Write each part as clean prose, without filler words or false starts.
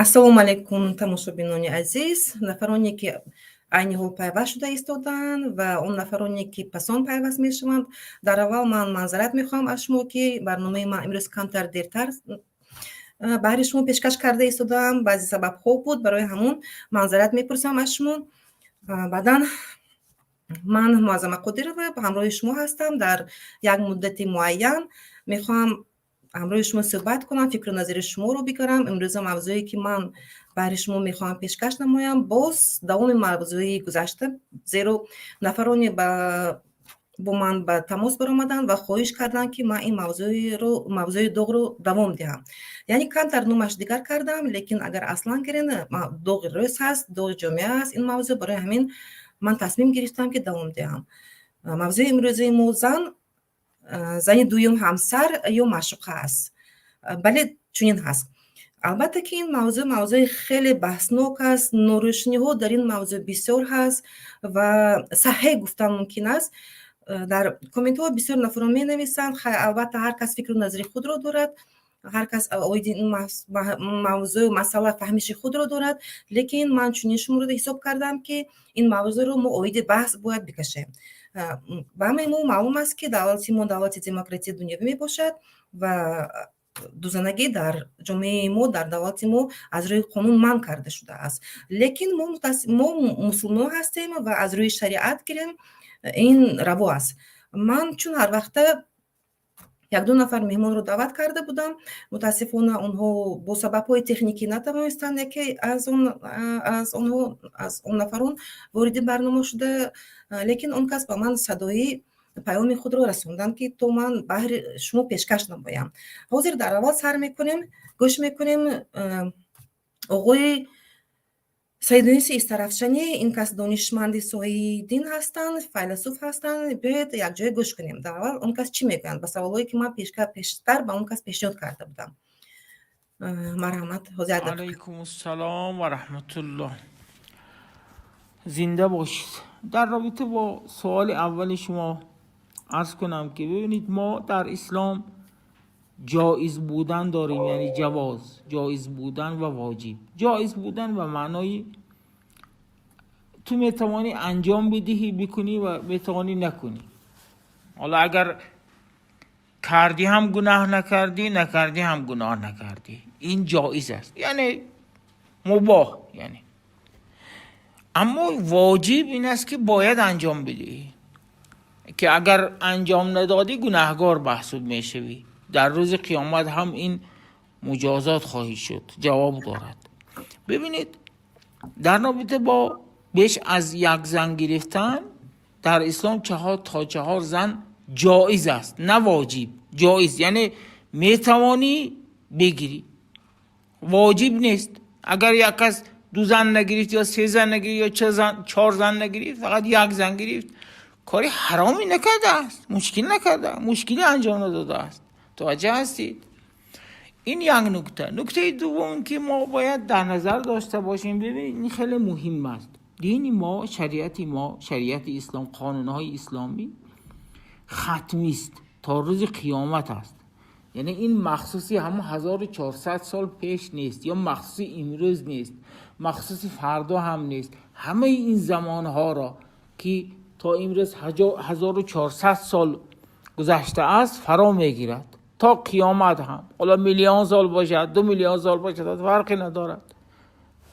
Ассалому алайкум, тамошобинони азиз, нафароне, ки айни ҳол пайваст шуда истодаанд, ва он нафароне, ки пасон пайваст мешаванд. Дар аввал ман маъзарат мехоҳам аз шумо, ки барномаи ман имрӯз камтар дертар баҳри шумо пешкаш карда истодаам. Баъзе сабабҳо буд, барои ҳамун маъзарат мепурсам аз шумо. Баъдан ман Муаззама Қодирова ҳамроҳи шумо ҳастам. Дар як муддати муайян мехоҳам ҳамроҳи шумо суҳбат кунам, фикру назари шуморо бигарам. Имрӯза мавзӯе, ки ман баҳри шумо мехоҳам пешкаш намоям, боз давоми мавзӯи гузашта, зеро нафароне бо ман ба тамос баромаданд ва хоҳиш карданд, ки ман ин мавзӯиро, мавзӯи доғро давом диҳам. Яъне камтар номаш дигар кардам, лекин агар аслан гирем, доғи рӯз ҳаст, доғи ҷомеа аст ин мавзӯъ. Барои ҳамин ман тасмим гирифтам, ки давом диҳам. Мавзӯи имрӯзаи мо зани дуюм, ҳамсар ё маъшуқа аст. Бале, чунин ҳаст. Албатта, ки ин мавзӯъ мавзӯи хеле баҳснок аст, норӯшниҳо дар ин мавзӯъ бисёр ҳаст ва саҳеҳ гуфтан мумкин аст. Дар комментҳо бисёр нафарон менависанд. Албатта, ҳар кас фикру назари худро дорад, ҳар кас оиди ин мавзӯъ, масъала фаҳмиши худро дорад, лекин ман чунин шуморо ҳисоб кардам, ки ин мавзӯъро мо оиди баҳс бояд бикашем. Ба ҳамаи мо маълум аст, ки давлати мо давлати демократияи дунявӣ мебошад ва дузанагӣ дар ҷомеаи мо, дар давлати мо аз рӯи қонун манъ карда шудааст, лекин мо мусулмон ҳастем ва аз рӯи шариат гирем, ин раво аст. Ман чун ҳар вақта якду нафар меҳмонро даъват карда будам, мутаассифона, онҳо бо сабабҳои техникӣ натавонистанд, яке аз онҳо, аз он нафарон вориди барнома шуда, лекин он кас ба ман садоӣ паёми худро расонданд, ки то ман баҳри шумо пешкаш намоям. Ҳозир дар аввал сар мекунем, гӯш мекунем оғои Саидуниси Истарафшанӣ. Ин кас донишманди соҳаи дин ҳастанд, файласуф ҳастанд. Биёед, якҷоя гӯш кунем, дар аввал он кас чӣ мегӯянд ба саволҳое, ки ман пештар ба он кас пешниҳод карда будам. Марҳамат, ҳозир. Алайкум ассалом ва раҳматуллоҳ, зинда бошед. Дар робита бо суоли аввали шумо арз кунам, ки бибинед, мо дар ислом ҷоиз будан дорем, яъне ҷавоз, ҷоиз будан ва воҷиб. Ҷоиз будан ба маънои ту метавонӣ анҷом бидиҳӣ, бикунӣ ва метавонӣ накунӣ. Ҳоло агар кардӣ ҳам гунаҳ накардӣ, накардӣ ҳам гуноҳ накардӣ. Ин ҷоиз аст, яъне мубоҳ. Яъне аммо воҷиб ин аст, ки бояд анҷом бидиҳӣ, ки агар анҷом надодӣ, гунаҳгор маҳсуб мешавӣ. Дар рӯзи қиёмат ҳам ин муҷозот хоҳӣ шуд, ҷавоб дорад. Бибинед, дар робита бо беш аз як зан гирифтан дар ислом чаҳор то чаҳор зан ҷоиз аст, на воҷиб. Ҷоиз яъне метавонӣ бигирӣ, воҷиб нест. Агар як кас ду зан нагирифт ё се зан нагирифт ё чор зан нагирифт, фақат як зан гирифт, кори ҳаромӣ накардааст, мушкил накарда, мушкилӣ анҷом надодааст. Мутаваҷҷеҳ ҳастед? Ин як нукта. Нуктаи дуввум, ки мо бояд дар назар дошта бошем, бибинед, ин хеле муҳим аст. Дини мо, шариати мо, шариати ислом, қонунҳои исломӣ хатмист, то рӯзи қиёмат аст. Яъне ин махсуси ҳамон 1400 сол пеш нест ё махсуси имрӯз нест, махсуси фардо ҳам нест. Ҳамаи ин замонҳоро, ки то имрӯз 1400 сол гузаштааст, фаро мегирад, то қиёмат ҳам. Ҳоло миллион сол бошад, 2 миллион сол бошад, фарқе надорад,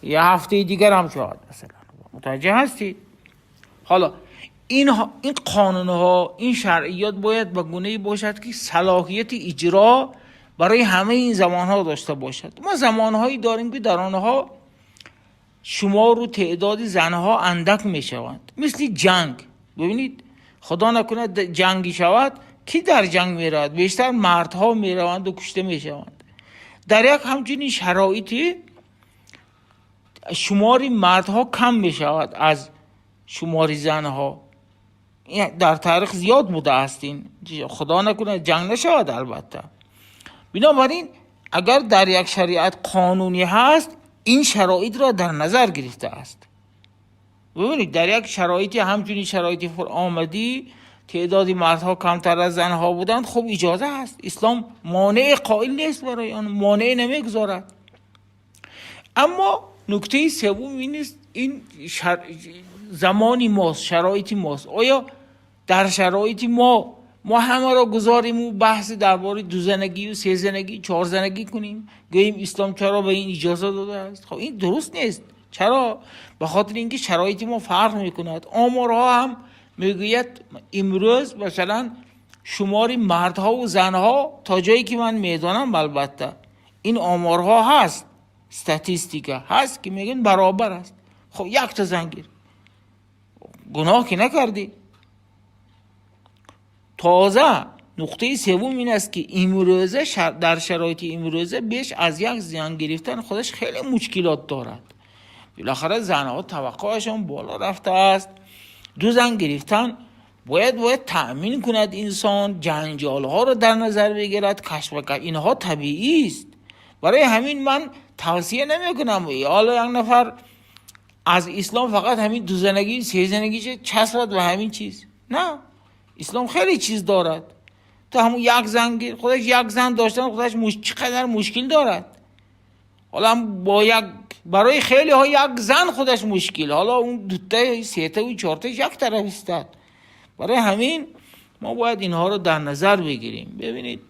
я ҳафтаи дигар ҳам шояд, масалан. Мутаваҷҷеҳ ҳастед? Ҳоло ин қонунҳо, ин шаръиёт бояд ба гунае бошад, ки салоҳияти иҷро барои ҳамаи ин замонҳо дошта бошад. Мо замонҳое дорем, ки дар онҳо шумору теъдоди занҳо андак мешаванд, мисли ҷанг. Бибинед, худо накунад, ҷанге шавад, кӣ дар ҷанг меравад? Бештар мардҳо мераванду кушта мешаванд. Дар як ҳамчунин шароите шумори мардҳо кам мешавад аз шумори занҳо. Дар таърих зиёд будааст ин. Худо накунад, ҷанг нашавад, албатта. Бинобар ин, агар дар як шариат қонунӣ ҳаст, ин шароитро дар назар гирифтааст. Бибинед, дар як шароити ҳамчунин шароити пуромадӣ теъдоди мардҳо камтар аз занҳо буданд, хуб, иҷоза ҳаст. Ислом монеъе қоил нест, барои он монеъе намегузорад. Аммо нуктаи севум ин аст, ин замони мост, шароити мост. Оё дар шароити мо ҳамаро гузориму баҳси дар бораи дузанагию сезанагӣ, чорзанагӣ кунем, гӯем ислом чаро ба ин иҷоза додааст? Хоб, ин дуруст нест. Чаро? Ба хотири ин ки шароити мо фарқ мекунад. Оморҳо ҳам мегӯяд, имрӯз масалан шумори мардҳову занҳо, то ҷое ки ман медонам, албатта ин оморҳо ҳаст, статистика ҳаст, ки мегӯянд баробар аст. Хоб, якта зан гир, гуноҳ ки накардӣ. Тоза нуқтаи севум ин аст, ки имрӯза, дар шароити имрӯза беш аз як зан гирифтан худаш хеле мушкилот дорад. Билохара занҳо таваққуашон боло рафтааст. Ду зан гирифтан бояд таъмин кунад инсон, ҷанҷолҳоро дар назар бигирад, кашмакаш, инҳо табиист. Барои ҳамин ман тавсия намекунам ҳоло як нафар аз ислом фақат ҳамин дузанагӣ, сезанагӣ часпад ба ҳамин чиз. На, ислом хеле чиз дорад. То ҳамун як зан гир, худаш як зан доштан худаш чӣ қадар мушкил дорад. Ҳоло бо як, барои хелеҳо як зан худаш мушкил, ҳоло он дута, сетаву чорташ як тараф истад. Барои ҳамин мо бояд инҳоро дар назар бигирем. Бибинед,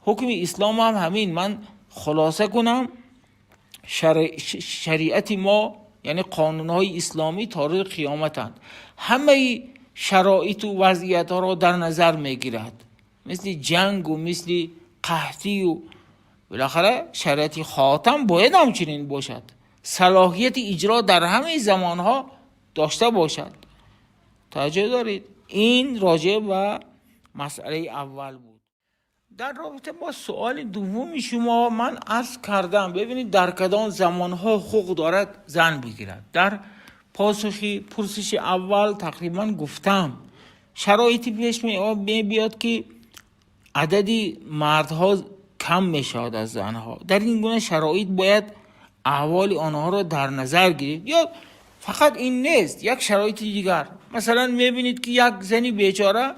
ҳукми ислом ҳам ҳамин. Ман хулоса кунам, шариати мо, яъне қонунҳои исломӣ, то рӯзи қиёматанд, ҳамаи шароиту вазъиятҳоро дар назар мегирад, мисли ҷангу мисли қаҳтию. Билохара шариати хотам бояд ҳамчунин бошад, салоҳияти иҷро дар ҳамаи замонҳо дошта бошад. Таваҷҷӯҳ доред? Ин роҷеъ ба масъалаи аввал буд. Дар робита бо суоли дуввуми шумо ман арз кардам, бибинед, дар кадом замонҳо ҳуқуқ дорад зан бигирад. Дар посухи пурсиши аввал тақрибан гуфтам, шароити пеш мебиёд, ки адади мардҳо кам мешавад аз занҳо. Дар ин гуна шароит бояд аҳволи онҳоро дар назар гирифт. Ё фақат ин нест, як шароити дигар, масалан, мебинед, ки як зани бечора,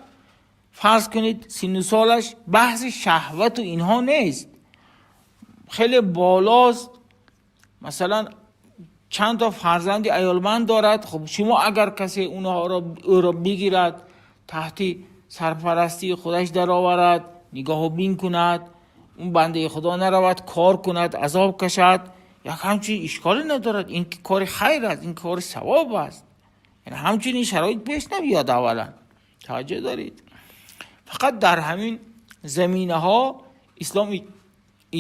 фарз кунед, синну солаш, баҳси шаҳвату инҳо нест, хеле болост, масалан, чанд то фарзанди аёлманд дорад. Хуб, шумо агар касе онҳоро, ӯро бигирад, таҳти сарпарастии худаш дароварад, нигоҳу бин кунад, он бандаи худо наравад кор кунад, азоб кашад, як ҳамчунин ишколе надорад. Ин кори хайр аст, ин кори савоб аст. Яъне ҳамчунин шароит пеш набиёд аввалан. Таваҷҷӯҳ доред? Фақат дар ҳамин заминаҳо ислом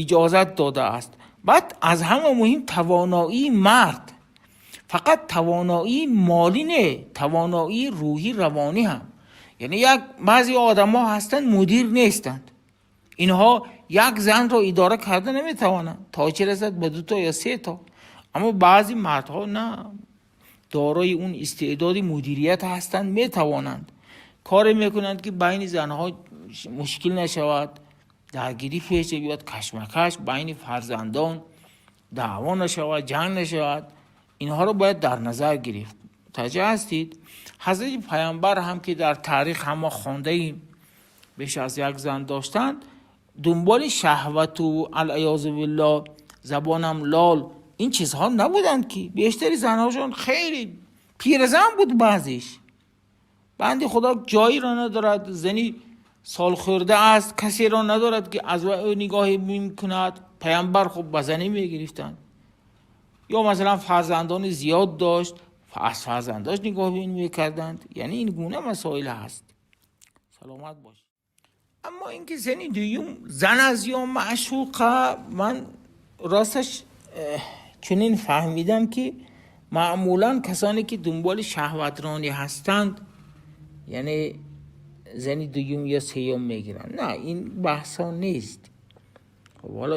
иҷозат додааст. Баъд аз ҳама муҳим тавоноии мард, фақат тавоноии молӣ не, тавоноии рӯҳӣ, равонӣ ҳам. Яъне як баъзе одамҳо ҳастанд, мудир нестанд, инҳо як занро идора карда наметавонанд, то чӣ расад ба дуто ё се то. Аммо баъзе мардҳо на, дорои он истеъдоди мудирият ҳастанд, метавонанд, коре мекунанд, ки байни занҳо мушкил нашавад, даргирӣ пеш биёд, кашмакаш байни фарзандон, даъво нашавад, ҷанг нашавад. Инҳоро бояд дар назар гирифт. Мутаваҷҷеҳ ҳастед? Ҳазрати Паямбар ҳам, ки дар таърих ҳама хондаем, беш аз як зан доштанд. Дунболи шаҳвату, алъиёзу биллоҳ, забонам лол, ин чизҳо набуданд, ки бештари занҳошон хеле пиразан буд. Баъзеш банди худо ҷойеро надорад, зани солхӯрда аст, касеро надорад, ки аз ӯ нигоҳе кунад. Паямбар хуб ба занӣ мегирифтанд. Ё масалан фарзандони зиёд дошт, аз фарзандош нигоҳ мекарданд. Яъне ин гуна масоил ҳаст. Саломат бош. Аммо инки зани дуюм зан аст ё маъшуқа, ман росташ чунин фаҳмидам, ки маъмулан касоне ки дунболи шаҳватронӣ ҳастанд, яъне зани дуюм ё сеюм мегиранд. На, ин баҳсҳо нест. Хоб, ҳоло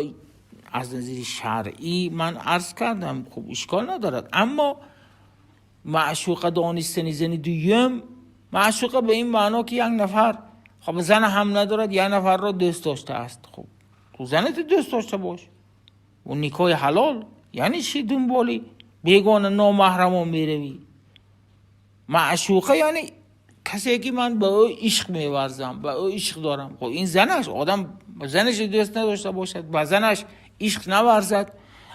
аз назари шаръӣ ман арз кардам, хуб, ишкол надорад, аммо маъшуқа донистани зани дуюм, маъшуқа ба ин маъно, ки як нафар, хоб, зан ҳам надорад, як нафарро дӯст доштааст. Хуб, ту занато дӯст дошта бош, у никоҳи ҳалол. Яъне чӣ дунболи бегона, номаҳрамо меравӣ? Маъшуқа яъне касе, ки ман ба ӯ ишқ меварзам, ба ӯ ишқ дорам. Хоб, ин занаш, одам занаш дӯст надошта бошад, ба занаш ишқ наварзад.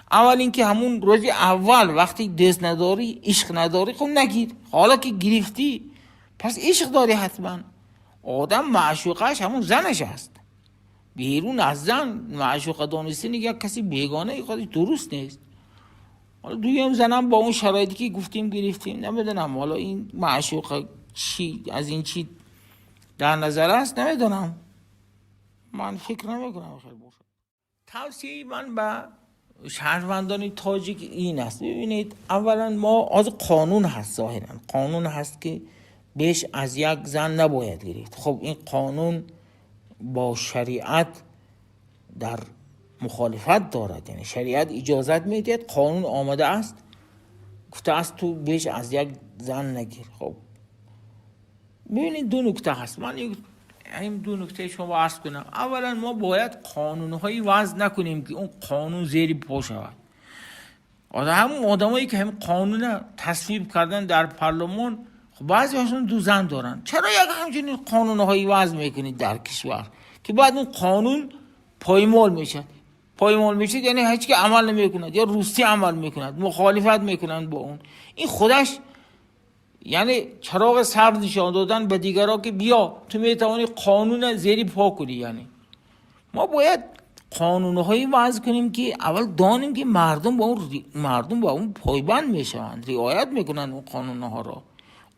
Аввал инки ҳамун рӯзи аввал вақте дӯст надорӣ, ишқ надорӣ, хуб нагир. Ҳоло ки гирифтӣ, пас ишқ дорӣ ҳатман. Одам маъшуқаш ҳамун занаш аст. Берун аз зан маъшуқа донистани як каси бегона худаш дуруст нест. Ҳоло дуюм занам бо он шароите ки гуфтем гирифтем, намедонам ҳоло ин маъшуқа чӣ аз ин чӣ дар назар аст, намедонам. Ман фикр намекунам хеле бошад. Тавсияи ман ба шаҳрвандони тоҷик ин аст. Бибинед, аввалан мо ҳозир қонун ҳаст, зоҳиран қонун ҳаст ки беш аз як зан набояд гирифт. Хуб, ин қонун бо шариат дар мухолифат дорад, яъне шариат иҷозат медиҳад, қонун омада аст, гуфтааст ту беш аз як зан нагир. Хуб, бибинед, ду нукта ҳаст. Ман ин ду нуктаи шумо арз кунам. Аввалан мо бояд қонунҳои вазъ накунем ки он қонун зери по шавад. Ҳамун одамое ки ҳамин қонуна тасвиб кардан дар парлумон, хуб баъзеҳошон ду зан доранд. Чаро як ҳамчунин қонунҳои вазъ мекунед дар кишвар ки баъд он қонун поймол мешавад? Поймол мешавад, яъне ҳеҷ ки амал намекунад ё русти амал мекунад, мухолифат мекунанд бо он. Ин худаш яъне чароғи сабз нишон додан ба дигарон ки биё ту метавонӣ қонуна зери по кунӣ. Яъне мо бояд қонунҳое вазъ кунем ки аввал донем ки мардум ба он пойбанд мешаванд, риоят мекунанд он қонунҳоро.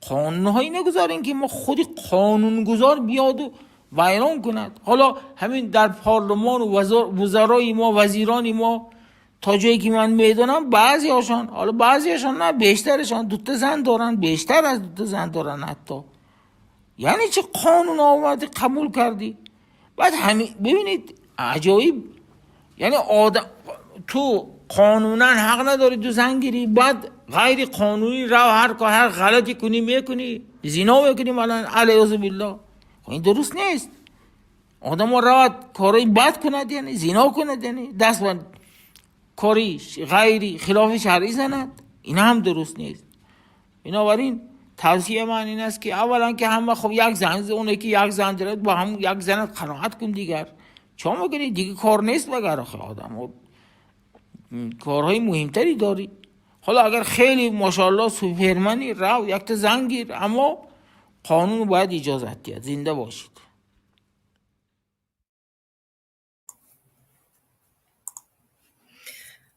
Қонунҳое нагузорем ки мо худи қонунгузор биёду вайрон кунад. Ҳоло ҳамин дар парлумон вузарои мо, вазирони мо, то ҷое ки ман медонам, баъзеҳошон, ҳоло баъзеҳошон на, бештарашон дута зан доранд, бештар аз дута зан доранд ҳатто. Яъне чӣ қонун омадӣ қабул кардӣ? Баъд ҳами бибинед, аҷоиб, яъне одам ту қонунан ҳақ надорӣ ду зан гирӣ, баъд ғайри қонунӣ рав ҳар кор, ҳар ғалате кунӣ мекунӣ, зино мекунӣ, малан, алайҳу биллоҳ. Ин дуруст нест. Одамо равад корҳои бад кунад, яъне зино кунад, яъне даст ба кори ғайри хилофи шаръӣ занад, ин ҳам дуруст нест. Бинобар ин тавсияи ман ин аст ки аввалан ки ҳама хуб як зан, оне ки як зан дорад, бо ҳам як занат қаноат кун, дигар чо мекунӣ? Дига кор нест магар охи одам корҳои муҳимтаре дорӣ. Ҳоло агар хеле машоаллоҳ супермани, рав якта зан гир, аммо қонун бояд иҷозат диҳад. Зинда бошед.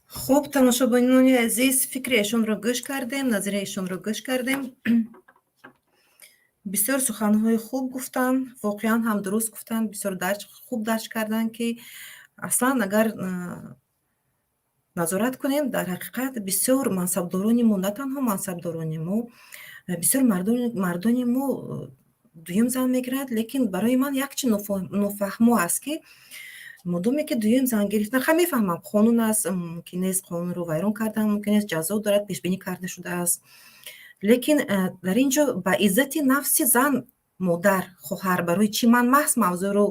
Хуб, тамошобинони азиз, фикри эшонро гӯш кардем, назари эшонро гӯш кардем. Бисёр суханҳои хуб гуфтанд, воқеан ҳам дуруст гуфтанд, бисёр хуб дарҷ карданд, ки аслан агар назорат кунем, дар ҳақиқат бисёр мансабдорони мо, на танҳо мансабдорони мо, бисёр мардони мо дуюм зан мегиранд, лекин барои ман як чи нофаҳмо аст, ки модоме ки дуюм зан гирифтан, ха мефаҳмам, қонун аст, мумкин нест қонунро вайрон кардан, мумкин нест, ҷазо дорад, пешбинӣ карда шудааст, лекин дар ин ҷо ба иззати нафси зан, модар, хоҳар, барои чӣ ман маҳз мавзӯъро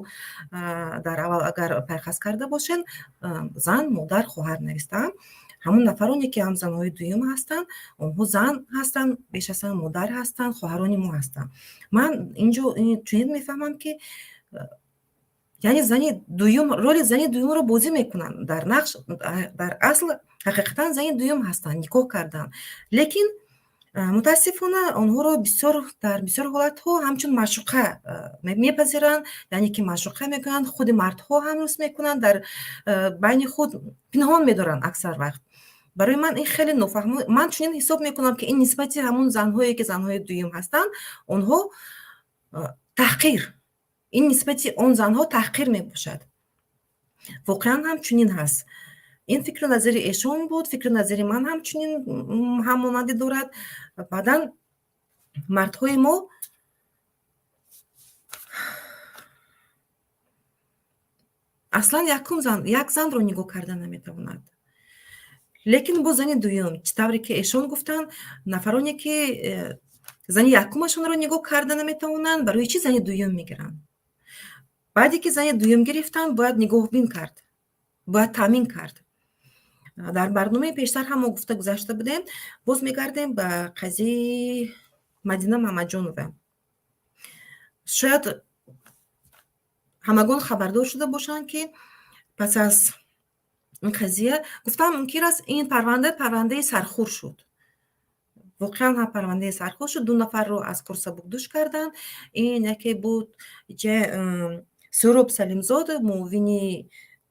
дар аввал агар пайхас карда бошем, зан, модар, хоҳар навистаам. Ҳамон нафароне ки ҳам занҳои дуюм ҳастанд, онҳо зан ҳастанд, беш аз ҳама модар ҳастанд, хоҳарони мо ҳастанд. Ман инҷо чунин мефаҳмам, ки яъне зани дуюм роли зани дуюмро бозӣ мекунанд, дар нақш, дар асл ҳақиқатан зани дуюм ҳастанд, никоҳ карданд, лекин мутаассифона онҳоро бисёр дар бисёр ҳолатҳо ҳамчун маъшуқа мепазиранд, яъне ки маъшуқа мекунанд, худи мардҳо ҳам рӯст мекунанд, дар байни худ пинҳон медоранд аксар вақт. Барои ман ин хеле нофаҳмо. Ман чунин ҳисоб мекунам, ки ин нисбати ҳамун занҳое ки занҳои дуюм ҳастанд, онҳо таҳқир, ин нисбати он занҳо таҳқир мебошад. Воқеан ҳам чунин ҳаст. Ин фикру назари эшон буд, фикру назари ман ҳам чунин ҳамонандӣ дорад. Баъдан мардҳои мо аслан якум зан, як занро нигоҳ карда наметавонад. Лекин бо зани дуюм, чӣ тавре ки эшон гуфтанд, нафароне ки зани якумашонро нигоҳ карда наметавонанд, барои чӣ зани дуюм мегиранд? Баъде ки зани дуюм гирифтанд, бояд нигоҳбин кард, бояд таъмин кард. Дар барномаи пештар ҳам мо гуфта гузашта будем, боз мегардем ба қазияи Мадина Мамаҷонова. Шояд ҳамагон хабардор шуда бошанд, ки пас аз Ин қазия, гуфтам, мумкин аст, ин парванда парвандаи сархур шуд. Воқеан ҳам парвандаи сархур шуд. Ду нафарро аз кор сабукдӯш карданд. Ин яке буд Сӯҳроб Салимзод,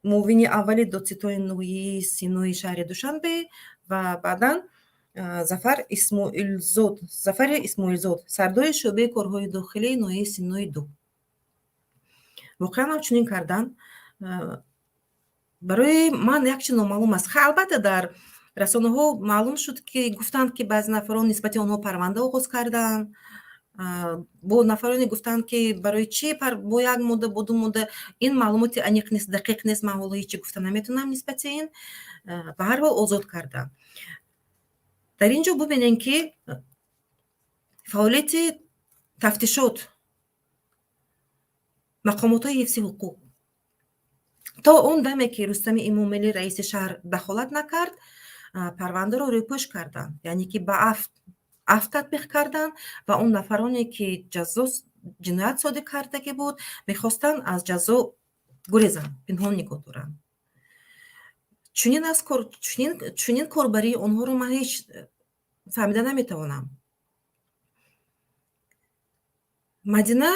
муовини аввали додситони ноҳияи Синои шаҳри Душанбе, ва баъдан Зафар Исмоилзод, Зафари Исмоилзод, сардори шӯъбаи корҳои дохилии ноҳияи Синои ду. Воқеан ҳам чунин карданд. Барои ман як чиз номаълум аст. Албатта, дар расонаҳо маълум шуд, ки гуфтанд, ки баъзе нафарон нисбати онҳо парванда оғоз карданд. Бо нафароне гуфтанд, ки барои чӣ бо як модда, бо ду модда. Ин маълумоти аниқ нест, дақиқ нест. Ман ҳоло ҳеҷ чӣ гуфта наметавонам нисбати ин. Ба ҳар ҳол, озод карданд. Дар ин ҷо бубинем, ки фаъолияти тафтишот, мақомотҳои ҳифзи ҳуқуқ то он даме, ки Рустами Эмомалӣ, раиси шаҳр, дахолат накард, парвандаро рӯйпӯш карданд, яъне ки ба афв татбиқ карданд ва он нафароне, ки ҷазо ҷиноят содир кардагӣ буд, мехостанд аз ҷазо гурезанд, пинҳон нигоҳ доранд. Чунин аз чунин корбарии онҳоро ман ҳеҷ фаҳмида наметавонам. Мадина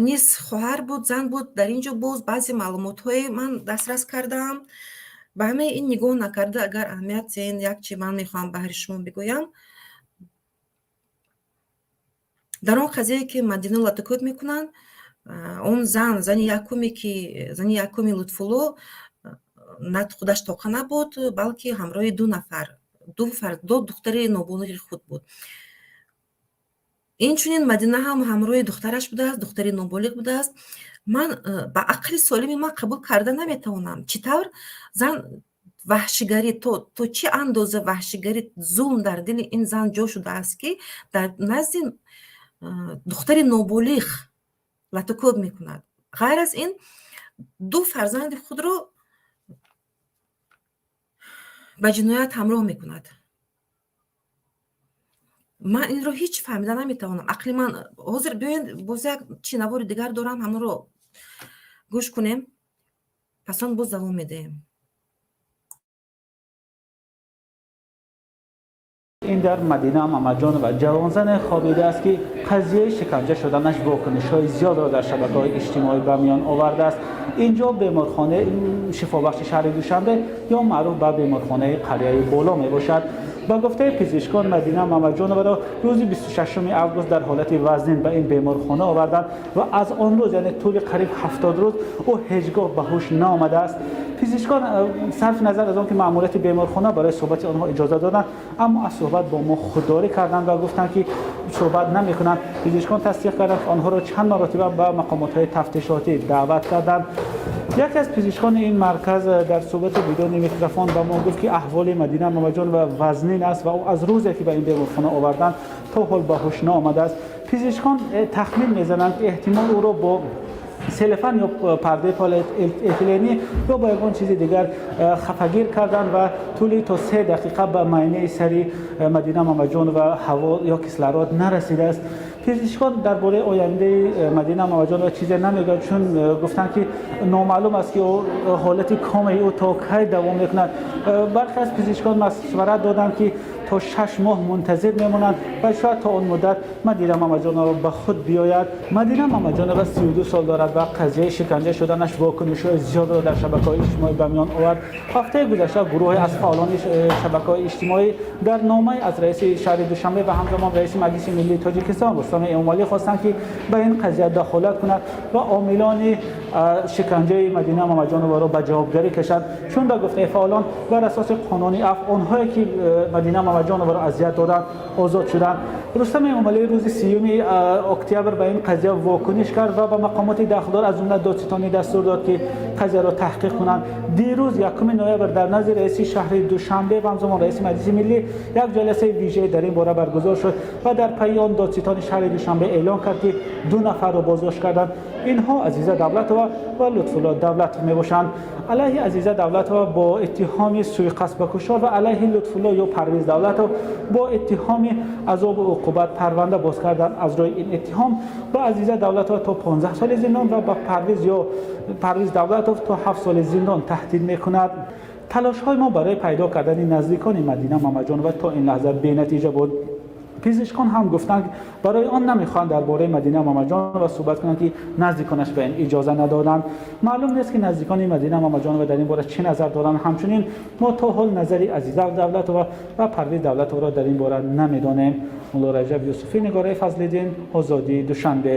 низ хоҳар буд, зан буд. Дар ин ҷо боз баъзе маълумотҳое ман дастрас кардаам. Ба ҳамаи ин нигоҳ накарда, агар аҳамият диҳен, як чи ман мехоҳам баҳри шумо бигӯям. Дар он қазие, ки Мадина латукӯб мекунанд, он зан, зани якуме, ки зани якуми Лутфулло, на худаш тоқа набуд, балки ҳамроҳи ду нафар, ду духтари ноболиғи худ буд. Инчунин Мадина ҳам ҳамроҳи духтараш будааст, духтари ноболиғ будааст. Ман ба ақли солими ман қабул карда наметавонам, чӣ тавр зан ваҳшигарӣ, то чӣ андоза ваҳшигарӣ, зулм дар дили ин зан ҷо шудааст, ки дар назди духтари ноболиғ латукӯб мекунад. Ғайр аз ин, ду фарзанди худро ба ҷиноят ҳамроҳ мекунад. Ман инро ҳеҷ фаҳмида наметавонам. Ақли ман ҳозир, биёед, боз як чи навори дигар дорам, ҳамонро гӯш кунем, пас он боз давом медиҳем. Ин дар Мадина Мамаҷонова, ҷавонзане хобидааст, ки қазияи шиканҷа шуданаш вокунишҳои зиёдро дар шабакаҳои иҷтимоӣ ба миён овардааст. Инҷо беморхонаи шифобахши шаҳри Душанбе ё маъруф ба беморхонаи қарияи Боло мебошад. Ба гуфтаи пизишкон, Мадина Мамаҷоноваро рӯзи 26 август дар ҳолати вазнин ба ин беморхона оварданд ва аз он рӯз, яъне тӯли қариб 70 рӯз, ӯ ҳеҷ гоҳ ба ҳуш наомадааст. Пизишкон, сарфи назар аз он ки маъмурияти беморхона барои суҳбати онҳо иҷоза доданд, аммо аз суҳбат бо мо худдорӣ карданд ва гуфтанд, ки суҳбат намекунанд. Пизишкон тасдиқ карданд, ки онҳоро чанд маротиба ба мақомотҳои тафтишотӣ даъват карданд. Яке аз пизишкони ин марказ дар суҳбати бидуни микрофон ба мо гуфт, ки аҳволи Мадина Мамаҷонова вазнин аст ва ӯ аз рӯзе, ки ба ин беморхона оварданд, то ҳол ба ҳуш наомадааст. Пизишкон тахмин мезананд, ки эҳтимол ӯро бо селефан ё пардаи полиэтиленӣ ё бо ягон чизи дигар хафагир карданд ва тӯли то 3 дақиқа ба майнаи сари Мадина Мамаҷонова ҳаво ё кислород нарасидааст. Пизишкон дар бораи ояндаи Мадина Мамаҷонова чизе намегӯяд, чун гуфтанд, ки номаълум аст, ки ҳолати комаи ӯ то кай давом мекунад. Бархе аз пизишкон машварат доданд, ки то 6 моҳ мунтазир мемонанд ва шояд то он муддат Мадина Мамаҷонова ба худ биёяд. Мадина Мамаҷонова 32 сол дорад ва қазияи шиканҷа шуданаш вокунишҳои зиёдро дар шабакаҳои иҷтимоӣ ба миён овард. Ҳафтаи гузашта гурӯҳе аз фаъолони шабакаҳои иҷтимоӣ дар номае аз раиси шаҳри Душанбе ва ҳамзамон раиси Маҷлиси миллии Тоҷикистон Рустами Эмомалӣ хостанд, ки ба ин қазия дахолат кунад ва омилони шиканҷаи Мадина Мамаҷоноваро ба ҷавобгарӣ кашанд, чун ба гуфтаи фаъолон, бар асоси қонуни афв онҳое, ки Мадина Мамаҷоноваро азият доданд, озод шуданд. Рустам Эмомалӣ рӯзи 30 октябр ба ин қазия вокуниш кард ва ба мақомоти дахлдор, аз ҷумла додситонӣ, дастур дод, ки қазияро таҳқиқ кунанд. Дирӯз, 1 ноябр, дар назди раиси шаҳри Душанбе ва ҳамзамон раиси Маҷлиси миллӣ як ҷаласаи вижае дар ин бора баргузор шуд ва дар пайи он додситони шаҳри Душанбе эълон кард, ки ду нафарро боздошт карданд. Инҳо Азиза Давлатова ва Лутфулло Давлатов мебошанд. Алайҳи Азиза Давлатова бо иттиҳоми суиқасд ба куштор ва алайҳи Лутфулло ё Парвиз Давлатов бо иттиҳоми азобу уқубат парванда боз карданд. Аз рӯи ин иттиҳом ба Азиза Давлатова то 15 соли зиндон ва ба Парвиз ё Парвиз Давлатов то 7 соли зиндон таҳдид мекунад. Талошҳои мо барои пайдо кардани наздикони Мадина Мамаҷонова то ин лаҳза бенатиҷа буд. Пизишкон ҳам гуфтанд, барои он намехоҳанд дар бораи Мадина Мамаҷонова суҳбат кунанд, ки наздиконаш ба ин иҷоза надоданд. Маълум нест, ки наздикони Мадина Мамаҷонова дар ин бора чӣ назар доранд. Ҳамчунин мо то ҳол назари Азиза Давлатова ва Парвиз Давлатовро дар ин бора намедонем. Мулло Раҷаб Юсуфӣ, Нигораи Фазлиддин, Озодӣ, Душанбе.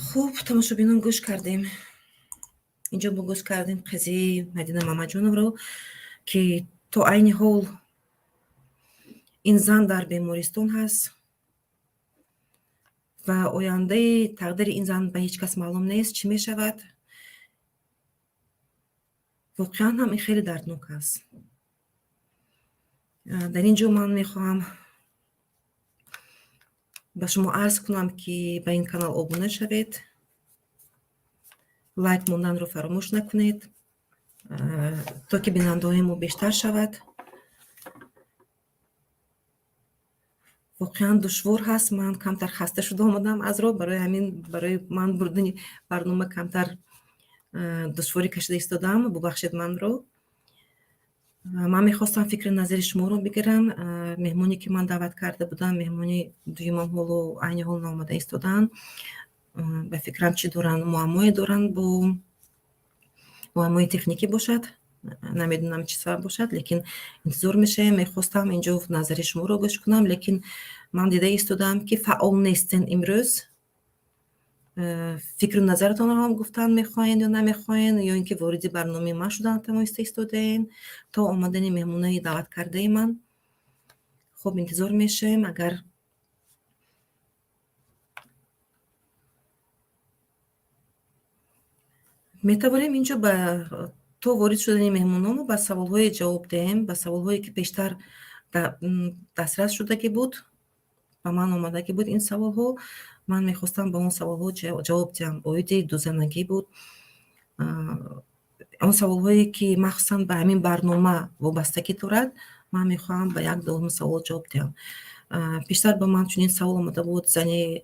Хуб, тамошобинон, гӯш кардем. Инҷо мо гӯш кардем қазияи Мадина Мамаҷоновро, ки то айни ҳол ин зан дар бемористон ҳаст ва ояндаи тақдири ин зан ба ҳеҷ кас маълум нест, чӣ мешавад. Воқеан ҳам ин хеле дарднок аст. Дар ин ҷо ман мехоҳам ба шумо арз кунам, ки ба ин канал обуна шавед, лайк монданро фаромӯш накунед, то ки бинандаҳои мо бештар шавад. Воқеан душвор ҳаст. Ман камтар хаста шуда омадам аз роҳ, барои ҳамин барои ман бурдани барнома камтар душворӣ кашида истодаам, бубахшед манро. Ман мехостам фикри назари шуморо бигирам. Меҳмоне, ки ман даъват карда будам, меҳмони дуюмам ҳоло айни ҳол наомада истодаанд. Ба фикрам, чӣ доранд, муаммое доранд, бо муаммои техникӣ бошад, намедонам, чӣ сабаб бошад, лекин интизор мешавем. Мехостам инҷо назари шуморо гӯш кунам, лекин ман дида истодаам, ки фаъол нестен имрӯз. Фикру назаратонро ҳам гуфтан мехоҳед ё намехоҳед, ё ин ки вориди барномаи ман шудан тавониста истодаен то омадани меҳмонои даъваткардаи ман. Хуб, интизор мешавем. Агар метавонем, инҷо ба то ворид шудани меҳмономо ба саволҳое ҷавоб диҳем, ба саволҳое, ки пештар дастрас шудагӣ буд, ба ман омадагӣ буд ин саволҳо. Ман мехостам ба он саволҳо ҷавоб диҳам. Оиди дузанагӣ буд, он саволҳое, ки махсусан ба ҳамин барнома вобастагӣ дорад. Ман мехоҳам ба як дуюм савол ҷавоб диҳам. Пештар ба ман чунин савол омада буд: зане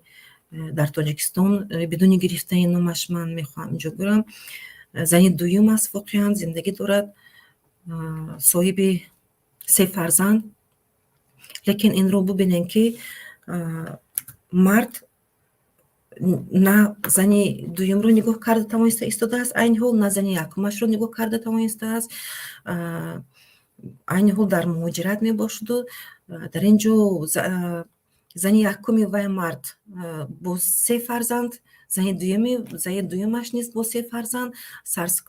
дар Тоҷикистон, бидуни гирифтани номаш ман мехоҳам инҷо гӯям, зани дуюм аст, воқеан зиндагӣ дорад, соҳиби се фарзанд, лекин инро бубинем, ки мард на зани дуюмро нигоҳ карда тавониста истодааст айни ҳол, на зани якумашро нигоҳ карда тавонистааст. Айни ҳол дар муҳоҷират мебошаду дар ин ҷо зани якуми вай мард бо се фарзанд, зани дуюмаш низ бо се фарзанд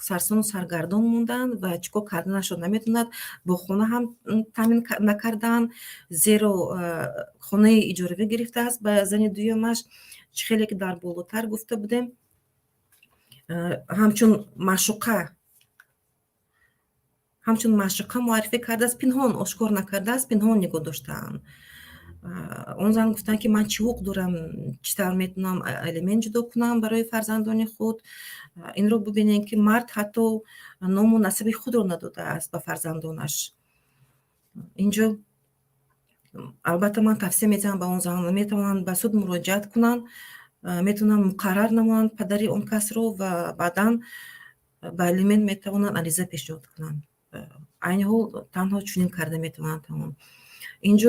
сарсону саргардон монданд ва чӣ кор карданашро наметавонад. Бо хона ҳам таъмин накардаанд, зеро хонаи иҷоравӣ гирифтааст ба зани дуюмаш. Чӣ хеле ки дар болотар гуфта будем, ҳамчун маъшуқа муаррифӣ кардааст, пинҳон, ошкор накардааст, пинҳон нигоҳ доштаанд. Он зан гуфтанд, ки ман чӣ ҳуқуқ дорам, чӣ тавр метавонам алимент ҷудо кунам барои фарзандони худ? Инро бубинем, ки мард ҳатто ному насаби худро надодааст ба фарзандонаш. Инҷо албатта ман тавсия медиҳам ба он зан: метавонанд ба суд муроҷиат кунанд, метавонанд муқаррар намоянд падари он касро ва баъдан ба алимент метавонанд ариза пешниҳод кунанд. Айни ҳол танҳо чунин карда метавонанд, тамом. Инҷо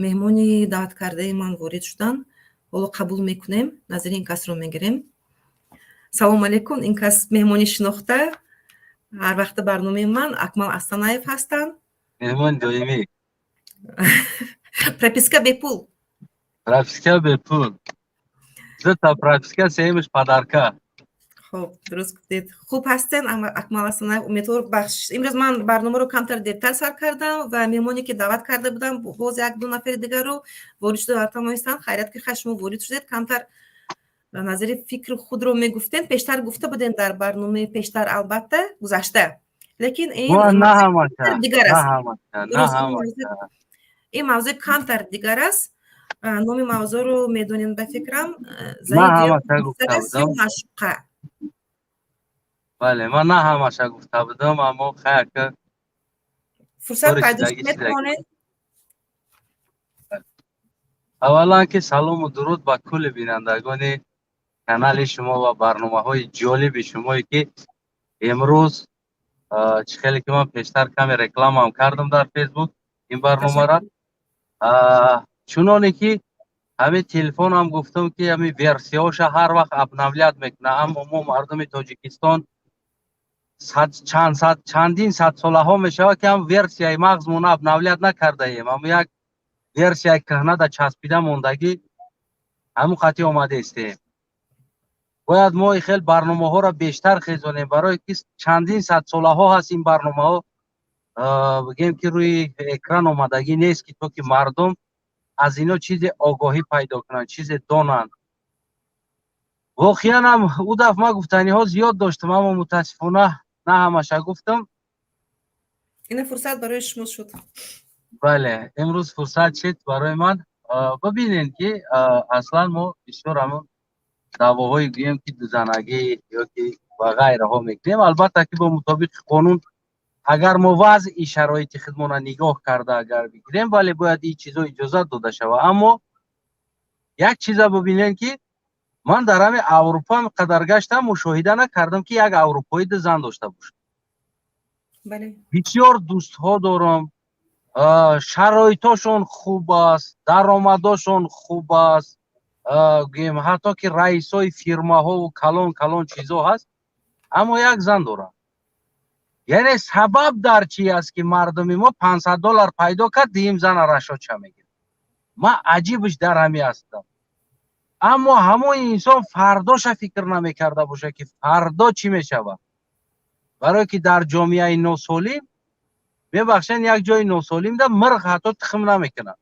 меҳмони даъваткардаи ман ворид шуданд. Ҳоло қабул мекунем, назари ин касро мегирем. Салому алайкум. Ин кас меҳмони шинохта ҳар вақта барномаи ман, Акмал Астанаев ҳастанд. Меҳмони доимӣ. Прописка бепул. Прописка бепул, дута прописка, сеюмаш подарка. Хуб, дуруст гуфтед. Хуб ҳастен, Акмал Асанаев? Умедвор, бахшиш, имрӯз ман барномаро камтар дертар сар кардам ва меҳмоне, ки даъват карда будам, боз як ду нафари дигарро ворид шуда натавонистанд. Хайрият, ки хай шумо ворид шудед. Камтар назари фикри худро мегуфтем. Пештар гуфта будем дар барномаи пештар, албатта, гузашта, лекин ин дигар аст. Ин мавзӯи камтар дигар аст. Номи мавзӯъро медонем, ба фикрам: маъшуқа. Бале, ман на ҳамаша гуфта будам, аммо хаяка. Фурсат пайдо метавонед. Аввалан, ки салому дуруд ба кулли бинандагони Канали шумо ва барномаҳои ҷолиби шумое, ки имрӯз чӣ хеле ки ман пештар каме рекламаам кардам дар Фейсбук ин барномаро, чуноне ки ҳамин телефонам гуфтам, ки ҳамин версияҳоша ҳар вақт обновлять мекунад, аммо мо мардуми Тоҷикистон чанд сад, чандин садсолаҳо мешавад, ки ҳам версияи мағзмона обновлять накардаем. Ҳам як версияи кӯҳнада часпида мондагӣ, ҳамун қатӣ омадаистем. Бояд мо хел барномаҳоро бештар хезонем, барое ки чандин садсолаҳо ҳаст ин барномаҳо, бигем, ки рӯи экран омадагӣ нест, ки то ки мардум аз ино чизе огоҳӣ пайдо кунанд, чизе донанд. Воқеан ҳам ӯ дафъ ман гуфтаниҳо зиёд доштам, аммо мутаассифона на ҳамаша гуфтам. Ина фурсат барои шумо шуд. Бале, имрӯз фурсат шид барои ман. Бибинед, ки аслан мо бисёр ҳамон даъвоҳои, гӯем, ки дузанагӣ ёки ва ғайраҳо мекунем. Албатта, ки бо мутобиқи қонун, агар мо вазъи шароити худмона нигоҳ карда агар бигирем, вале бояд ин чизо иҷозат дода шавад. Аммо як чиза бибинед, ки ман дар ҳамин Аврупо қадар гаштам, мушоҳида накардам, ки як аврупоӣ ду зан дошта бошад. Бисёр дӯстҳо дорам, шароитошон хуб аст, даромадошон хуб аст, гӯем, ҳатто ки раисои фирмаҳову калон калон чизо ҳаст, аммо як зан дорам. Яъне сабаб дар чи аст, ки мардуми мо 500 доллар пайдо кард, дуюм зана рашодша мегирад? Ман аҷибш дар ҳамин ҳастам. Аммо ҳамон инсон фардоша фикр намекарда бошад, ки фардо чӣ мешавад, барое ки дар ҷомеаи носолим, мебахшен, як ҷои носолимда мирғ ҳатто тухм намекунад.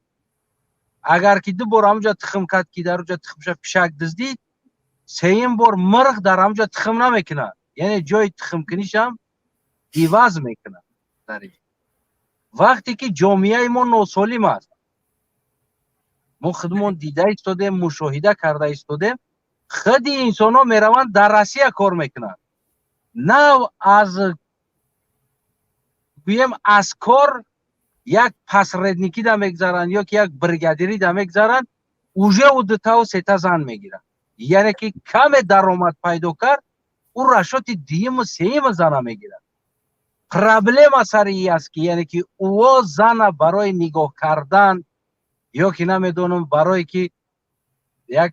Агар ки ду бор ҳамуҷа тухм кард, ки дар уҷа тухмша пишак дуздид, сеюм бор мирғ дар ҳамуҷа тухм намекунад, яъне ҷои тухмкунишам иваз мекунад. Дар вақте ки ҷомеаи мо носолим аст, мо худмон дида истодем, мушоҳида карда истодем, худи инсонҳо мераванд, дар Россия кор мекунанд, нав аз, гӯем, аз кор як посредникӣ да мегзаранд ё ки як бригадирӣ да мегзаранд, уже ӯ дутаву сета зан мегирад. Яъне ки каме даромад пайдо кард, ӯ расчёти дуюму сеюму зана мегирад. Проблема сари и аст, ки яъне ки ӯо зана барои нигоҳ кардан ё ки намедонам, барое ки як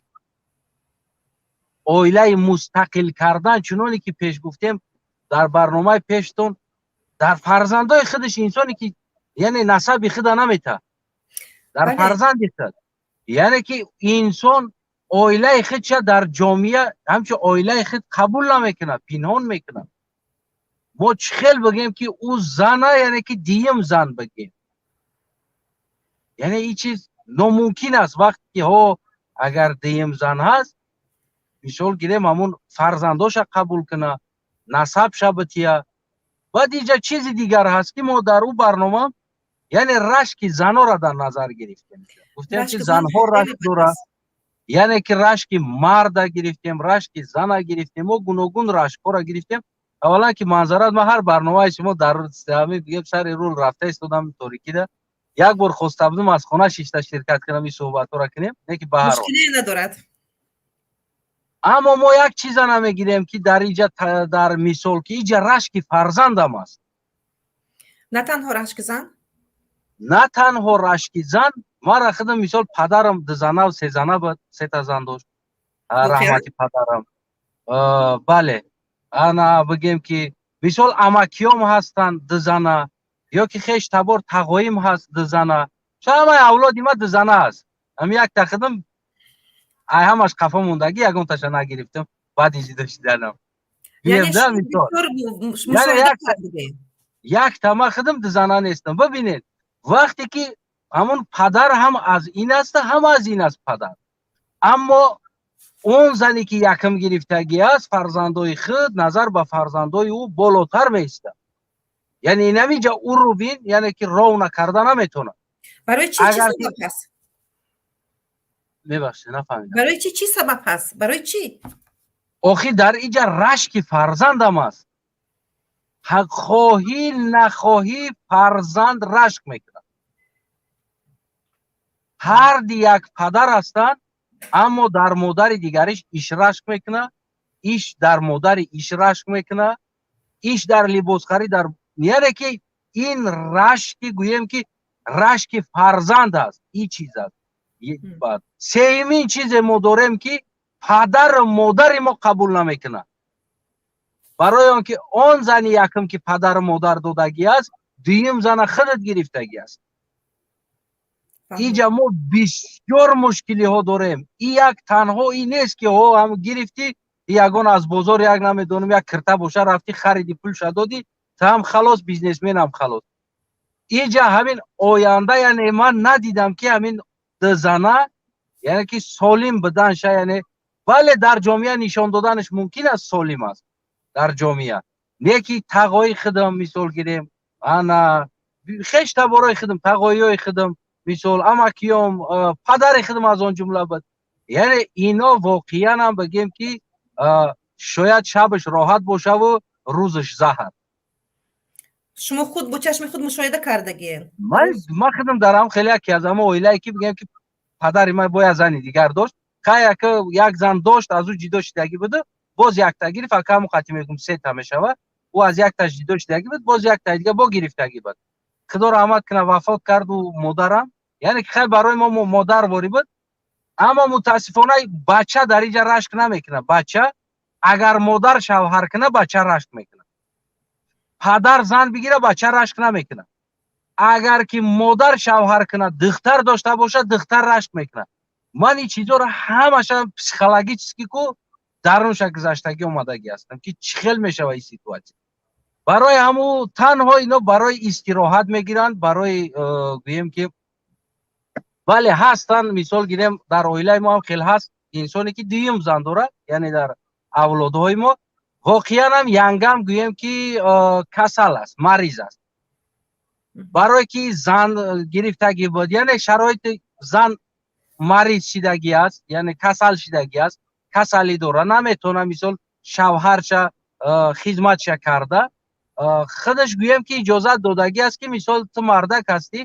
оилаи мустақил кардан, чуноне ки пеш гуфтем дар барномаи пештон, дар фарзандои худаш, инсоне ки яъне насаби худа наметаҳад дар фарзанди худ, яъне ки инсон оилаи худша дар ҷомеа ҳамчун оилаи худ қабул намекунад, пинҳон мекунад. Мо чӣ хел бигем, ки ӯ зана, яъне ки дуюм зан бигем? Яъне ин чиз номумкин аст. Вақте ки ҳо агар дуюм зан ҳаст, мисол гирем, ҳамун фарзандоша қабул куна, насабша бития. Баъд инҷа чизи дигар ҳаст, ки мо дар ӯ барнома, яъне рашки занора дар назар гирифтем, гуфтем, ки занҳо рашк дорад, яъне ки рашки марда гирифтем, рашки зана гирифтем, мо гуногун рашкҳоро гирифтем. Аввалан, ки манзарат, ман ҳар барномаи шумо дар ҳамин, бигем, сари рул рафта истодам торикида, як бор хоста будам аз хона шишта ширкат кунам, ин суҳбатҳоро кунем, не ки ба ҳар Мушкиле надорад. Аммо мо як чиза намегирем, ки дар инҷа, дар мисол, ки инҷа рашки фарзандам аст. На танҳо рашки зан. На танҳо рашки зан. Мара худам, мисол, падарам дузанав, сезана буд, сета зан дошт, раҳмати падарам. Бале, ана бигем, ки мисол амакиём ҳастанд дузана, ё ки хеш табор тағоим ҳаст дузана. Ҳамаи авлоди ма дузана аст. Ҳами якта худам ай ҳамаш қафо мондагӣ, ягонташа нагирифтам баъди ҷудо шиданам. Яъне якта ма худам дузана нестам. Бибинед, вақте ки ҳамун падар ҳам аз ин аст, ҳам аз ин аст падар, аммо он зане ки якм гирифтагӣ аст, фарзандои худ назар ба фарзандои ӯ болотар меистад. Яъне инамиҷа уровень, яъне ки ровно карда наметавонад. Барои чӣ? Чӣ сабаб ҳаст? Мебахшед, нафаҳмидам. Барои чӣ? Чӣ сабаб ҳаст? Барои чӣ? Охир дар иҷа рашки фарзандам аст. Хоҳӣ нахоҳӣ, фарзанд рашк мекунад. Ҳарди як падар ҳастанд. Аммо дар модари дигариш иш рашк мекуна, иш дар модари иш рашк мекуна, иш дар либосхарӣ, дар, яъне ки ин рашки, гӯем ки рашки фарзанд аст, ин чиз аст. Сеюмин чизе мо дорем, ки падару модари мо қабул намекунад, барои он ки он зани якум, ки падару модар додагӣ аст, дуюм зана худат гирифтагӣ аст. Иҷа мо бисёр мушкилиҳо дорем. И як танҳо и нест, ки ҳо ҳам гирифтӣ, ягон аз бозор як, намедонам, як кирта боша, рафтӣ хариди, пулша додӣ, та ҳам халос, бизнесменам халос. Иҷа ҳамин оянда, яъне ман надидам, ки ҳамин дузана, яъне ки солим буданша. Яъне бале, дар ҷомеа нишон доданаш мумкин аст, солим аст дар ҷомеа, не ки тағои худам, мисол гирем, ана хеш таборои худам, тағоиҳои худам, мисол амакиём, падари худам аз он ҷумла буд. Яъне ино воқеан ҳам бигем, ки шояд шабаш роҳат бошаву рӯзаш заҳр. Шумо худ бо чашми худ мушоҳида кардагиен? Ман худам дар ҳам хеле яке аз ҳама оилае, ки бигем, ки падари ман бояд зани дигар дошт. Хай, яка як зан дошт, аз ӯ ҷидо шидагӣ буда, боз якта гирифт. Акаму қати мегум, сета мешава. Ӯ аз якташ ҷидо шидагӣ буд, боз якта дига бо гирифтагӣ буд. Худо раҳмат кунад, вафот карду модарам. Яъне ки хай, барои мо модар ворӣ буд, аммо мутаассифона бача дар инҷа рашк намекунад. Бача агар модар шавҳар кунад, бача рашк мекунад. Падар зан бигира, бача рашк намекунад. Агар ки модар шавҳар кунад, духтар дошта бошад, духтар рашк мекунад. Ман ин чизҳоро ҳамаша психологически ку дарунша гузаштагӣ омадагӣ ҳастам, ки чӣ хел мешава ин ситуация. Барои ҳаму танҳо ино барои истироҳат мегиранд, барои гӯем ки бале, ҳастанд. Мисол гирем, дар оилаи мо ҳам хел ҳаст инсоне, ки дуюм зан дорад, яъне дар авлодҳои мо. Воқеан ҳам янгам, гӯем ки касал аст, мариз аст, барое ки зан гирифтагӣ буд. Яъне шароити зан мариз шидагӣ аст, яъне касал шидагӣ аст, касалӣ дора, наметавона, мисол, шавҳарша хизматша карда. Худаш, гӯем ки, иҷозат додагӣ аст, ки мисол ту мардак ҳастӣ,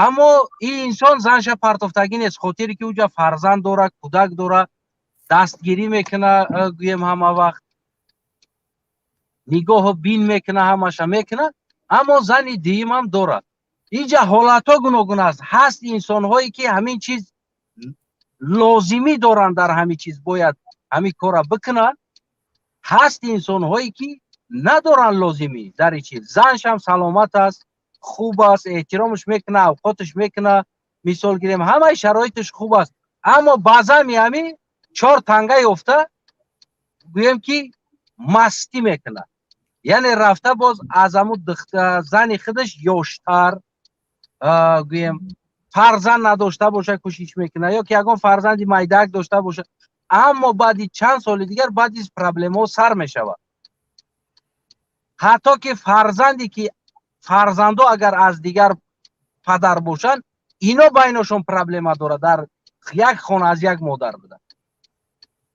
аммо ин инсон занша партофтагӣ нест, хотире ки уҷа фарзанд дора, кӯдак дора, дастгирӣ мекуна, гӯем, ҳама вақт нигоҳу бин мекуна, ҳамаша мекуна, аммо зани дуюмам дорад. Инҷа ҳолатҳо гуногун аст. Ҳаст инсонҳое, ки ҳамин чиз лозимӣ доранд, дар ҳамин чиз бояд ҳамин корра бикунанд. Ҳаст инсонҳое, ки надоранд лозимӣ дар ин чиз. Заншам саломат аст, хуб аст, эҳтиромаш мекуна, авқоташ мекуна, мисол гирем, ҳамаи шароиташ хуб аст, аммо баъзан ҳами чор танга ёфта, гӯем ки, мастӣ мекунад. Яъне рафта боз аз ҳаму зани худаш ёштар, гӯем, фарзанд надошта боша, кӯшиш мекунад, ё ки ягон фарзанди майдак дошта бошад. Аммо баъди чанд соли дигар баъди проблемаҳо сар мешавад. Ҳатто ки фарзанде ки фарзандо агар аз дигар падар бошанд, ино байношон проблема дорад, дар як хона аз як модар буданд.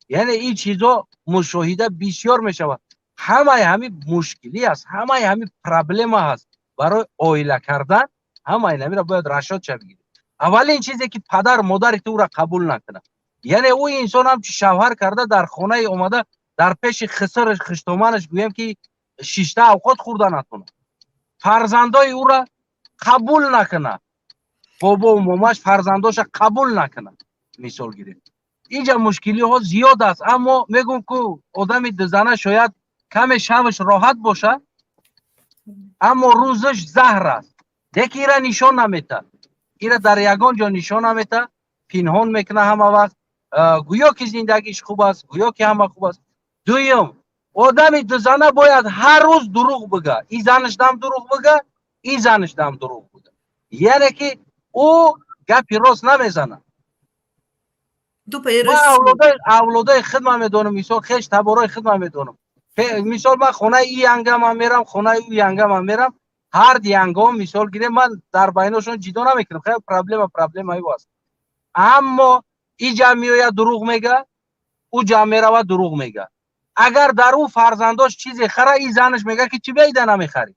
Яъне ин чизо мушоҳида бисёр мешавад. Ҳамаи ҳамин мушкилӣ аст, ҳамаи ҳамин проблема ҳаст. Барои оила кардан ҳамаи намира бояд расчёт ша бигирӣ. Аввалин чизе, ки падар модари ту ӯра қабул накунад, яъне ӯ инсон ҳамчу шавҳар карда, дар хонаи омада, дар пеши хисраш, хиштоманаш, гӯем ки, шишта авқот хӯрда натонад, фарзандои ӯра қабул накунад, бобову момаш фарзандоша қабул накунад, мисол гирем. Инҷа мушкилиҳо зиёд аст. Аммо мегӯм, ку одами дузана шояд каме шабаш роҳат бошад, аммо рӯзаш заҳр аст. Лекин ира нишон наметад, ира дар ягон ҷо нишон наметад, пинҳон мекунад ҳама вақт, гӯё ки зиндагиш хуб аст, гӯё ки ҳама хуб аст. Дуюм, одами дузана бояд ҳар рӯз дурӯғ бига. И занашдам дурӯғ бига, и занашдам дурӯғ бига, яъне ки ӯ гапи рост намезанад. Ман авлодаи худман медонам, мисол, хеш таборои худман медонам. Мисол, ман хонаи и янгамам мерам, хонаи ӯ янгамам мерам, ҳар янгом, мисол гирем, ман дар байношон ҷидо намекунам. Хеле проблема, проблемаи ӯ аст, аммо и ҷамъ меояд, дурӯғ мега, ӯ ҷамъ меравад, дурӯғ мега. Агар дар ӯ фарзандош чизе хара, и занаш мега, ки чӣ беида намехарӣ?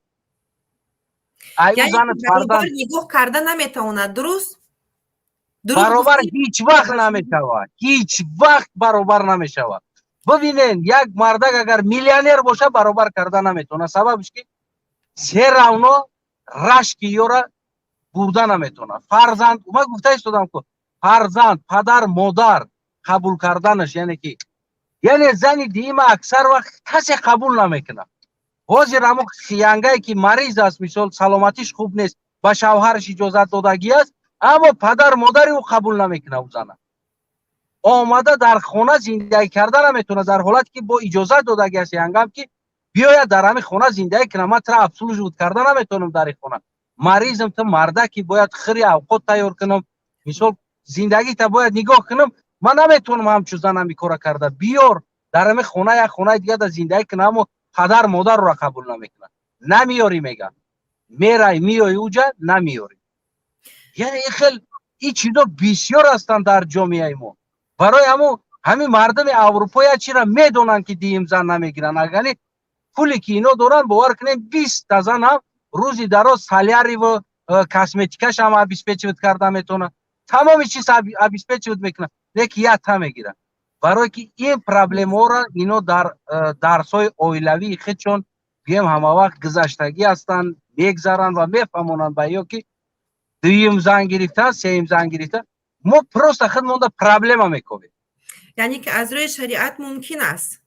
Нигоҳ карда наметавонад, дуруст? Баробар ҳеҷ вақт намешавад, ҳеҷ вақт баробар намешавад. Бибинен, як мардак агар миллионер боша, баробар карда наметавонад. Сабабш ки всё равно рашки ёра бурда наметавонад. Фарзанд, ман гуфта истодам ку, фарзанд, падар, модар қабул карданаш, яъне ки, яъне зани дуюма аксар вақт касе қабул намекунад. Ҳозир ҳамо янгае ки мариз аст, мисол, саломатиш хуб нест, ба шавҳараш иҷозат додагӣ аст, аммо падар модари ӯ қабул намекунад. Ӯ зана омада дар хона зиндагӣ карда наметавонад, дар ҳолате ки бо иҷозат додагӣ аст янгам, ки биёяд, дар ҳамин хона зиндагӣ кунад. Ман тра обслуживать карда наметавонам дар ин хона, маризм, ту мардаки, бояд хири авқот тайёр кунам, мисол, зиндагита бояд нигоҳ кунам. Ман наметавонам ҳамчун зан ҳамин кора карда. Биёр, дар ҳамин хона, як хонаи дигар дар зиндагӣ кунам. Аммо падар модарро қабул намекунад. Намеёрӣ, мегӯяд, мерай, миёи, уҷа намеёрӣ. Яъне ин хел ин чизо бисёр ҳастанд дар ҷомеаи мо. Барои ҳамун ҳамин мардуми Аврупо як чира медонанд, ки дуюм зан намегиранд. Агани пуле ки ино доранд, бовар кунем, 20-та зан ҳам рӯзи дароз соляриву косметикаш ҳам обеспечивать карда метавонад, тамоми чиз обеспечивать мекунад, лекин якта мегирад. Барое ки ин проблемаҳоро ино дар дарсҳои оилавии худшон, гӯем, ҳамавақт гузаштагӣ ҳастанд, мегзаранд ва мефаҳмонанд ба ё ки дуюм зан гирифтан, сеюм зан гирифтан, мо просто худмонда проблема мекобем. Яъне ки аз рӯи шариат мумкин аст,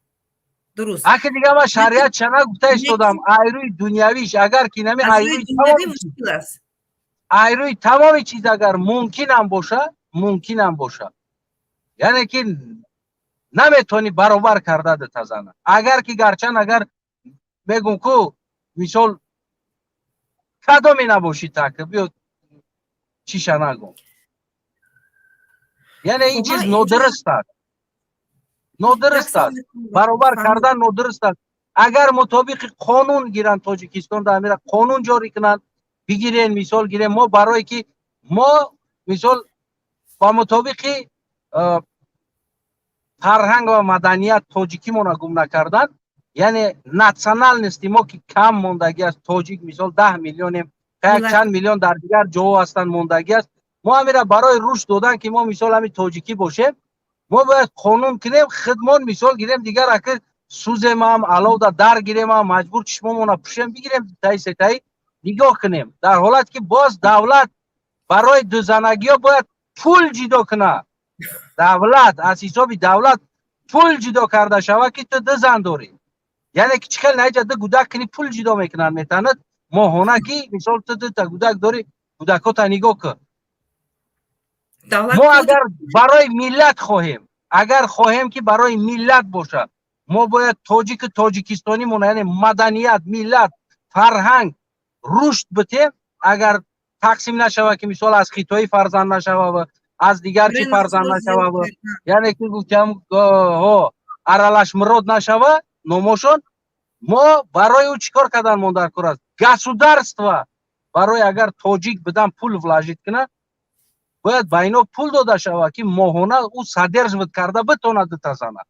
дуруст? Аки дига ман шариат ча нагуфта истодам, айрӯи дунявиш агар ки нами мушкил аст. Айрӯи тамоми чиз агар мумкинам боша, мумкинам боша, яъне ки наметавонӣ баробар карда дута зана. Агар ки гарчанд агар мегум ку, мисол, кадоме набошӣ, так биё, чиша нагум. Яъне ин чиз нодуруст аст, нодуруст аст, баробар кардан нодуруст аст. Агар мутобиқи қонун гиранд, Тоҷикистон дар амира қонун ҷорӣ кунанд, бигирен, мисол гирем, мо барое ки мо, мисол, ба мутобиқи фарҳанг ва маданият тоҷикимона гум накардан, яъне национальности мо ки кам мондагӣ аст, тоҷик, мисол, 10 миллионем, як чанд миллион дар дигар ҷоҳо ҳастанд, мондагӣ аст. Мо ҳамира барои рушд додан, ки мо, мисол, ҳамин тоҷикӣ бошем, мо бояд қонун кунем худмон. Мисол гирем, дигар аки сӯземам, аловда дар гиремам, маҷбур чишмомона пӯшем, бигирем, таи сетаи нигоҳ кунем. Дар ҳолате ки боз давлат барои дузанагиҳо бояд пул ҷидо кунад, давлат, аз ҳисоби давлат пул ҷудо карда шавад, ки ту ду зан дорӣ, яъне ки чӣ хел наиҷа ду гудак кунӣ, пул ҷудо мекунанд, метанад моҳона, ки мисол, ту дута гудак дорӣ, гудакота нигоҳ кун. Мо агар барои миллат хоҳем, агар хоҳем, ки барои миллат бошад, мо бояд тоҷику тоҷикистонимон, яъне маданият, миллат, фарҳанг рушд битем. Агар тақсим нашава, ки мисол, аз хитоӣ фарзанд нашава, аз дигар чи фарзанд нашава, яъне ки гуфтам, ҳо, аралашмурод нашава номошон, мо барои ӯ чӣ кор кардан мон дар кор аст? Государство барои агар тоҷик бидан пул вложить кунад, бояд ба ино пул дода шавад, ки моҳона ӯ содерживать карда битонад дута зана,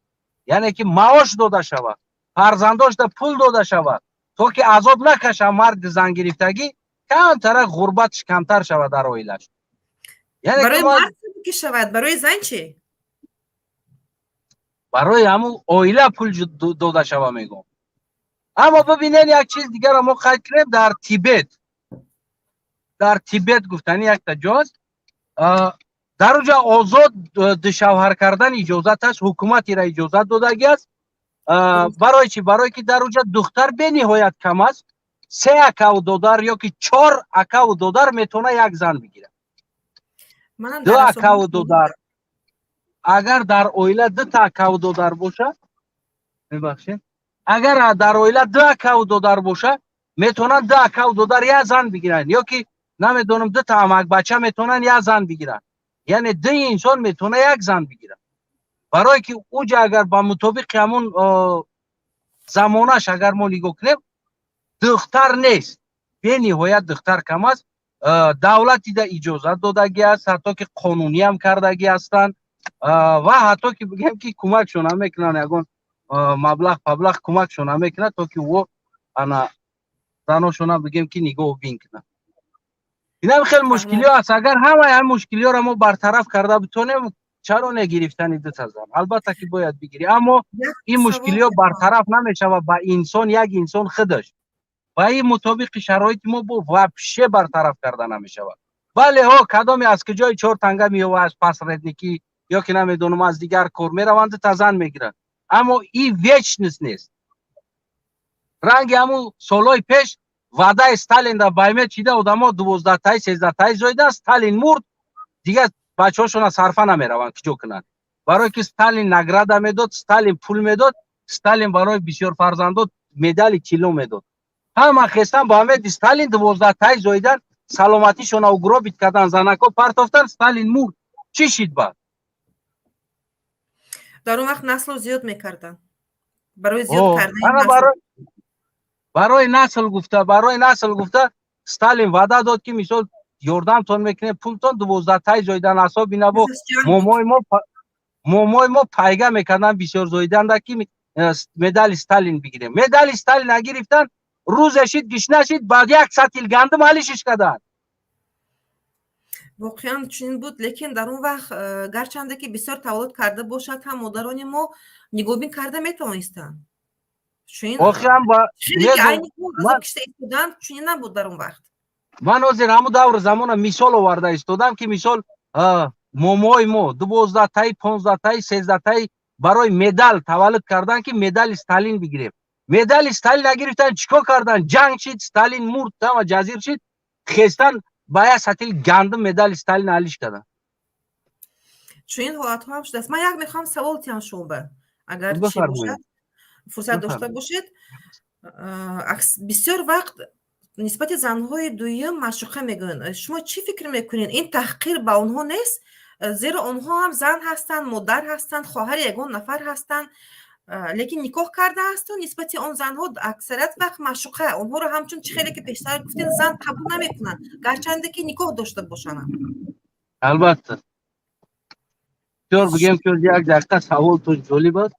яъне ки маош дода шавад, фарзандошда пул дода шавад, то ки азоб накаша марди зангирифтагӣ, камтара ғурбатш камтар шавад дар оилаш. Барои мард ки шавад, барои зан чӣ? Барои ҳамун оила пул дода шава, мегӯм. Аммо бибинед, як чиз дигарро мо қайд кунем. Дар Тибет, дар Тибет гуфтани якта ҷост, дар уҷа озод душавҳар кардан иҷозат аст, ҳукумат ира иҷозат додагӣ аст. Барои чӣ? Барое ки дар уҷа духтар бениҳоят кам аст. Се акаву додар ё ки чор акаву додар метавона як зан бигирад. Ду акаву додар, агар дар оила дута акаву додар боша, мебахшед, агар дар оила ду акаву додар боша, метавонанд ду акаву додар як зан бигиранд, ё ки намедонам, дута амакбача метавонанд як зан бигиранд, яъне ду инсон метавона як зан бигирад. Барое ки уҷа агар ба мутобиқи ҳамун замонаш агар мо нигоҳ кунем, духтар нест, бениҳоят духтар кам аст. Давлатида иҷозат додагӣ аст, ҳатто ки қонуниам кардагӣ ҳастанд ва ҳатто ки бигем, ки кӯмакшон ҳам мекунанд, ягон маблағ паблағ кӯмакшон ҳам мекунад, то ки ӯ ана заношона, бигем, ки нигоҳ бин кунад. Инам хеле мушкилиҳо аст. Агар ҳамаи ҳам мушкилиҳоро мо бартараф карда битонем, чаро не гирифтани дута зан? Албатта, ки бояд бигирӣ, аммо ин мушкилиҳо бартараф намешавад ба инсон, як инсон худаш ва ин мутобиқи шароити мо бо вообще бартараф карда намешавад. Бале, ҳо, кадоме аз куҷои чор танга меёва, аз посредникӣ ё ки намедонам, аз дигар кор мераванд, дута зан мегиранд, аммо ин вечность нест. Ранги ҳамун солҳои пеш ваъдаи Сталин дар баймет чида, одамо 12-таи, 13-таи зоидан. Сталин мурд, дигар бачаҳошона сарфа намераванд, киҷо кунанд, барое ки Сталин награда медод, Сталин пул медод, Сталин барои бисёрфарзандо медали тилло медод. Ҳама хестан ба умеди Сталин 12-таи зоидан, саломатишона угробить кардан, занако партофтан. Сталин мурд, чӣ шид баъд? Дар он вақт наслро зиёд мекарданд барои зиёд кардани. Барои насл гуфта, барои насл гуфта Сталин ваъда дод, ки мисол ёрдамтон мекунем, пултон. 12-таи зоидан, асоби набо момои мо пайга мекардан бисёр зоиданда, ки медали Сталин бигирем. Медали Сталин нагирифтан, рӯзе шид, гишна шид, баъд як сатил гандум алишиш карданд. Воқеан чунин буд, лекин дар он вақт гарчанде ки бисёр таваллуд карда бошад ҳам, модарони мо нигоҳбин карда метавонистанд. Охирам Кишта чунин набуд дар он вақт. Ман ҳозир ҳамун давру замона мисол оварда истодам, ки мисол момои мо 12-таи, 15-таи, 13-таи барои медал таваллуд кардан, ки медали Сталин бигирем. Медали Сталин нагирифтан, чӣ кор кардан? Ҷанг шид, Сталин мурд, ама ҷазир шид, хестан ба як сатил гандум медали Сталин алиш кардан. Чунин ҳолатҳо ҳам шудааст. Ман як мехоҳам савол тиҳам шумо ба, агар чӣ бошад, фурсат дошта бошед. Бисёр вақт нисбати занҳои дуюм маъшуқа мегӯянд. Шумо чӣ фикр мекунед, ин таҳқир ба онҳо нест? Зеро онҳо ҳам зан ҳастанд, модар ҳастанд, хоҳари ягон нафар ҳастанд, лекин никоҳ кардаасту нисбати он занҳо аксарият вақт маъшуқа, онҳоро ҳамчун, чӣ хеле ки пештар гуфтем, зан қабул намекунанд, гарчанде ки никоҳ дошта бошанд. Албатта, бисёр бигем, ки як дақиқа, саволтон ҷолиб аст.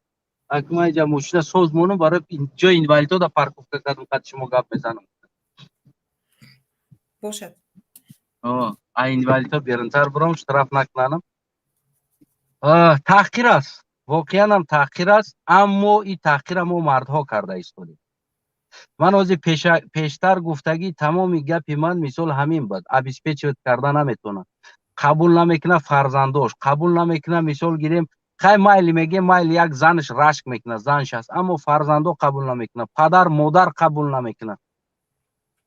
Акма иҷа мошина соз монам, барои ҷои инвалидҳо да парковка кардам, қад шумо гап мезанам. Бошад. А инвалидҳо берунтар бурам, штраф накунанам. Таҳқир аст, воқеанам таҳқир аст, аммо ин таҳқира мо мардҳо карда истодем. Ман ҳозир пештар гуфтагӣ, тамоми гапи ман мисол ҳамин буд: обеспечивать карда наметавонад, қабул намекунад, фарзандош қабул намекунад. Мисол гирем, хай, майли, мегем, майли, як занаш рашк мекунад, занш аст, аммо фарзандо қабул намекунад, падар модар қабул намекунад.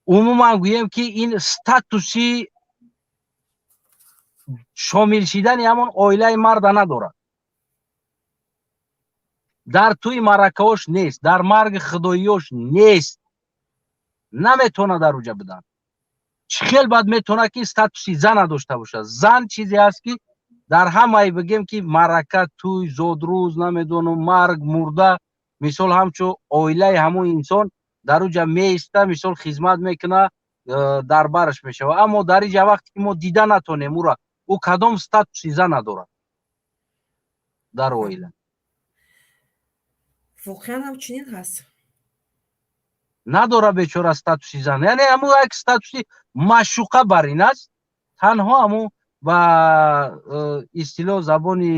Умуман гӯем, ки ин статуси шомил шидани ҳамон оилаи марда надорад, дар тӯи маъракаҳош нест, дар марги худоиёш нест, наметавонад дар уҷа будан. Чӣ хел баъд метавонад, ки статуси зана дошта бошад? Зан чизе аст, ки дар ҳамаи, бигем, ки маърака, тӯй, зодрӯз, намедонам, марг, мурда, мисол ҳамчун оилаи ҳамон инсон дар уҷа меиста, мисол хизмат мекуна, дар бараш мешавад. Аммо дар иҷа вақте ки мо дида натонем ӯра, ӯ кадом статуси зана дорад дар оила? Воқеан ҳам чунин ҳаст. Надора бечора статуси зан, яъне ҳамун як статуси маъшуқа бар ин аст танҳо, ҳамун ба истилоҳ забони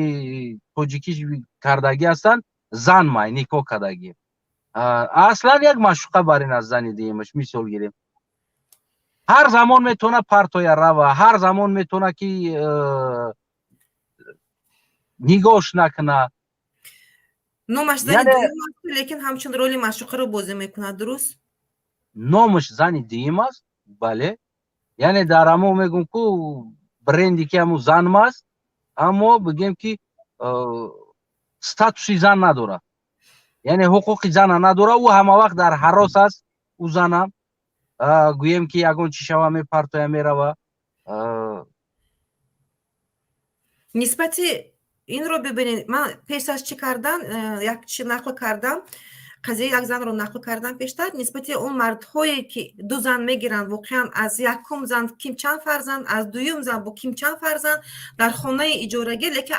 тоҷикӣ кардагӣ ҳастанд, зан май никоҳ кардагӣ, аслан як маъшуқа бар ин аст. Зани дуюмаш, мисол гирем, ҳар замон метавона партоя рава, ҳар замон метавона, ки нигоҳш накуна. Номаш зани дуюм аст, лекин ҳамчун роли маъшуқаро бозӣ мекунад, дуруст? Номаш зани дуюм аст, бале, яъне дар ҳамо мегӯм ку бренди, ки ҳамун занм аст, аммо бигем, ки статуси зан надорад, яъне ҳуқуқи зана надорад. Ӯ ҳама вақт дар ҳарос аст. Ӯ занам, гӯем, ки ягон чӣ шава, мепартоя, мерава. Нисбати инро бибинед, ман пеш аз чӣ кардан як чи нақл кардам, қазияи як занро нақл кардам пештар, нисбати он мардҳое, ки ду зан мегиранд, воқеан аз якум зан ким чанд фарзанд, аз дуюм зан бо ким чанд фарзанд, дар хонаи иҷорагӣ, лекин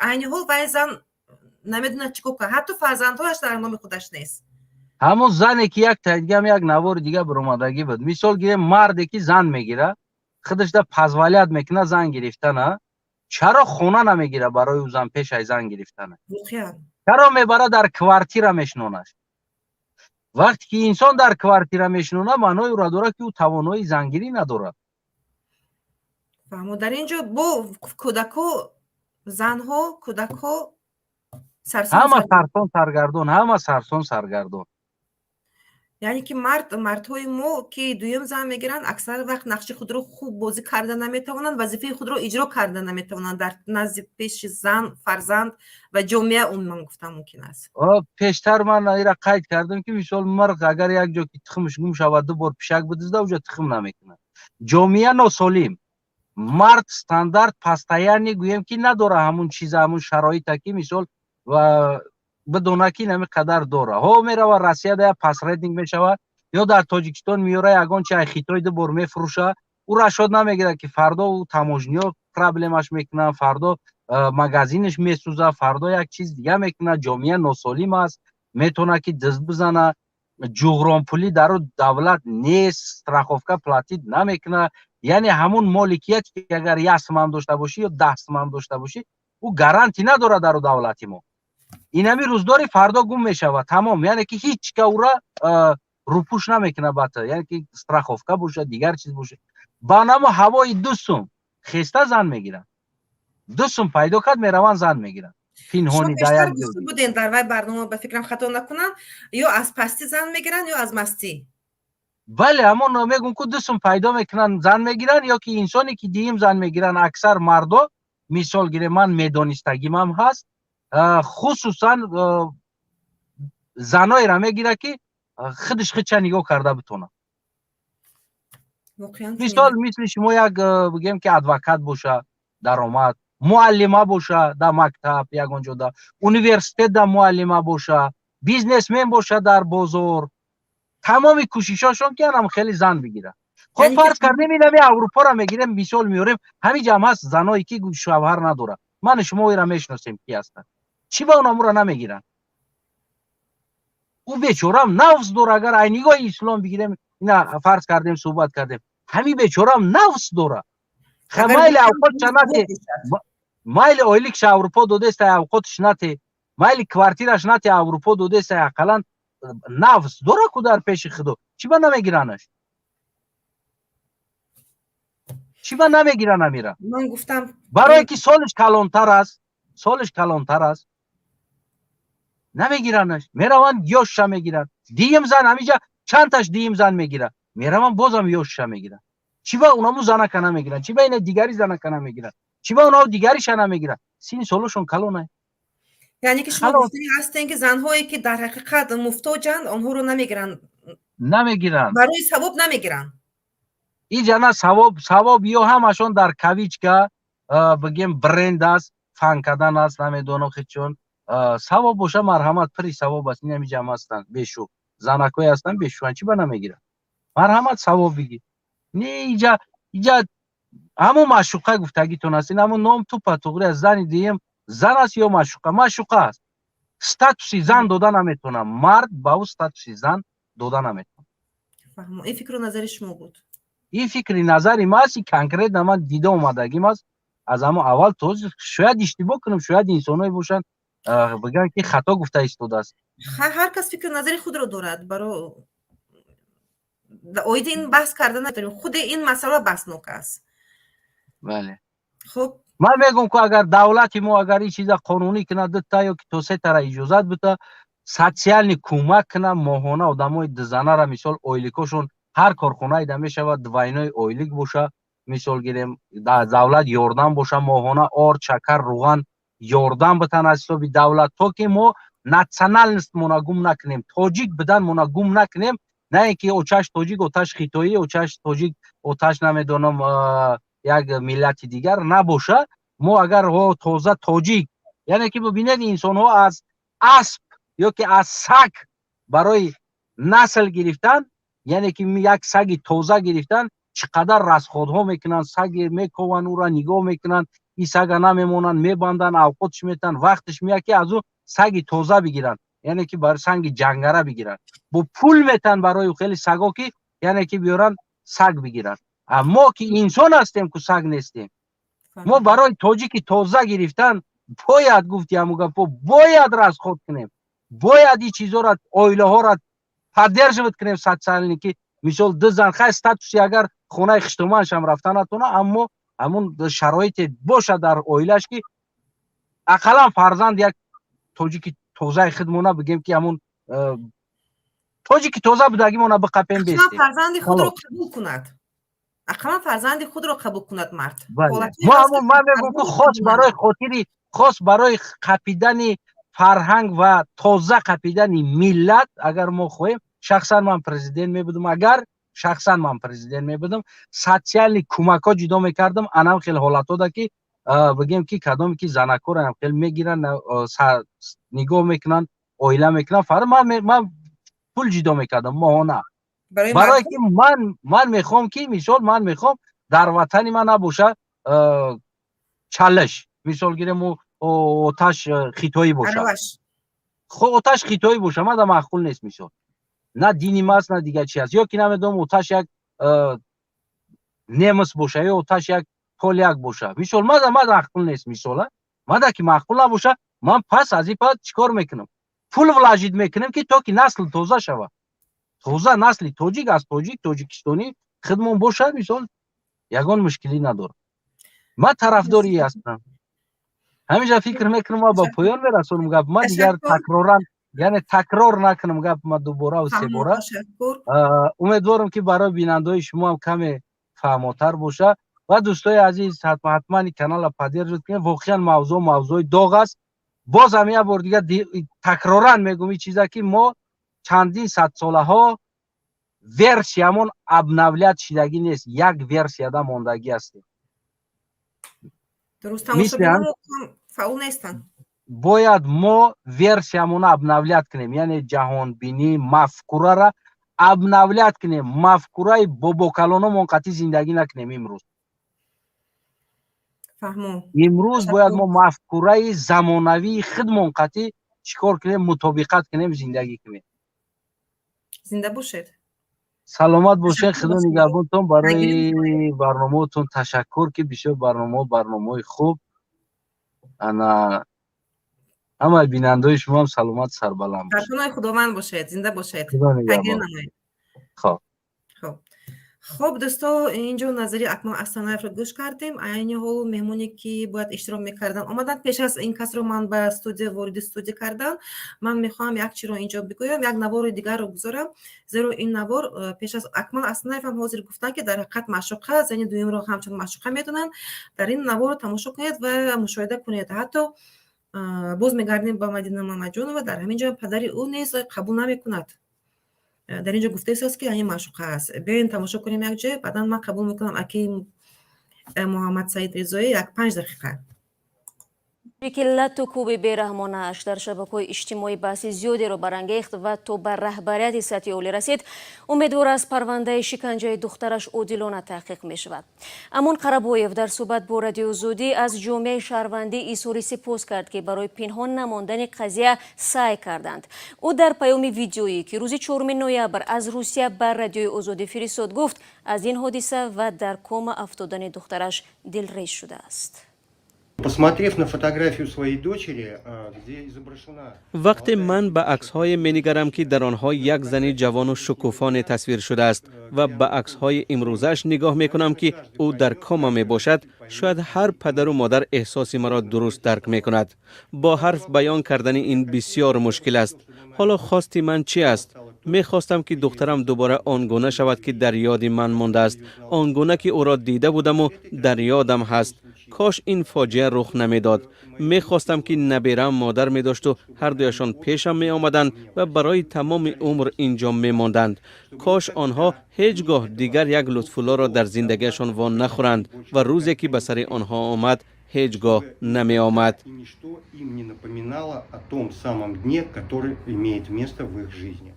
айни ҳол вай зан намедонад чӣ кор кунад, ҳатто фарзандҳояш дар номи худаш нест. Ҳамон зане, ки як тайдигам, як навори дига баромадагӣ буд. Мисол гирем, марде, ки зан мегирад. Худашда позволять мекунад зан гирифтана, чаро хона намегира барои ӯ зан пеш ай зан гирифтана? Чаро мебара дар квартира мешинонаш? Вақте ки инсон дар квартира мешинона, маънои ӯро дорад, ки ӯ тавоноии зангирӣ надорад. Фаҳмо, дар ин ҷо бо кӯдако, занҳо, кӯдакҳо. Ҳама сарсон саргардон, ҳама сарсон саргардон. Яъне ки мардҳои мо, ки дуюм зан мегиранд, аксар вақт нақши худро хуб бозӣ карда наметавонанд, вазифаи худро иҷро карда наметавонанд дар назди пеши зан, фарзанд ва ҷомеа умуман, гуфтан мумкин аст. Пештар ман ира қайд кардам, ки мисол мурғ агар як ҷо ки тухмаш гум шавад, ду бор пишак бидизда, уҷо тухм намекунад. Ҷомеа носолим, мард стандарт постоянный гӯем ки надора, ҳамун чиза, ҳамун шароита, ки мисол ва бидона, ки инами қадар дора. Ҳо, мерава Россияда, я посредник мешавад ё дар Тоҷикистон меёра, ягон чи ай Хитой ду бор мефурӯша. Ӯ расчёт намегирад, ки фардо ӯ таможня проблемаш мекунад, фардо магазинаш месӯза, фардо як чиз дига мекунад. Ҷомеа носолим аст, метавонад ки дизд бизана. Ҷуғронпулӣ дару давлат нест, страховка платить намекунад. Яъне ҳамун моликият, ки агар як сумам дошта бошӣ ё 10 сумам дошта бошӣ, ӯ гарантӣ надорад дару давлати мо. Инами рӯздори фардо гум мешавад, тамом. Яъне ки ҳеҷ ка ӯра рӯпӯш намекунад бата, яъне ки страховка бошад, дигар чиз бошад. Ба намо ҳавои 2 сум хеста зан мегиранд, 2 сум пайдо кард, мераванд, зан мегиранд пинҳони. Будем дар вай барнома, ба фикрам, хато накунам, ё аз пастӣ зан мегиранд, ё аз мастӣ. Бале, ҳамон мегӯм ку, 2 сум пайдо мекунанд, зан мегиранд, ё ки инсоне ки диим зан мегиранд, аксар мардо, мисол гирем, ман медонистагимам ҳаст, хусусан заноеро мегирад, ки худаш худша нигоҳ карда битонад. Мисол, мисли шумо, як бигем ки адвокат боша, даромад, муаллима боша дар мактаб, ягон ҷо да университет да муаллима боша, бизнесмен боша дар бозор. Тамоми кӯшишошон ки анам хеле зан бигирад. Хоб, фарз кардем, инами Аврупоро мегирем, мисол меорем, ҳамин ҷам ҳаст заное, ки шавҳар надорад. Мани шумо ира мешиносем, ки ҳастанд. Чӣ ба онамура намегиранд? Ӯ бечорам нафс дора. Агар ай нигоҳи ислом бигирем, ина фарз кардем, суҳбат кардем, ҳамин бечорам нафс дора. Майли, авқотша нате, майли, ойликша Аврупо додеста, авқотш нате, майли, квартираш нате, Аврупо додеста, ақаллан нафс дора ку дар пеши худо. Чӣ ба намегиранаш? Чӣ ба намегиран амира? Ман гуфтам. Барое ки солиш калонтар аст, солиш калонтар аст, намегиранаш, мераванд, ёшша мегиранд. Диим зан ҳамиҷа чандташ диим зан мегирад, мераванд, бозам ёшша мегиранд. Чӣ ба унаму занака намегиранд? Чӣ ба ина дигари занака намегиранд? Чӣ ба унао дигариша намегиранд? Сини солошон калонай. Яъне ки шумо гуфтани ҳастем, ки занҳое, ки дар ҳақиқат муфтоҷанд, онҳоро намегиранд. Намегиранд. Барои савоб намегиранд. Иҷа на савоб, савоб ё ҳамашон дар кавичка бигем, бренд аст, фан кардан аст, намедонам хечон. Савоб боша, марҳамат, пири савоб аст. Инами ҷамъ ҳастанд бешу, занакҳое ҳастанд бешӯҳанд, чӣ ба намегиранд? Марҳамат, савоб бигир. Не, иҷа ҳамун маъшуқа гуфтагитон аст, ин ҳамун ном тупа туғри аст. Зани дуюм зан аст ё маъшуқа? Маъшуқа аст. Статуси зан дода наметавонам, мард ба ӯ статуси зан дода наметавонад. Ин фикру назари шумо буд? Ин фикри назари ма аст, конкретно ман дида омадагим аст аз ҳамон аввал то шояд иштибоҳ кунам, шояд инсонҳое бошанд, бигӯянд, ки хато гуфта истодааст. Ҳар кас фикру назари худро дорад. Баро оиди ин баҳс карда наметавонем, худи ин масъала баҳснок аст. Бале. Хуб. Ман мегӯм ку, агар давлати мо агар ин чиза қонунӣ кунад, дута ё ки то сетара иҷозат бита, социальный кӯмак кунад моҳона одамои дузанара, мисол, ойликошон ҳар корхонаеда мешавад двойной ойлик боша, мисол гирем, давлат ёрдам боша, моҳона орд, шакар, руған ёрдам битан аз ҳисоби давлат, то ки мо национальность мона гум накунем, тоҷик бидан мона гум накунем. На ин ки очаш тоҷик, оташ хитоӣ, очаш тоҷик, оташ намедонам як миллати дигар набоша. Мо агар тоза тоҷик, яъне ки бибинед, инсонҳо аз асп ё ки аз саг барои насл гирифтан, яъне ки як саги тоза гирифтан, чӣ қадар расход ҳо мекунанд. Саге мекованд, ӯра нигоҳ мекунанд, ин сага намемонанд, мебанданд, авқотш метаҳанд, вақташ меяд, ки аз ӯ саги тоза бигиранд, яъне ки бар санги ҷангара бигиранд, бо пул метаҳанд барои хеле саго, ки яъне ки биёранд, саг бигиранд. Мо ки инсон ҳастем, ку саг нестем. Мо барои тоҷики тоза гирифтан бояд, гуфти ҳамун гапо, бояд расход кунем, бояд ин чизоро, оилаҳоро поддерживать кунем социально, ки мисол ду зан, хай, статуси агар хонаи хиштуманшам рафта натона, аммо ҳамун шароите бошад дар оилаш, ки ақаллан фарзанд як тоҷики тозаи худмона бигем, ки ҳамун тоҷики тоза будагимона биқапем, бестем. Фарзанди худро қабул кунад, ақаллан фарзанди худро қабул кунад мард. Ман мегӯм, ки хос барои хотири, хос барои қапидани фарҳанг ва тоза қапидани миллат, агар мо хоҳем, шахсан ман президент мебудам, агар шахсан ман президент мебудам, социальный кӯмакҳо ҷудо мекардам. Анам хел ҳолатҳода, ки бигем, ки кадоме ки занакҳоро хел мегиранд, нигоҳ мекунанд, оила мекунанд, фар ман пул ҷудо мекардам моҳона, барое ки ман мехоҳам, ки мисол ман мехоҳам дар ватани ман набоша чалаш, мисол гирем, оташ хитоӣ боша, оташ хитоӣ боша, мада маъқул нест, мисол, на дини маст, на дигар чи аст, ё ки намедонам, оташ як немис боша ё оташ як поляк боша, мисол, мада маъқул нест. Мисола, мада ки маъқул набоша, ман пас аз ин пас чӣ кор мекунам? Пул вложить мекунем, ки то ки насл тоза шава, тоза насли тоҷик аз тоҷик, тоҷикистонӣ хидмон бошад. Мисол, ягон мушкилӣ надорам, ман тарафдори ҳастам. Ҳаминҷа фикр мекунам, ма ба поён мерасонам гап. Ма дигар такроран, яъне такрор накунам гап ма дубора себора. Умедворам, ки барои бинандаҳои шумо ҳам каме фаҳмотар боша. Ва дӯстои азиз, ҳатман канала поддерживать кунед. Воқеан мавзӯъ мавзӯи доғ аст. Боз ҳам як бор дигар такроран мегӯм ин чиза, ки мо чандин садсолаҳо версиямон обновлять шидагӣ нест, як версияда мондагӣ ҳастем. Фаъол нестанд. Бояд мо версиямонро обновлять кунем, яъне ҷаҳонбинӣ, мафкурара обновлять кунем. Мафкураи бобокалономон қатъи зиндагӣ накунем имрӯз. Имрӯз бояд мо мафкураи замонавии худмон қатъи чӣ кор кунем? Мутобиқат кунем, зиндагӣ кунем. Зинда бошед. Саломат бошед, Худо нигаҳбонтон. Барои барномаотон ташаккур, ки бисёр барномаҳо барномаҳои хуб. Ана ҳамаи бинандаҳои шумоам саломат, сарбаланд. Дар паноҳи Худованд бошед, зинда бошед. Хоб. Хоб, хуб, дӯсто, инҷо назари Акмал Астанаевро гӯш кардем. Айни ҳол меҳмоне, ки бояд иштирок мекарданд, омаданд. Пеш аз ин касро ман ба студия, вориди студия кардан, ман мехоҳам як чиро инҷо бигӯям, як навори дигарро гузорам, зеро ин навор пеш аз Акмал Астанаев ҳам ҳозир гуфтанд, ки дар ҳақиқат маъшуқа, зани дуюмро ҳамчун маъшуқа медонанд. Дар ин наворро тамошо кунед ва мушоҳида кунед. Ҳатто боз мегардем ба Мадина Мамаҷонова. Дар ҳамин ҷо падари ӯ низ қабул намекунад. Дар ин ҷо гуфта истааст, ки ҳамин маъшуқа аст. Биёем, тамошо кунем якҷоя, баъдан ман қабул мекунам аки Муҳаммад Саид Ризоӣ, як 5 дақиқа. Ки лату кӯби бераҳмонааш дар шабакаҳои иҷтимоӣ баҳси зиёдеро барангехт ва то ба раҳбарияти сатҳи олӣ расид, умедвор аст, парвандаи шиканҷаи духтараш одилона таҳқиқ мешавад. Амон Қарабоев дар суҳбат бо Радиои Озодӣ аз ҷомеаи шаҳрвандӣ изҳори сипос кард, ки барои пинҳон намондани қазия саъй карданд. Ӯ дар паёми видеоӣ, ки рӯзи 4 ноябр аз Русия ба Радиои Озодӣ фиристод, гуфт, аз ин ҳодиса ва дар кома афтодани духтараш дилрез шудааст. Посмотрев на фотографию своей дочери, где изображена. Вақте ман ба аксҳое менигарам, ки дар онҳо як зани ҷавону шукуфоне тасвир шудааст, ва ба аксҳои имрӯзааш нигоҳ мекунам, ки ӯ дар кома мебошад, шояд ҳар падару модар эҳсоси маро дуруст дарк мекунад. Бо ҳарф баён кардани ин бисёр мушкил аст. Ҳоло хости ман чӣ аст? Мехостам, ки духтарам дубора он гуна шавад, ки дар ёди ман мондааст, он гуна ки ӯро дида будаму дар ёдам ҳаст. Кош ин фоҷиа рух намедод. Мехостам, ки набераам модар медошту ҳардуяшон пешам меомаданд ва барои тамоми умр инҷо мемонданд. Кош онҳо ҳеҷ гоҳ дигар як Лутфуллоро дар зиндагиашон во нахӯранд ва рӯзе, ки ба сари онҳо омад, ҳеҷ гоҳ намеомад. И ничто им не напоминало о том самом дне, который имеет место в их жизни.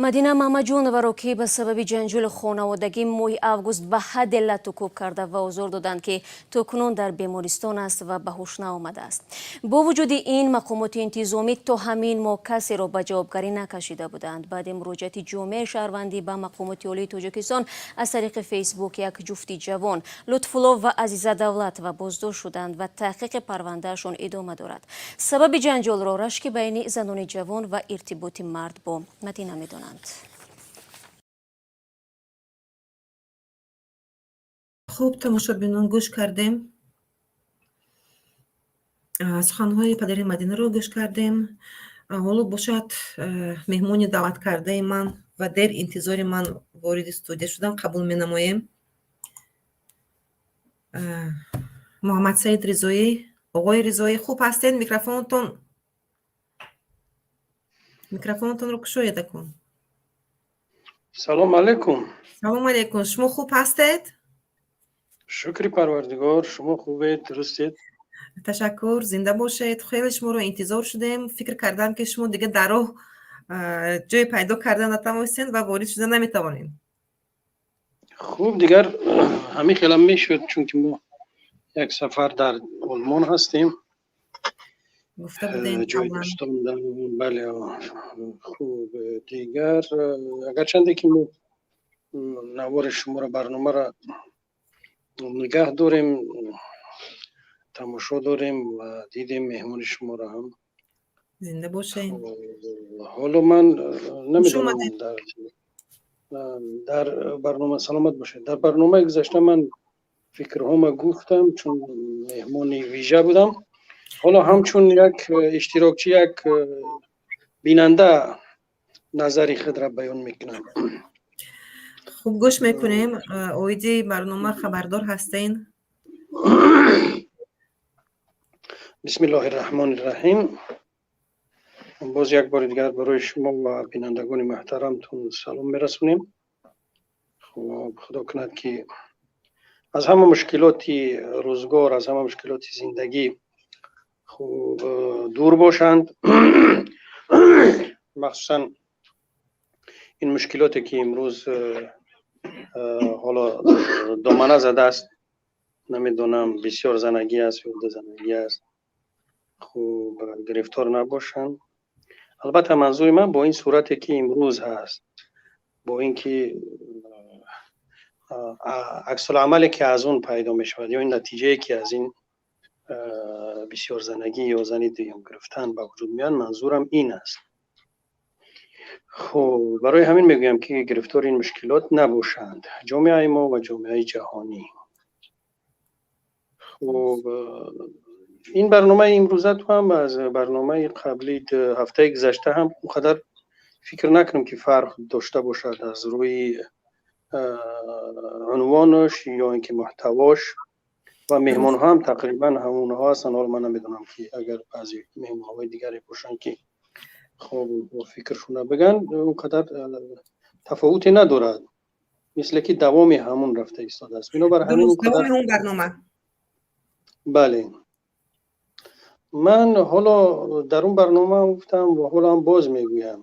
Мадина Мамаҷонованро, ки ба сабаби ҷанҷоли хонаводагӣ моҳи август ба ҳадде латту кӯб карда ва озор доданд, ки то кунун дар бемористон аст ва ба ҳуш наомадааст. Бо вуҷуди ин, мақомоти интизомӣ то ҳамин моҳ касеро ба ҷавобгарӣ накашида буданд. Баъди муроҷиати ҷомеаи шаҳрвандӣ ба мақомоти олии Тоҷикистон аз тариқи Фейсбук, як ҷуфти ҷавон, Лутфулло ва Азиза Давлатова, боздошт шуданд ва таҳқиқи парвандаашон идома дорад. Сабаби ҷанҷолро рашки байни занони ҷавон ва иртиботи мард бо Мадина медонанд. Хуб, тамошобинон, гӯш кардем. Суханҳои падари Мадинаро гӯш кардем. Ҳоло бошад, меҳмони даъваткардаи ман ва дер интизори ман вориди студия шудам, қабул менамоем. Муҳаммадсаид Ризоӣ. Оғои Ризоӣ, хуб ҳастед? Микрофонтонро кушоед акун. Салом алейкум. Салом алейкум. Шумо хуб ҳастед? Шукри Парвардигор, шумо хубед, дурустед? Ташаккур, зинда бошед. Хеле шуморо интизор шудем. Фикр кардам, ки шумо дига дар роҳ ҷое пайдо карда натавонистед ва ворид шуда наметавонед. Хуб, дигар ҳамин хелам мешуд, чунки мо як сафар дар Олмон ҳастем. Гуфта будем. Ҷои дӯстон, бале. Хуб, дигар агарчанде ки мо навори шуморо, барномаро нигаҳ дорем, тамошо дорем ва дидем меҳмони шуморо ҳам. Зинда бошед. Ҳоло ман намедонам, дар барнома, саломат бошед, дар барномаи гузашта ман фикрҳома гуфтам, чун меҳмони вижа будам. Ҳоло ҳамчун як иштирокчӣ, як бинанда назари худро баён мекунам. Хуб, гӯш мекунем. Оиди барнома хабардор ҳастен? Бисмиллоҳи раҳмони раҳим. Боз як бори дигар барои шумо ва бинандагони муҳтарамтон салом мерасонем. Хуб, худо кунад, ки аз ҳама мушкилоти рӯзгор, аз ҳама мушкилоти зиндагӣ хуб дур бошанд, махсусан ин мушкилоте, ки имрӯз ҳоло домана задааст, намедонам, бисёр занагӣ аст ё дузанагӣ аст, хуб гирифтор набошанд. Албатта, манзури ман бо ин сурате, ки имрӯз ҳаст, бо ин ки аксуламале, ки аз он пайдо мешавад, ё ин натиҷае, ки аз ин бисёрзанагӣ ё зани дуюм гирифтан ба вуҷуд меояд, манзурам ин аст. Хуб, барои ҳамин мегӯям, ки гирифтори ин мушкилот набошанд ҷомеаи мо ва ҷомеаи ҷаҳонӣ. Хуб, ин барномаи имрӯза ту ҳам аз барномаи қабли ҳафтаи гузашта ҳам он қадар фикр накунам, ки фарқ дошта бошад аз рӯи унвонаш ё ин ки муҳтавош, ва меҳмонҳо ҳам тақрибан ҳамонҳо ҳастанд. Ҳоло ман намедонам, ки агар баъзе меҳмонҳои дигаре бошанд, ки хоб фикршона бигӯянд, он қадар тафовуте надорад, мисле ки давоми ҳамон рафта истодааст. Бинобар ҳамин барнома. Бале, ман ҳоло дар он барнома гуфтам ва ҳоло ҳам боз мегӯям.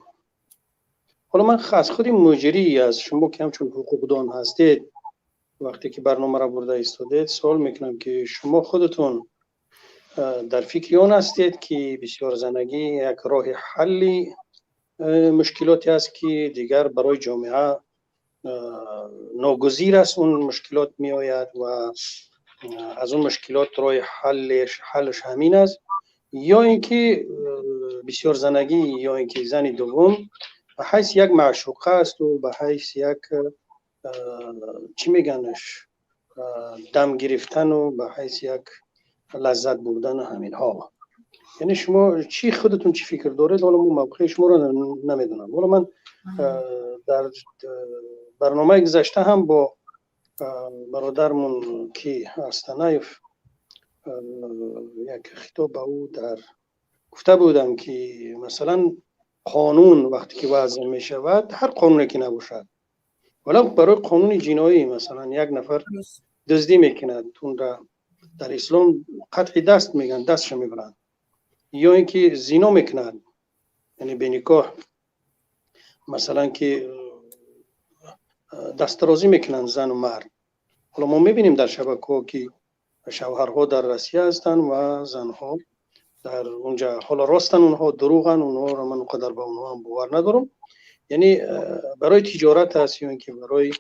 Ҳоло ман аз худи муҷрӣ, аз шумо, ки ҳамчун ҳуқуқдон ҳастед, вақте ки барномаро бурда истодед, суол мекунам, ки шумо худатон дар фикри он ҳастед, ки бисёрзанагӣ як роҳи ҳалли мушкилоте аст, ки дигар барои ҷомеа ногузир аст, он мушкилот меояд ва аз он мушкилот роҳи ҳаллаш ҳамин аст, ё ин ки бисёрзанагӣ ё ин ки зани дуввум ба ҳайси як маъшуқа асту ба ҳайси як, чӣ меганаш, дам гирифтану ба ҳайси як лаззат бурдану ҳаминҳо? Яъне шумо чӣ, худатон чӣ фикр доред? Ҳоло мо мавқеи шуморо намедонам. Ҳоло ман дар барномаи гузашта ҳам бо бародармон, ки Астанаев, як хитоб ба ӯ дар гуфта будам, ки масалан қонун вақте ки вазъ мешавад, ҳар қонуне ки набошад, вале барои қонуни ҷиноӣ, масалан, як нафар дуздӣ мекунад, онра дар ислом қатъи даст мегӯянд, дастшо мебаранд, ё ин ки зино мекунад, яъне беникоҳ Масалан, ки дастдарозӣ мекунанд зану мард. Ҳоло мо мебинем дар шабакаҳо, ки шавҳарҳо дар Россия ҳастанд ва занҳо дар онҷа. Ҳоло ростан онҳо дурӯғанд, онҳоро ман он қадар ба онҳо ҳам бовар надорам. Яъне барои тиҷорат аст ё ин ки барои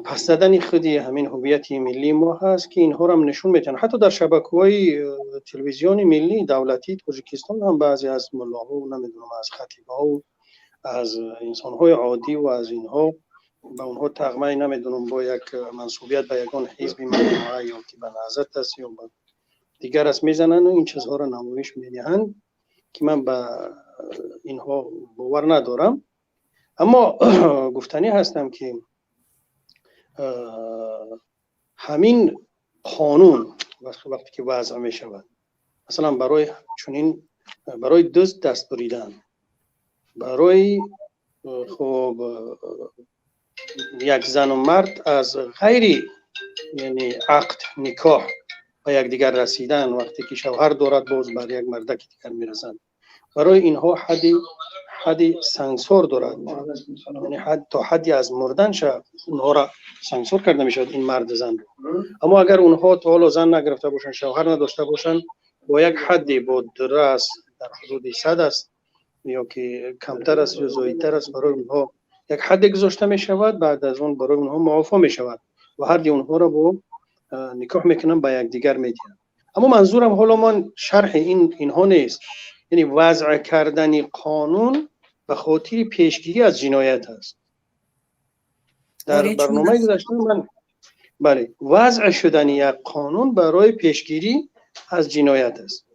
пас задани худи ҳамин ҳуввияти миллии мо ҳаст, ки инҳоро ҳам нишон медиҳанд. Ҳатто дар шабакаҳои телевизиони миллии давлатии Тоҷикистон ҳам баъзе аз муллоҳо, намедонам, аз хатибаҳо, аз инсонҳои оддӣ ва аз инҳо ба онҳо тағмаи, намедонам, бо як мансубият ба ягон ҳизби маҷмӯа ё ки ба Наҳзат аст ё ба дигар аст, мезананд ин чизҳоро намоиш медиҳанд, ки ман ба инҳо бовар надорам. Аммо гуфтанӣ ҳастам, ки ҳамин қонун вақте ки вазъ мешавад, масалан, барои чунин, барои дузд даст буридан, барои хуб як зану мард аз ғайри, яъне, ақд никоҳ ба якдигар расидан, вақте ки шавҳар дорад, боз бар як мардаки дигар мерасанд, барои инҳо ҳадди сангсор дорад, яъне то ҳадди аз мурданша онҳоро сангсор карда мешавад, ин марду занро. Аммо агар онҳо то ҳоло зан нагирифта бошанд, шавҳар надошта бошанд, бо як ҳадди, бо дара аст, дар ҳудуди 100 аст ё ки камтар аст ё зоидтар аст, барои онҳо як ҳадде гузошта мешавад. Баъд аз он барои онҳо муофо мешавад ва ҳарди онҳоро бо никоҳ мекунанд, ба якдигар медиҳанд. Аммо манзурам ҳоло ман шарҳи инҳо нест. Яъне вазъ кардани қонун ба хотири пешгирӣ аз ҷиноят аст. Дар барномаи гузашта ман, бале, вазъ шудани як қонун барои пешгирӣ аз ҷиноят аст.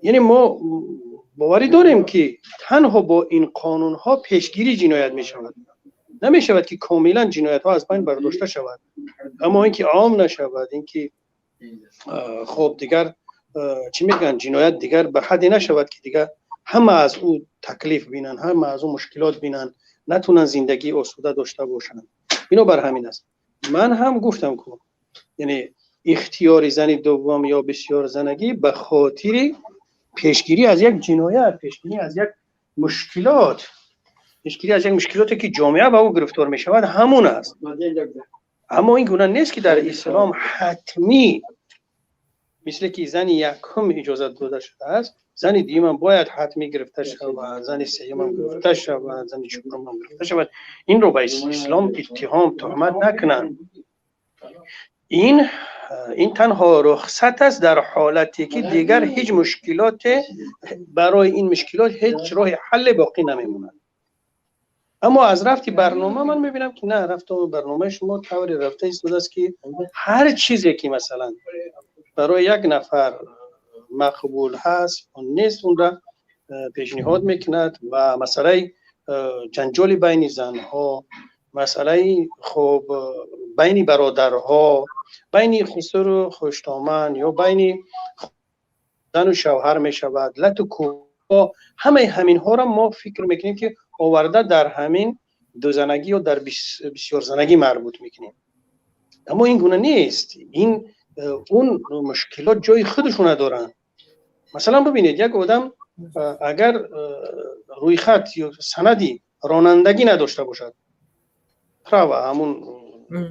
Яъне мо боварӣ дорем, ки танҳо бо ин қонунҳо пешгирии ҷиноят мешавад. Намешавад, ки комилан ҷиноятҳо аз байн бардошта шавад, аммо ин ки ом нашавад, ин ки хуб дигар чӣ мегӯянд, ҷиноят дигар ба ҳадде нашавад, ки дигар ҳама аз ӯ таклиф бинанд, ҳама аз ӯ мушкилот бинанд, натунанд зиндагии осуда дошта бошанд. Бинобар ҳамин аст, ман ҳам гуфтам ку, яъне ихтиёри зани дуввум ё бисёрзанагӣ ба хотири пешгирӣ аз як ҷиноят, пешгирӣ аз як мушкилот, пешгирӣ аз як мушкилоте, ки ҷомеа ба ӯ гирифтор мешавад, ҳамон аст. Аммо ин гуна нест, ки дар ислом ҳатмӣ, мисле ки зани якум иҷозат дода шудааст, зани дуюмам бояд ҳатмӣ гирифта шавад, зани сеюмам гирифта шавад, зани чорумам гирифта шавад. Инро ба ислом иттиҳом, туҳмат накунанд. Ин танҳо рухсат аст дар ҳолате, ки дигар ҳеҷ мушкилоте, барои ин мушкилот ҳеҷ роҳи ҳалле боқӣ намемонад. Аммо аз рафти барнома ман мебинам, ки на, рафту барномаи шумо тавре рафта истодааст, ки ҳар чизе, ки масалан барои як нафар мақбул ҳаст, он нест, онра пешниҳод мекунад ва масъалаи ҷанҷоли байни занҳо, масъалаи хуб байни бародарҳо, байни хусуру хуштоман ё байни зану шавҳар мешавад, лату кӯбҳо, ҳамаи ҳаминҳоро мо фикр мекунем, ки оварда дар ҳамин дузанагӣ ё дар бисёрзанагӣ марбут мекунем. Аммо ин гуна нест. Ин он мушкилот ҷои худашона доранд. Масалан, бибинед, як одам агар рӯйхат ё санади ронандагӣ надошта бошад, права, ҳамун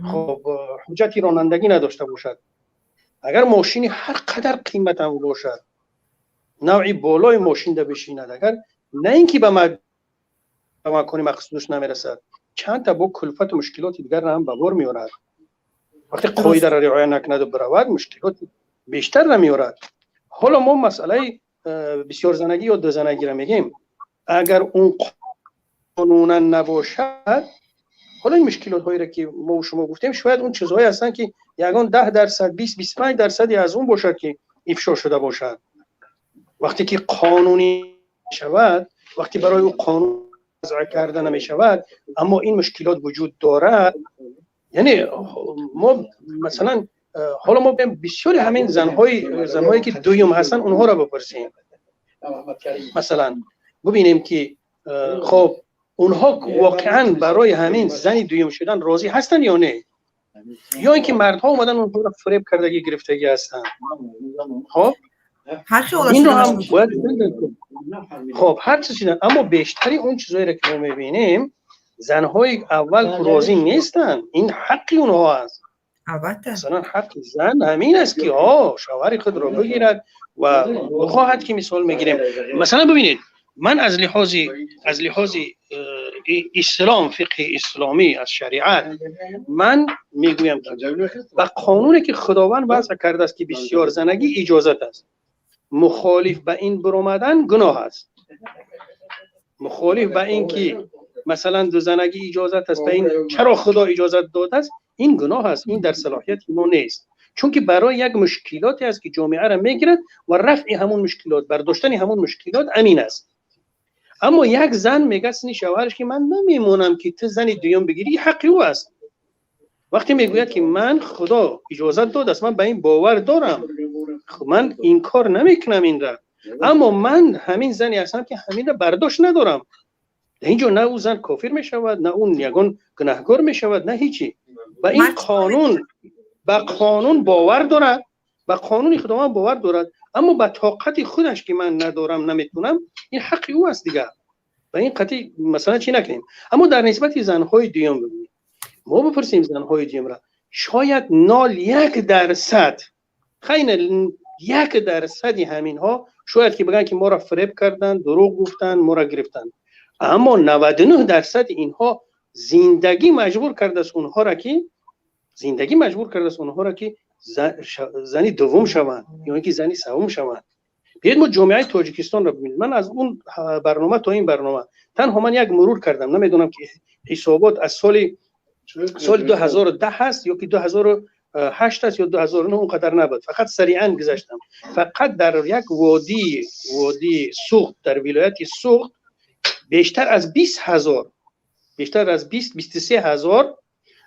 хоб ҳуҷҷати ронандагӣ надошта бошад, агар мошини ҳар қадар қиматам бошад, навъи болои мошинда бишинад, агар на ин ки ба макони мақсудаш намерасад, чандта бо кулфату мушкилоти дигарро ҳам ба бор меорад. Вақте қоидаро риоя накунаду биравад, мушкилоти бештарро меорад. Ҳоло мо масъалаи бисёрзанагӣ ё дузанагиро мегӯем. Агар он қонунан набошад, ҳоло ин мушкилотҳоеро, ки мо шумо гуфтем, шояд он чизҳое ҳастанд, ки ягон 10%, 20, 25 дарсади аз он бошад, ки ифшо шуда бошад. Вақте ки қонунӣ шавад, вақте барои ӯ қонун вазъ карда намешавад, аммо ин мушкилот вуҷуд дорад. Яъне мо масалан ҳоло мо бисёри ҳамин занҳое, ки дуюм ҳастанд, онҳоро бипурсем, масалан, бубинем, ки хоб онҳо воқеан барои ҳамин зани дуюм шудан розӣ ҳастанд ё не, ё ин ки мардҳо омадан онҳоро фиреб кардагӣ, гирифтагӣ ҳастанд. Хоб. Ҳар хел ҳолат инро шуданаш ҳам мумкин. Бояд, хоб, ҳар чиз шудан, аммо бештари он чизҳоеро ки мо мебинем, занҳои аввал розӣ нестанд. Ин ҳаққи онҳо аст. Албатта. Масалан, ҳаққи зан ҳамин аст, ки шавҳари худро бигирад ва бихоҳад, ки мисол мегирем, масалан, бибинед, ман аз лиҳози ислом, фиқҳи исломӣ, аз шариат ман мегӯям, ки ба қонуне ки Худованд вазъ кардааст, ки бисёрзанагӣ иҷозат аст, мухолиф ба ин биромадан гуноҳ аст. Мухолиф ба ин ки масалан дузанагӣ иҷозат аст, ба ин чаро Худо иҷозат додааст, ин гуноҳ аст. Ин дар салоҳияти мо нест, чунки барои як мушкилоте аст, ки ҷомеаро мегирад ва рафъи ҳамон мушкилот, бардоштани ҳамон мушкилот амин аст. Аммо як зан мегӯяд сини шавҳараш, ки ман намемонам, ки ту зани дуюм бигирӣ, ҳаққи ӯ аст. Вақте мегӯяд, ки ман Худо иҷозат додааст, ман ба ин бовар дорам, ман инкор намекунам инра, аммо ман ҳамин зане ҳастам, ки ҳаминра бардошт надорам, дар ин ҷо на ӯ зан кофир мешавад, на ӯ ягон гунаҳкор мешавад, на ҳичи. Ба ин қонун, ба қонун бовар дорад, ба қонуни Худованд бовар дорад, аммо ба тоқати худаш, ки ман надорам, наметунам, ин ҳаққи ӯ аст. Дигар ба ин қатъи масалан чӣ накунем. Аммо дар нисбати занҳои дуюм бибинем, мо бипурсем занҳои дуюмра, шояд 0,1%, хайна, 1%-и ҳаминҳо шояд ки бигӯянд, ки моро фиреб карданд, дурӯғ гуфтанд, моро гирифтанд. Аммо 99%-и инҳо зиндагӣ маҷбур кардааст онҳоро, ки зиндагӣ маҷбур кардааст онҳоро, ки зани дуввум шаванд ё ин ки зани севум шаванд. Биёед, мо ҷомеаи Тоҷикистонро бибинем. Ман аз он барнома то ин барнома танҳо ман як мурур кардам. Намедонам, ки ҳисобот аз соли 2010 ҳаст ё ки 2008 аст ё 2009, он қадар набуд, фақат сариан гузаштам. Фақат дар як водии Суғд, дар вилояти Суғд бештар аз 20 000, бештар аз 20, 23 000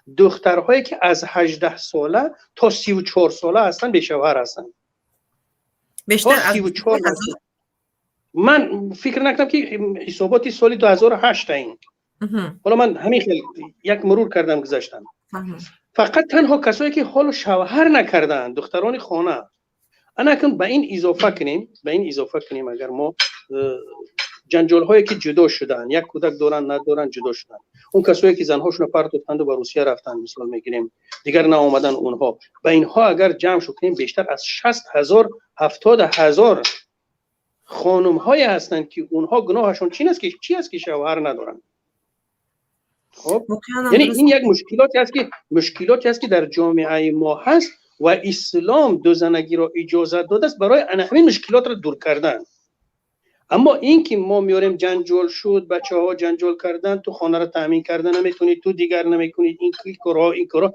духтарҳое, ки аз 18 сола то 34 сола ҳастанд, бешавҳар ҳастанд. Бештар аз 34. Ман фикр накунам, ки ҳисоботи соли 2008 ин. Ҳоло ман ҳамин хел як мурур кардам, гузаштам. Фақат танҳо касое, ки ҳоло шавҳар накардаанд, духтарони хона. Анакун ба ин изофа кунем, ба ин изофа кунем, агар мо ҷанҷолҳое, ки ҷудо шуданд, як кӯдак доранд, надоранд, ҷудо шуданд, он касое, ки занҳошонро партофтанду ба Русия рафтанд, мисол мегирем, дигар наомаданд, онҳо, ба инҳо агар ҷамъ шу кунем, бештар аз 60 000, 70 000 хонумҳое ҳастанд, ки онҳо гуноҳашон чин аст, ки чи аст, ки шавҳар надоранд. Хоб, яъне ин як мушкилоте аст, ки дар ҷомеаи мо ҳаст ва ислом дузанагиро иҷозат додааст барои ана ҳамин мушкилотро дур кардан. Аммо ин ки мо меорем, ҷанҷол шуд, бачаҳо ҷанҷол кардан, ту хонаро таъмин карда наметавонӣ, ту дигар намекунӣ, ин корҳо, ин корҳо,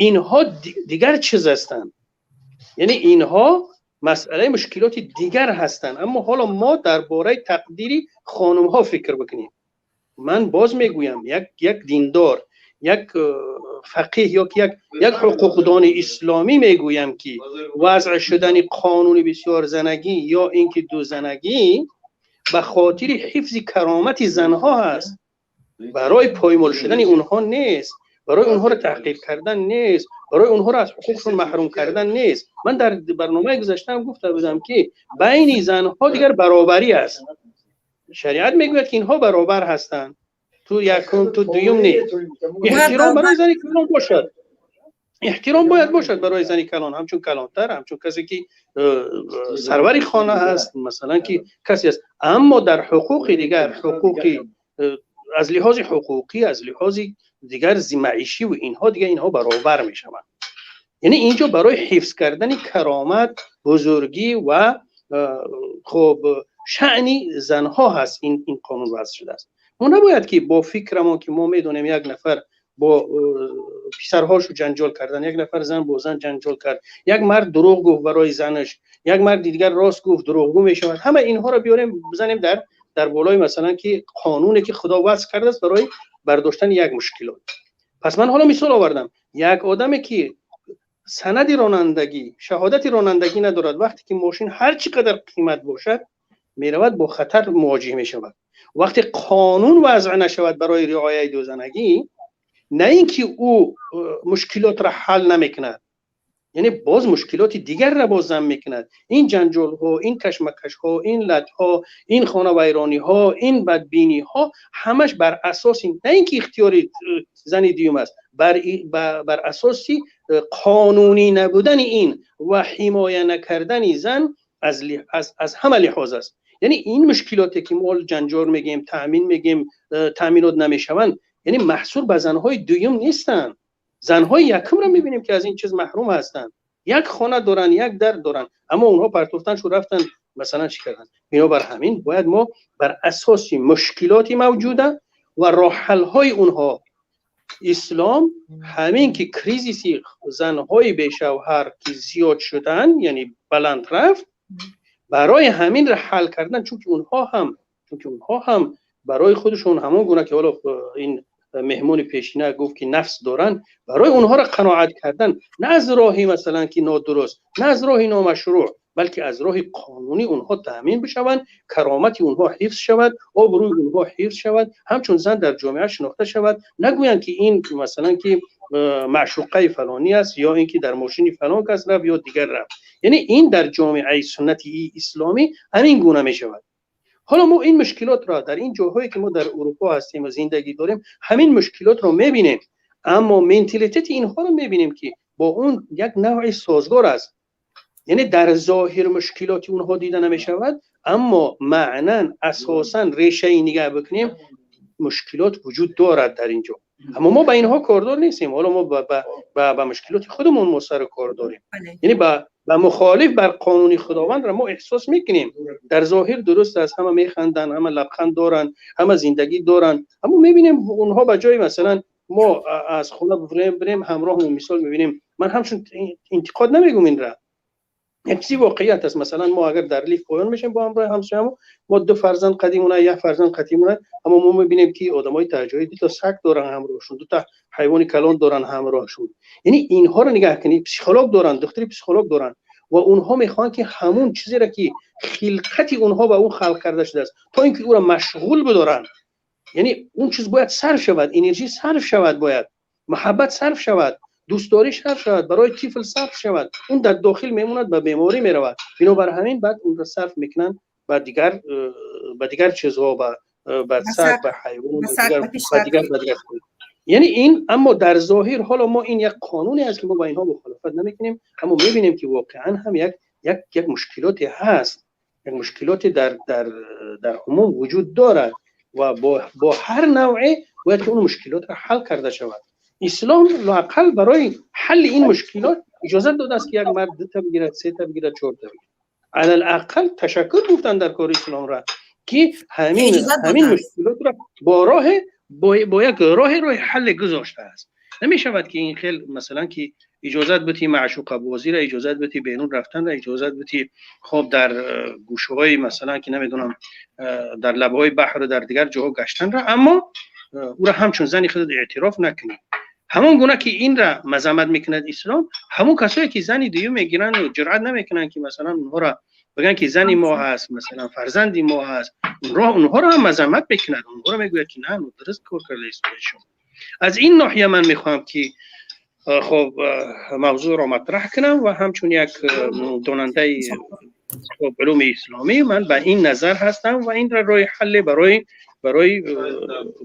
инҳо дигар чиз ҳастанд. Яъне инҳо масъалаи мушкилоти дигар ҳастанд. Аммо ҳоло мо дар бораи тақдири хонумҳо фикр бикунем. Ман боз мегӯям, як диндор, як фақеҳ ё ки як ҳуқуқдони исломӣ мегӯям, ки вазъ шудани қонуни бисёрзанагӣ ё ин ки дузанагӣ ба хотири ҳифзи каромати занҳо ҳаст, барои поймол шудани онҳо нест, барои онҳоро таҳқир кардан нест, барои онҳоро аз ҳуқуқшон маҳрум кардан нест. Ман дар барномаи гузаштаам гуфта будам, ки байни занҳо дигар баробарӣ аст. Шариат мегӯяд, ки инҳо баробар ҳастанд, ту якум, ту дуюм нест. Эҳтиром барои зани калон бошад, эҳтиром бояд бошад барои зани калон, ҳамчун калонтар, ҳамчун касе, ки сарвари хона ҳаст, масалан, ки касе аст. Аммо дар ҳуқуқи дигар, ҳуқуқи аз лиҳози ҳуқуқӣ, аз лиҳози дигар маишӣ ва инҳо, дигар инҳо баробар мешаванд. Яъне инҷо барои ҳифз кардани каромат, бузургӣ ва хоб, шаъни занҳо ҳаст ин қонун вазъ шудааст. Мо набояд, ки бо фикрамон, ки мо медонем, як нафар бо писарҳошу ҷанҷол кардан, як нафар зан бо зан ҷанҷол кард, як мард дурӯғ гуфт барои занаш, як марди дигар рост гуфт, дурӯғгӯ мешавад, ҳама инҳоро биёрем, бизанем дар болои, масалан, ки қонуне, ки Худо вазъ кардааст барои бардоштани як мушкилот. Пас ман ҳоло мисол овардам: як одаме, ки санади ронандагӣ, шаҳодати ронандагӣ надорад, вақте ки мошин ҳар чӣ қадар қимат бошад, меравад, бо хатар мувоҷиҳ мешавад. Вақте қонун вазъ нашавад барои риояи дузанагӣ, на ин ки ӯ мушкилотро ҳал намекунад. Яъне боз мушкилоти дигарро боз зам мекунад. Ин ҷанҷолҳо, ин кашмакашҳо, ин латҳо, ин хонавайрониҳо, ин бадбиниҳо ҳамаш бар асоси на ин ки ихтиёри зани дуюм аст, бар асоси қонунӣ набудани ин ва ҳимоя накардани зан аз ҳама лиҳоз аст. Яъне ин мушкилоте ки мо ҷанҷол мегӯем, таъмин мегӯем, таъминот намешаванд, яъне маҳсур ба занҳои дуюм нестанд. Занҳои якумро мебинем, ки аз ин чиз маҳрум ҳастанд. Як хона доранд, як дар доранд, аммо онҳо партофтан шу рафтан, масалан, чӣ карданд. Бинобар ҳамин бояд мо бар асоси мушкилоти мавҷуда ва роҳҳалҳои онҳо, ислом ҳамин ки кризиси занҳои бешавҳар ки зиёд шудан, яъне баланд рафт, барои ҳаминро ҳал кардан, чунки онҳо ҳам барои худашон ҳамон гуна ки ҳоло ин меҳмони пешина гуфт, ки нафс доранд, барои онҳоро қаноат кардан на аз роҳи, масалан, ки нодуруст, на аз роҳи номашрӯъ, балки аз роҳи қонунӣ онҳо таъмин бишаванд, каромати онҳо ҳифз шавад, обрӯи онҳо ҳифз шавад, ҳамчун зан дар ҷомеа шинохта шавад, нагӯянд ки ин, масалан, ки маъшуқаи фалонӣ аст ё ин ки дар мошини фалон кас рафт ё дигар рафт. Яъне ин дар ҷомеаи суннати исломӣ ҳамин гуна мешавад. Ҳоло мо ин мушкилотро дар ин ҷойҳое ки мо дар Урупо ҳастем ва зиндагӣ дорем, ҳамин мушкилотро мебинем, аммо менталитети инҳоро мебинем, ки бо он як навъи созгор аст. Яъне дар зоҳир мушкилоти онҳо дида намешавад, аммо маънан, асосан решаи нигаҳ бикунем, мушкилот вуҷуд дорад дар ин ҷо. Аммо мо ба инҳо кордор нестем. Ҳоло мо ба мушкилоти худамон мо сару кор дорем. Яъне ба мухолиф бар қонуни худовандро мо эҳсос мекунем. Дар зоҳир дуруст аст, ҳама механданд, ҳама лабханд доранд, ҳама зиндагӣ доранд, аммо мебинем онҳо ба ҷои, масалан, мо аз хона бирем ҳамроҳмон, мисол, мебинем, ман ҳамчун интиқод намегум, инра як чизи воқеият аст. Масалан, мо агар дар лифт поён мешем бо ҳамроҳи ҳамсоямон, мо ду фарзанд қадимона, як фарзанд қадимона, аммо мо мебинем, ки одамои таҳҷоӣ дута саг доранд ҳамроҳшон, дута ҳайвони калон доранд ҳамроҳшон. Яъне инҳоро нигаҳ кунед, психолог доранд, духтари психолог доранд ва онҳо мехоҳанд, ки ҳамун чизеро, ки хилқати онҳо ба он халқ карда шудааст, то ин ки ӯро машғул бидоранд. Яъне он чиз бояд сарф шавад, энержӣ сарф шавад, бояд муҳаббат сарф шавад, дӯстдорӣ сарф шавад, барои тифл сарф шавад. Он дар дохил мемонад, ба беморӣ меравад. Бинобар ҳамин баъд онро сарф мекунанд ба дигар чизҳо, ба саг, ба ҳайвон, ба дигар. Яъне ин, аммо дар зоҳир ҳоло мо ин як қонуне аст, ки мо ба инҳо мухолифат намекунем, аммо мебинем, ки воқеан ҳам як мушкилоте ҳаст, як мушкилоте дар умум вуҷуд дорад ва бо ҳар навъе бояд ки он мушкилотро ҳал карда шавад. Ислом лоақал барои ҳалли ин мушкилот иҷозат додааст, ки як мард дута бигирад, сета бигирад, чорта бигирад. Алалақал ташаккур гуфтан дар кори исломра, ки ҳамин мушкилотро бо як роҳи ҳалле гузоштааст. Намешавад, ки ин хел, масалан, ки иҷозат бити маъшуқабозиро, иҷозат бити берун рафтанро, иҷозат бити, хоб, дар гӯшаҳои, масалан, ки намедонам, дар лабҳои баҳру дар дигар ҷоҳо гаштанро, аммо ӯро ҳамчун зани худат эътироф накунӣ. Ҳамон гуна ки инра мазаммат мекунад ислом, ҳамон касое ки зани дуюм мегиранд, ҷуръат намекунанд, ки, масалан, онҳоро бигӯянд, ки зани мо ҳаст, масалан, фарзанди мо ҳаст, онҳоро ҳам мазаммат мекунад. Онҳоро мегӯяд, ки на, дуруст кор карда шумо. Аз ин ноҳия ман мехоҳам, ки, хоб, мавзӯъро матраҳ кунам ва ҳамчун як донандаи улуми исломӣ ман ба ин назар ҳастам ва инра роҳи ҳалле барои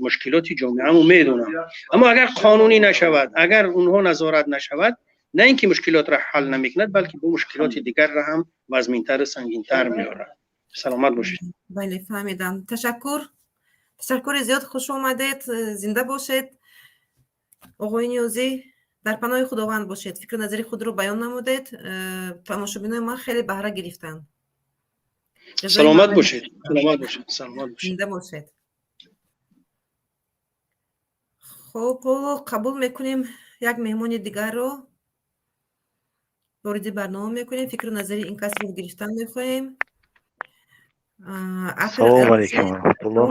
мушкилоти ҷомеамон медонам. Аммо агар қонунӣ нашавад, агар онҳо назорат нашавад, на ин ки мушкилотро ҳал намекунад, балки бо мушкилоти дигарро ҳам вазминтару сангинтар меорад. Саломат бошед. Бале, фаҳмидам. Ташаккур, ташаккури зиёд, хуш омадед, зинда бошед, оғои Ниёзӣ, дар паноҳи Худованд бошед. Фикру назари худро баён намудед, тамошобинои ман хеле баҳра гирифтанд. Саломат бошед, саломат бошед, саломат бошед. Зинда бошед. Хуб, ҳоло қабул мекунем як меҳмони дигарро, вориди барнома мекунем, фикру назари ин касро гирифтан мехоҳем. Салому алейкум варахматуллоҳ.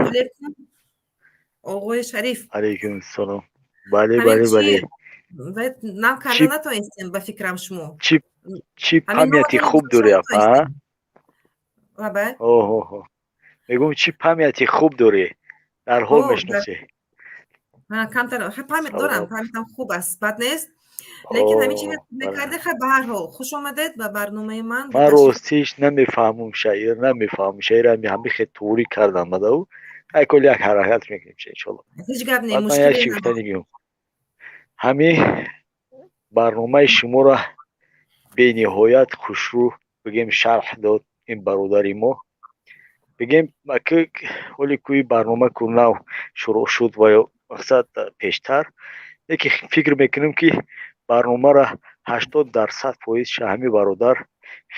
Оғои Шариф. Алейкум салом. Бале, бале, бале. Нам карда натонистем, ба фикрам, шумо. Чӣ памяти хуб дорӣ, апа! Оҳо, мегӯм, чӣ памяти хуб дорӣ, дар ҳол мешиносӣ. Камтар память дорам, памятам хуб аст, бад нест. Лекин ҳамин чизе мекарде. Хай, ба ҳар ҳол, хуш омадед ба барномаи ман. Ман ростиш намефаҳмум шаир, намефаҳмум шаир, ҳами хе туғрӣ кардам мадау. Айкол як ҳаракат мекунем, иншолло. Ҳеҷ гап не. Ман як чи гуфтани гӯям: ҳами барномаи шуморо бениҳоят хушрӯ, бигем, шарҳ дод ин бародари мо. Бигем, ҳоли кӯи барнома ку нав шурӯъ шуд ва ё мақсад пештар, лекин фикр мекунем, ки барномаро 80% ҳами бародар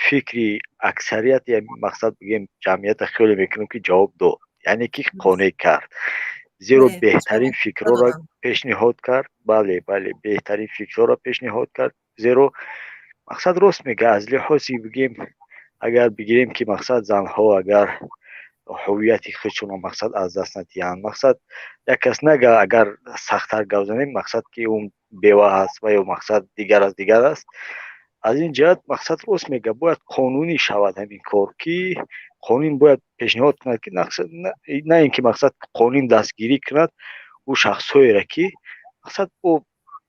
фикри аксарияти, мақсад, бигем, ҷамъията хеле мекунем, ки ҷавоб дод, яъне ки қонеъ кард, зеро беҳтарин фикрҳоро пешниҳод кард. Бале, беҳтарин фикрҳоро пешниҳод кард, зеро мақсад рост мега. Аз лиҳози, бигем, агар бигирем, ки мақсад занҳо агар ҳуввияти худшонро, мақсад, аз даст надиҳанд, мақсад, як кас нага, агар сахттар гап занем, мақсад, ки ӯ бева аст ва ё мақсад дигар аст, дигар аст. Аз ин ҷиҳат, мақсад, рост мега, бояд қонунӣ шавад ҳамин кор, ки қонун бояд пешниҳод кунад, ки на ин ки, мақсад, қонун дастгирӣ кунад ӯ шахсҳоеро, ки, мақсад, ӯ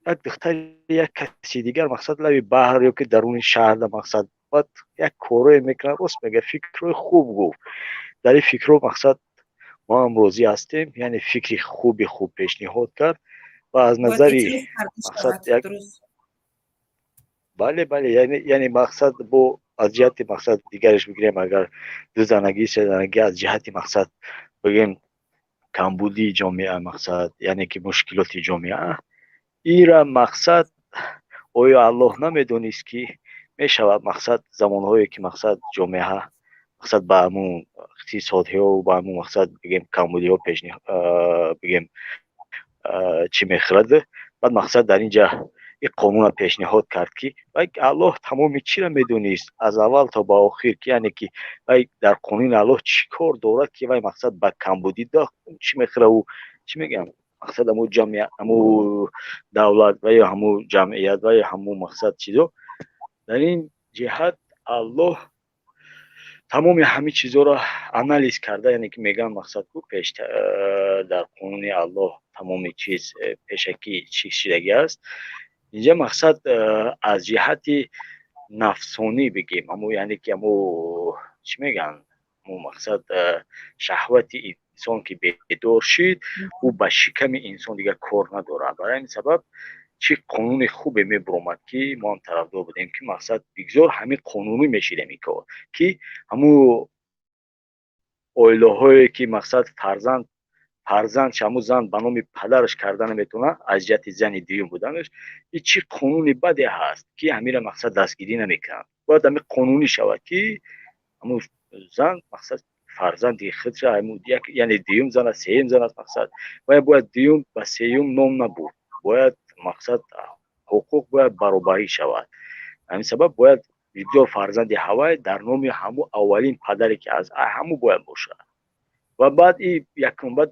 як духтари як каси дигар, мақсад, лаби баҳр ё ки даруни шаҳрда, мақсад, баъд як корое мекунад. Рост мега, фикрҳои хуб гуфт. Дар ин фикрҳо, мақсад, мо ҳам розӣ ҳастем, яъне фикри хуби хуб пешниҳод кард ва аз назари, мақсад, як бале, яъне, мақсад, бо аз ҷиҳати, мақсад, дигараш бигирем, агар дузанагӣ, сезанагӣ, аз ҷиҳати, мақсад, бигем, камбудии ҷомеа, мақсад, яъне ки мушкилоти ҷомеа ира, мақсад, оё Аллоҳ намедонист, ки мешавад, мақсад, замонҳое ки, мақсад, ҷомеа, мақсад, ба ҳамун иқтисодиҳо, ба ҳамун, мақсад, бигем, камбудиҳо пешни, бигем, чӣ мехӯрад? Баъд, мақсад, дар ин ҷа ин қонунро пешниҳод кард, ки вай Аллоҳ тамоми чиро медонист аз аввал то ба охир, ки яъне ки вай дар қонуни Аллоҳ чӣ кор дорад, ки вай, мақсад, ба камбудӣ чӣ мехӯра, ӯ чӣ мегӯям, мақсад, ҳамун ҷамъия, ҳамун давлат ва ё ҳамун ҷамъият ва ё ҳамун, мақсад, чизо. Дар ин ҷиҳат Аллоҳ тамоми ҳамин чизҳоро анализ карда, яъне ки мегӯянд, мақсад, ку пеш дар қонуни Аллоҳ тамоми чиз пешакӣ чӣ шидагӣ аст. Инҷа, мақсад, аз ҷиҳати нафсонӣ, бигем, ҳамо, яъне ки ҳамо чӣ мегӯянд, ҳамо, мақсад, шаҳвати инсон ки бедор шид, ӯ ба шиками инсон дигар кор надорад. Барои ҳамин сабаб чӣ қонуни хубе мебуромад, ки мо ҳам тарафдор будем, ки, мақсад, бигзор ҳамин қонунӣ мешид ҳамин кор, ки ҳамун оилаҳое ки, мақсад, фарзанд ҳамун зан ба номи падараш карда наметавонад аз ҷиҳати зани дуюм буданаш. И чӣ қонуни баде ҳаст, ки ҳамира, мақсад, дастгирӣ намекунанд? Бояд ҳамин қонунӣ шавад, ки ҳамун зан, мақсад, фарзанди худша, яъне дуюм зан аст, сеюм зан аст, мақсад, вай бояд дуюм ба сеюм ном набурд. Бояд, мақсад, ҳуқуқ бояд баробарӣ шавад. Ҳамин сабаб бояд бигзор фарзанди ҳавай дар номи ҳамун аввалин падаре ки аз ҳамун бояд бошад. Ва баъд и якум, баъд,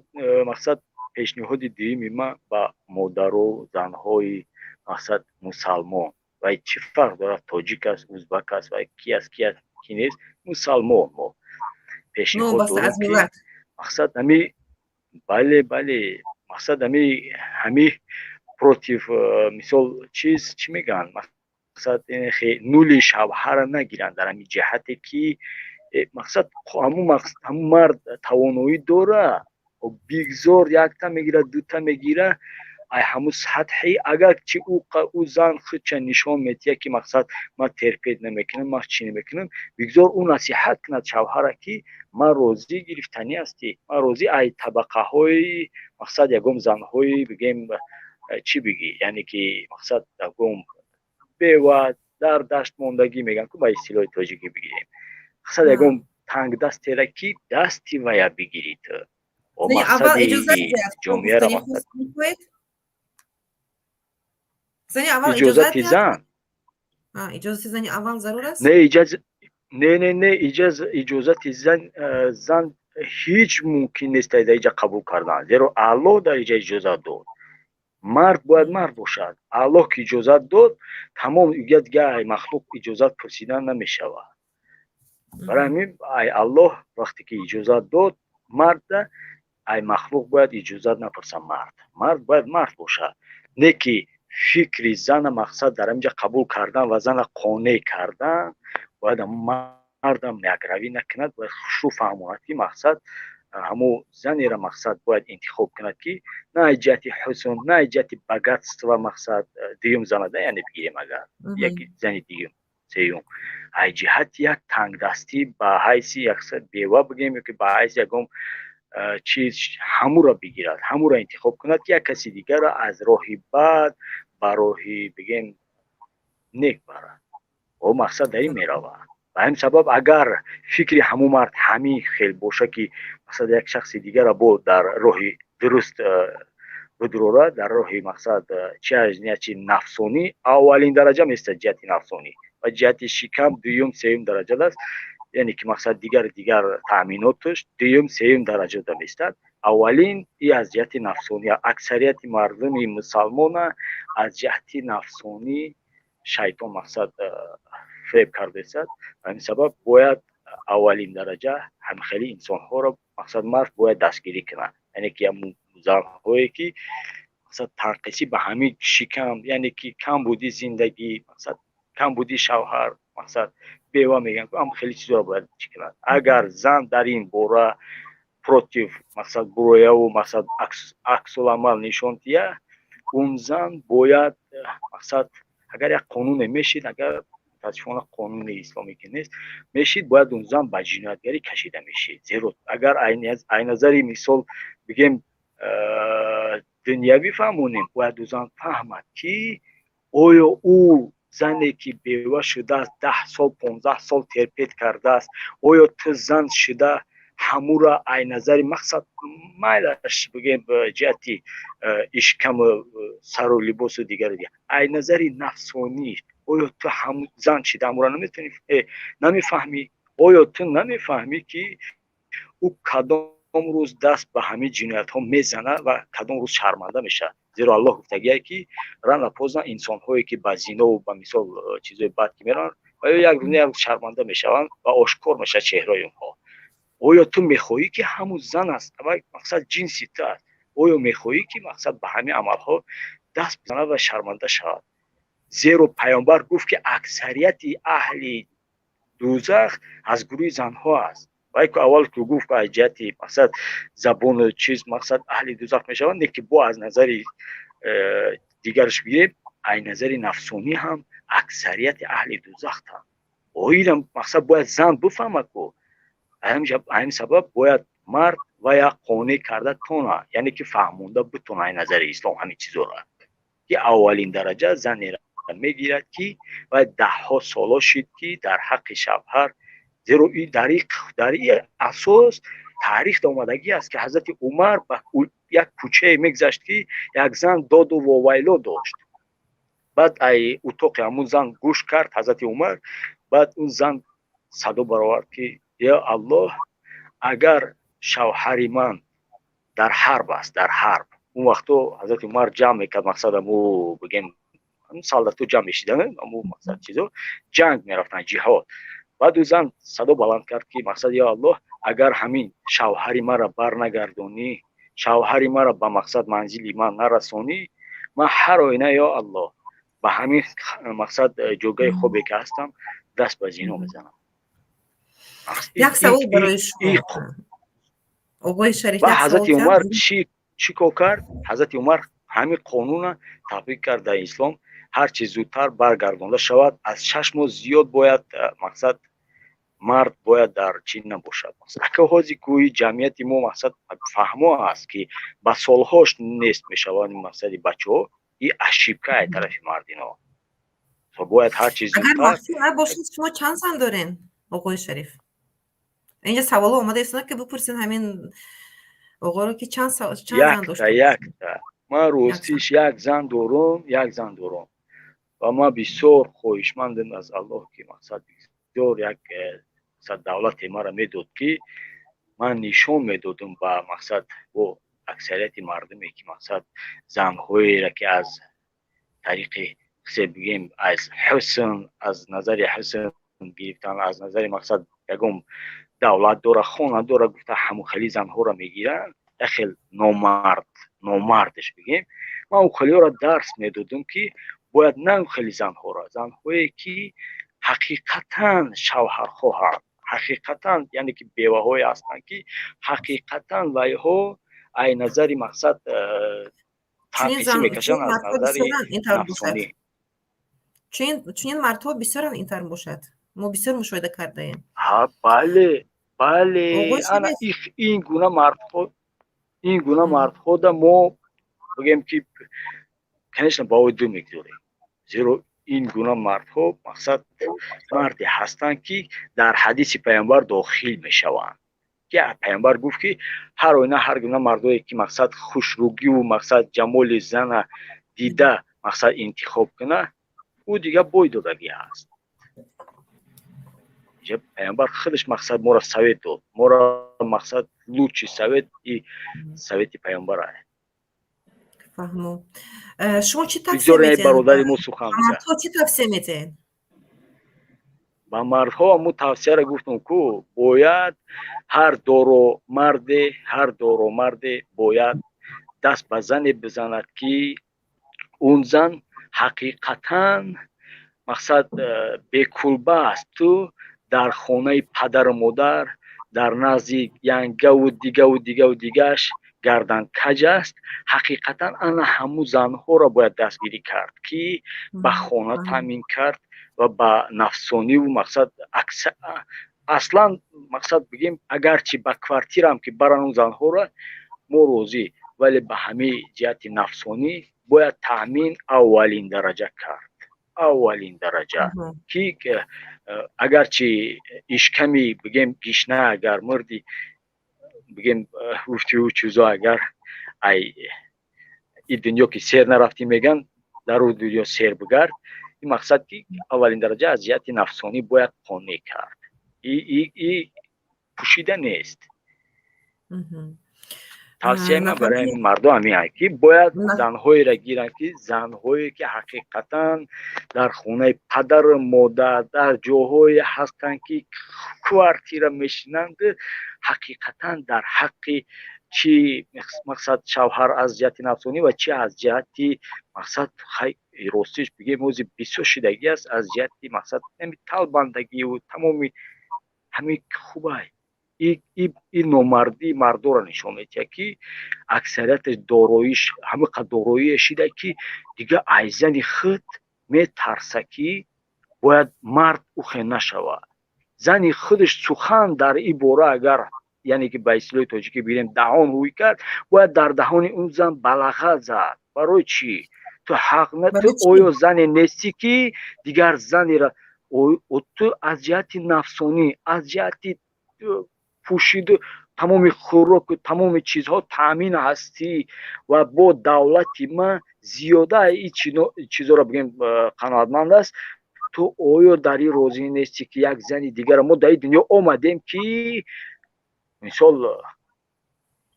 мақсад, пешниҳоди дуюми ман ба модару занҳои, мақсад, мусалмон, вай чӣ фарқ дорад, тоҷик аст, узбак аст, вай ки аст, ки аст, ки нест, мусалмон, мо пешниҳод дорем, ки, мақсад, ҳами, бале, мақсад, ҳами против, мисол, чиз, чӣ мегӯянд, мақсад, нули шавҳара нагиранд дар ҳамин ҷиҳате, ки мақсад, ҳамун мард тавоноӣ дора, бигзор якта мегирад, дута мегира. Ай ҳамун сатҳи агар чи ӯ зан худча нишон медиҳад, ки, мақсад, ман терпеть намекунам, ман чӣ намекунам, бигзор ӯ насиҳат кунад шавҳара, ки ман розӣ гирифтанӣ ҳастӣ, ман розӣ ай табақаҳои, мақсад, ягон занҳои, бигем, чӣ бигӣ, яъне ки, мақсад, ягон бева, дар дашт мондагӣ мегӯям, ку ба истилоҳи тоҷикӣ бигирем, мақсад, ягон тангдастера, ки дасти вая бигирӣ ту бо мақсади ҷомеаро, мақсад, иҷозати зан. Иҷозати зани аввал зарур аст? Не, не, не, не, иҷозати зан ҳеҷ мумкин нест дар иҷа қабул кардан, зеро Аллоҳ дар иҷа иҷозат дод. Мард бояд мард бошад. Аллоҳ ки иҷозат дод, тамом, дига ай махлуқ иҷозат пурсидан намешавад. Барои ҳамин ай Аллоҳ вақте ки иҷозат дод марда, ай махлуқ бояд иҷозат напурса. Мард бояд мард бошад, не ки Фикри зана мақсад дар ҳаминҷа қабул кардан ва зана қонеъ кардан, бояд мардам якравӣ накунад, бояд хушрӯ фаҳмонад, ки мақсад ҳамо занеро мақсад бояд интихоб кунад, ки на аз ҷиҳати ҳусн, на аз ҷиҳати богатства. Мақсад дуюм занада, яъне бигирем, агар яки зани дуюм, сеюм, аз ҷиҳати як тангдастӣ, ба ҳайси як бева бигирем ё ки ба ҳайси ягон чиз, ҳамуро бигирад, ҳамуро интихоб кунад, ки як каси дигарро аз роҳи бад ба роҳи, бигем, нек барад. О, мақсад дар ин меравад. Ба ҳамин сабаб, агар фикри ҳамун мард ҳамин хел боша, ки мақсад як шахси дигарро бо дар роҳи дуруст бидурорад, дар роҳи мақсад чи аз ҷиҳати нафсонӣ аввалин дараҷа местад, ҷиҳати нафсонӣ ва ҷиҳати шикам дуюм, сеюм дараҷа аст, яъне ки мақсад дигар таъминоташ дуюм, сеюм дараҷада местад, аввалин и аз ҷиҳати нафсонӣ. Аксарияти мардуми мусалмона аз ҷиҳати нафсонӣ шайтон мақсад фиреб кардесад. Ба ҳамин сабаб бояд аввалин дараҷа ҳамхели инсонҳоро мақсад мард бояд дастгирӣ кунад, яъне ки занҳое ки мақсад танқисӣ ба ҳамин шикам, яъне ки камбуди зиндагӣ, мақсад камбуди шавҳар, мақсад бева мегӯянд, ам хеле чизоро бояд чӣ кунад. Агар зан дар ин бора против мақсад бурояву мақсад аксуламал нишон диҳад, он зан бояд мақсад, агар як қонуне мешид, агар мутаассифона қонуни исломӣ ки нест, мешид, бояд он зан ба ҷиноятгарӣ кашида мешид. Зеро агар ай назари мисол бигем, дунявӣ фаҳмонем, бояд ӯ зан фаҳмад, ки оё ӯ зане ки бева шудааст, 10 сол, 15 сол терпеть кардааст, оё ту зан шуда ҳамура ай назари мақсад майлаш, бигем, ҷиҳати ишкаму сару либосу дигару дигар, ай назари нафсонӣ, оё ту ҳаму зан шида ҳамура наметавонӣ, намефаҳмӣ? Оё ту намефаҳмӣ, ки ӯ кадом рӯз даст ба ҳамин ҷиноятҳо мезанад ва кадом рӯз шарманда мешавад? Зеро Аллоҳ гуфтагие, ки рано поздно инсонҳое ки ба зинову ба мисол чизои бад ки мераванд, ва ё як рӯз, як рӯз шарманда мешаванд ва ошкор мешавад чеҳраи онҳо. Оё ту мехоҳӣ, ки ҳамун зан аст, мақсад ҷинси ту аст, оё мехоҳӣ, ки мақсад ба ҳамин амалҳо даст бизанад ва шарманда шавад? Зеро Паёмбар гуфт, ки аксарияти аҳли дӯзах аз гурӯҳи занҳо аст. Вай ку аввал ку гуфт, аз ҷиҳати мақсад забону чиз мақсад аҳли дӯзах мешаванд, не ки бо аз назари дигараш бигирем, ай назари нафсонӣ ҳам аксарияти аҳли дӯзахтанд. Оирам мақсад бояд зан бифаҳмад ку. Ҳамин сабаб бояд мард ва як қонеъ карда тона, яъне ки фаҳмонда битона ай назари ислом ҳамин чизоро, ки аввалин дараҷа занеро мегирад, ки вай даҳҳо соло шид, ки дар ҳаққи шавҳар. Зеро дар ин асос таърих омадагӣ аст, ки Ҳазрати Умар ба як кӯчае мегузашт, ки як зан доду вовайло дошт. Баъд ай утоқи ҳамун зан гӯш кард Ҳазрати Умар. Баъд он зан садо баровард, ки: «Ё Аллоҳ, агар шавҳари ман дар ҳарб аст». Дар ҳарб он вақто Ҳазрати Умар ҷамъ мекард, мақсад аму бигем солдатҳо ҷамъ мешиданд, аму мақсад чизо ҷанг мерафтанд, ҷиҳод. Баъд ӯ зан садо баланд кард, ки мақсад: «Ё Аллоҳ, агар ҳамин шавҳари маро барнагардонӣ, шавҳари маро ба мақсад манзили ман нарасонӣ, ман ҳар оина, ё Аллоҳ, ба ҳамин мақсад ҷогаи хобе ки ҳастам, даст ба зино мезанам». Як савол барои шумо, оғои Шариф. Ва Ҳазрати Умар чӣ кор кард? Ҳазрати Умар ҳамин қонуна татбиқ кард дар ислом: ҳарчи зудтар баргардонда шавад. Аз 6 моҳ зиёд бояд мақсад мард бояд дар чӣ набошад. Ака, ҳози кӯи ҷамъияти мо мақсад фаҳмо аст, ки ба солҳош нест мешаванд мақсади бачаҳо. И ошибка ай тарафи мардино бояд ҳарчи Агар махфӣ набошад, шумо чанд зан дорен, оғои Шариф? Инҷа саволо омада истода, ки бипурсен ҳамин оғоро, ки чанд зан дошта. Якта. Ман ростиш як зан дорум, як зан дорум ва ман бисёр хоҳишмандам аз Аллоҳ, ки мақсад бисёр як мақсад давлате маро медод, ки ман нишон медодам ба мақсад бо аксарияти мардуме, ки мақсад занҳоеро, ки аз тариқи се бигем, аз ҳусн, аз назари ҳусн гирифтан, аз назари мақсад ягон давлат дора, хона дора гуфта, ҳамон хели занҳоро мегиранд, як хел номард. Номардаш бигем, ман ӯ хелиҳоро дарс медодум, ки бояд на хели занҳоро, занҳое ки ҳақиқатан шавҳархоҳанд, ҳақиқатан, яъне ки беваҳое ҳастанд, ки ҳақиқатан вайҳо ай назари мақсад танқисӣ мекашанд аз назари нафсонӣ. Чунин мардҳо бисёранд, ин тавр бошад, мо бисёр мушоҳида кардаем. Ҳа, бале, бале, ана ин гуна мардҳо, ин гуна мардҳода мо бигем ки, конечно, баҳои ду мегузорем, зеро ин гуна мардҳо мақсад марде ҳастанд, ки дар ҳадиси паямбар дохил мешаванд, ки паямбар гуфт, ки ҳар оина ҳар гуна мардое ки мақсад хушрӯгиву мақсад ҷамоли зана дида мақсад интихоб куна, ӯ дига бой додагӣ аст. Паямбар худаш мақсад моро совет дод, моро мақсад лучший совет и совети паямбар аст. Фаҳмо. Шумо чӣ тавсия медиҳед? Бародари мо сухан. Мардҳо чӣ тавсия медиҳед? Ба мардҳо ҳамун тавсияро гуфтам ку, бояд ҳар доро марде, ҳар доро марде бояд даст ба зане бизанад, ки он зан ҳақиқатан мақсад бекулба аст, ту дар хонаи падару модар, дар назди янгаву дигаву дигаву дигаш гардан каҷ аст. Ҳақиқатан ана ҳамун занҳоро бояд дастгирӣ кард, ки ба хона таъмин кард ва ба нафсониву мақсад аслан мақсад бигем, агарчи ба квартираам ки баран он занҳоро, мо розӣ, вале ба ҳамаи ҷиҳати нафсонӣ бояд таъмин аввалин дараҷа кард, аввалин дараҷа, ки агарчи ишками бигем гишна агар мурди, бигем, гуфтиу чизо, агар ай и дунё ки сер нарафтӣ, меган, дар ӯ дунё сер бигард. Ин мақсад ки аввалин дараҷа аз ҷиҳати нафсонӣ бояд қонеъ кард, и пӯшида нест. Тавсияи ман барои мардум ҳамин аст, ки бояд занҳоеро гиранд, ки занҳое ки ҳақиқатан дар хонаи падару модар, дар ҷоҳое ҳастанд, ки квартира мешинанд, ҳақиқатан дар ҳаққи чӣ мақсад шавҳар аз ҷиҳати нафсонӣ ва чӣ аз ҷиҳати мақсад, ростиш бигем, ҳози бисёр шидагӣ аст, аз ҷиҳати мақсад талбандагиву тамоми ҳамин хубай. И номардии мардоро нишон медиҳад, ки аксарияташ дороиш ҳамин қадр дороие шида, ки дига ай зани худ метарса, ки бояд мард ухе нашавад. Зани худаш сухан дар ин бора агар, яъне ки ба истилоҳи тоҷикӣ бигирем, даҳон ҳуй кард, бояд дар даҳони он зан балаға зад. Барои чӣ ту ҳақ на, ту оё зане нестӣ, ки дигар занера ту аз ҷиҳати нафсонӣ, аз ҷиҳати пӯшиду тамоми хӯроку тамоми чизҳо таъмин ҳастӣ ва бо давлати ман зиёда ин чизоро бигем қаноатманд аст, ту оё дар ин розӣ нестӣ, ки як зани дигара? Мо дар ин дунё омадем, ки мисол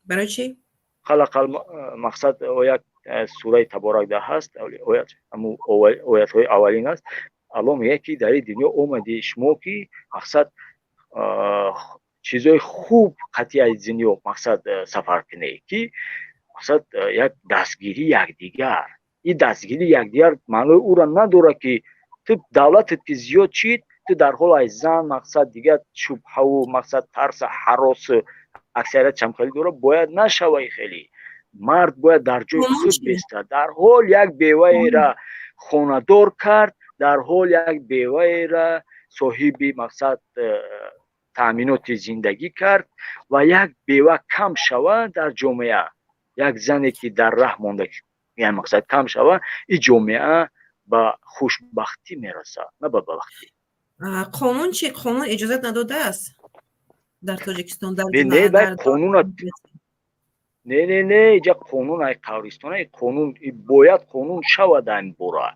Барои чӣ? Халақал мақсад оят, сураи Таборак дар ҳаст оят, оятҳои аввалин аст. Аллоҳ мегӯяд, ки дар ин дунё омадӣ шумо, ки мақсад чизои хуб қатъи аз дунё мақсад сафар кунед, ки мақсад як дастгирии якдигар. Ин дастгирии якдигар маънои ӯро надорад, ки ту давлатат ки зиёд шид, ту дар ҳол ай зан мақсад дигар шубҳаву мақсад тарса, ҳаросу аксарият чамхелӣ дорад. Бояд нашавай хеле. Мард бояд дар ҷои худ бестад, дар ҳол як беваера хонадор кард, дар ҳол як беваера соҳиби мақсад таъминоти зиндагӣ кард ва як бева кам шава дар ҷомеа, як зане ки дар раҳ монда, яъне мақсад кам шава, ин ҷомеа ба хушбахтӣ мерасад, на ба бадбахтӣ. Қонун чӣ? Қонун иҷозат надодааст дар Тоҷикистон? Не, вай қонуна, не, не, не, иҷа қонун ай қабристон, қонун бояд қонун шавад ин бора.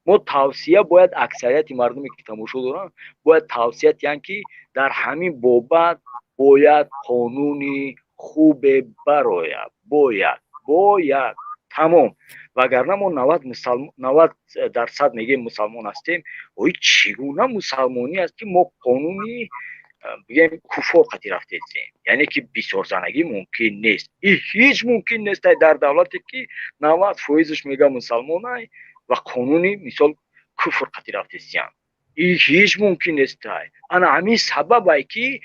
Мо тавсия бояд аксарияти мардуме ки тамошо доранд, бояд тавсия диҳанд, ки дар ҳамин бобат бояд қонуни хубе барояд, бояд, бояд, тамом. Вагарна мо 90% мегӯем мусалмон ҳастем. Ой, чӣ гуна мусалмонӣ аст, ки мо қонуни Бигем, куффор қати рафтедсем, яъне ки бисёрзанагӣ мумкин нест и ҳеҷ мумкин нестай дар давлате, ки 90 фоизаш мега мусалмонай ва қонуни, мисол, куфр қати рафтесиян. И ҳеҷ мумкин нестай. Ана ҳамин сабабай, ки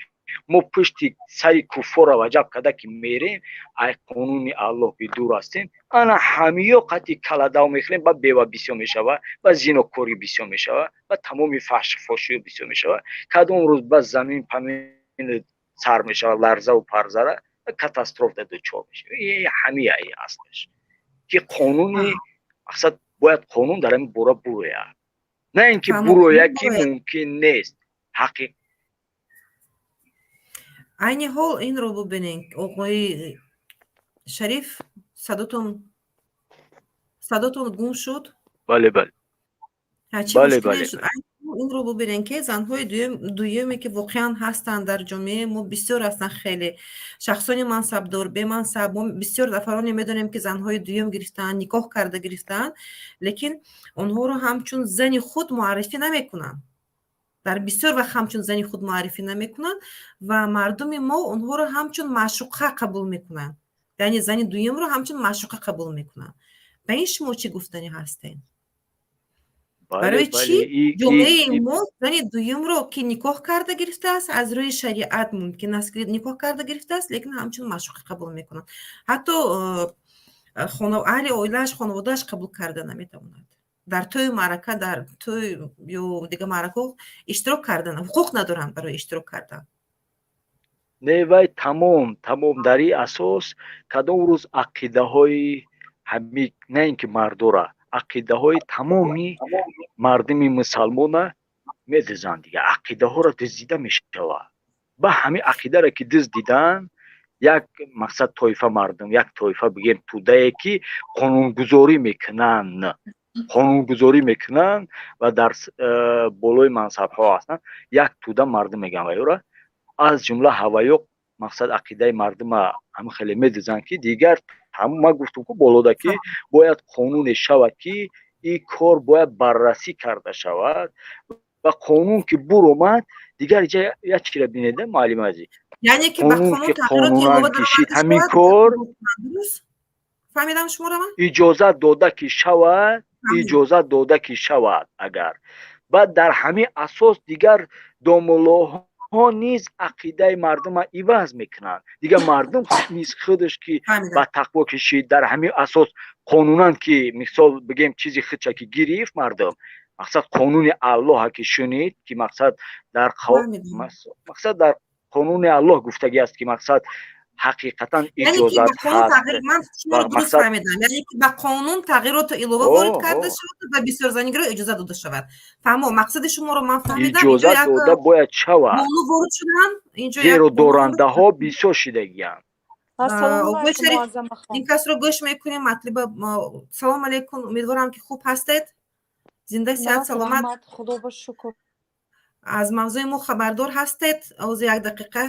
мо пушти сари куффорра ваҷаб карда, ки мерем, ай қонуни Аллоҳ бидур ҳастем. Ана ҳамиё қати каладав мехӯрем, ба бева бисёр мешава, ба зинокорӣ бисёр мешава, ба тамоми фаҳшфошиё бисёр мешава. Кадом рӯз ба замин памин сар мешава, ларзаву парзара, катастрофа дучор мешава. Ҳамия аслаш, ки қонуни мақсад бояд қонун дар ҳамин бора бурояд, на ин ки бурояд, ки мумкин нест ҳақиқ. Айни ҳол инро бубинед, оқои Шариф, садотон гум шуд. Бале. Бале. Инро бубинед, ки занҳои дуюме, ки воқеан ҳастанд дар ҷомеаи мо, бисёр ҳастанд, хеле шахсони мансабдор, бемансаб. Мо бисёр нафароне медонем, ки занҳои дуюм гирифтаанд, никоҳ карда гирифтаанд, лекин онҳоро ҳамчун зани худ муаррифӣ намекунанд. Дар бисёр вақт ҳамчун зани худ муаррифӣ намекунанд ва мардуми мо онҳоро ҳамчун маъшуқа қабул мекунанд, яъне зани дуюмро ҳамчун маъшуқа қабул мекунанд. Ба ин шумо чӣ гуфтанӣ ҳастед? Барои чӣ ҷомеаи мо зани дуюмро, ки никоҳ карда гирифтааст, аз рӯи шариат мумкин аст, ки никоҳ карда гирифтааст, лекин ҳамчун маъшуқа қабул мекунанд? Ҳатто аҳли оилааш, хонаводааш қабул карда наметавонад, дар тӯю маърака, дар тӯй ё дигар маъракаҳо иштирок кардан ҳуқуқ надоранд, барои иштирок кардан. Не, вай тамом дар ин асос кадом рӯз ақидаҳои ҳами, на ин ки мардора, ақидаҳои тамоми мардуми мусалмона медизанд, дига ақидаҳоро дуздида мешавад. Ба ҳамин ақидаро ки дуздиданд, як мақсад, тоифа мардум, як тоифа, бигем, тудае, ки қонунгузорӣ мекунанд ва дар болои мансабҳо ҳастанд, як туда мардум мегӯянд ваёра, аз ҷумла ҳаваё мақсад ақидаи мардума ҳама хеле медизанд, ки дигар ман гуфтам ку болода, ки бояд қонуне шавад, ки ин кор бояд баррасӣ карда шавад ва қонун ки буромад, дигар як чира бинеда, муаллими азиз. Яъне ки ба қонун қонун ки тағйироти қонунан илова кишид даромада ҳамин шавад. Кор Дуруст фаҳмидам шуморо ман? Иҷозат дода ки шавад. Фаҳмидам. Иҷозат дода ки шавад агар, баъд дар ҳамин асос дигар домуллоҳо низ ақидаи мардума иваз мекунанд. Дигар мардум низ худаш ки Фаҳмидам. ба тақво кишид, дар ҳамин асос қонунан ки, мисол бигем, чизи худша ки гирифт мардум, мақсад, қонуни Аллоҳа ки шунид, ки мақсад дар Фаҳмидам. мақсад дар қонуни Аллоҳ гуфтагӣ аст, ки мақсад ҳақиқатан Яъне ки ба иҷозат қонун ҳаст. тағйир, ман шуморо Ва дуруст мақсад фаҳмидам, яъне ки ба қонун тағйироту илова ворид карда шавад ва бисёрзанигиро иҷозат дода шавад. Фаҳмо, мақсади шуморо ман фаҳмидам. Инҷо Иҷозат як дода бояд шавад. бону ворид шуданд, инҷо як Зеро бону ворид дорандаҳо бисёр шидагиянд. Ассалому Оқои алайкум, Шариф, Муаззама хон. ин касро гӯш мекунем. Матлиба, салом алейкум, умедворам, ки хуб ҳастед, зинда, сиҳат, Нас, саломат. раҳмат, худо ба шукр. Аз мавзӯи мо хабардор ҳастед? Ҳозир, як дақиқа.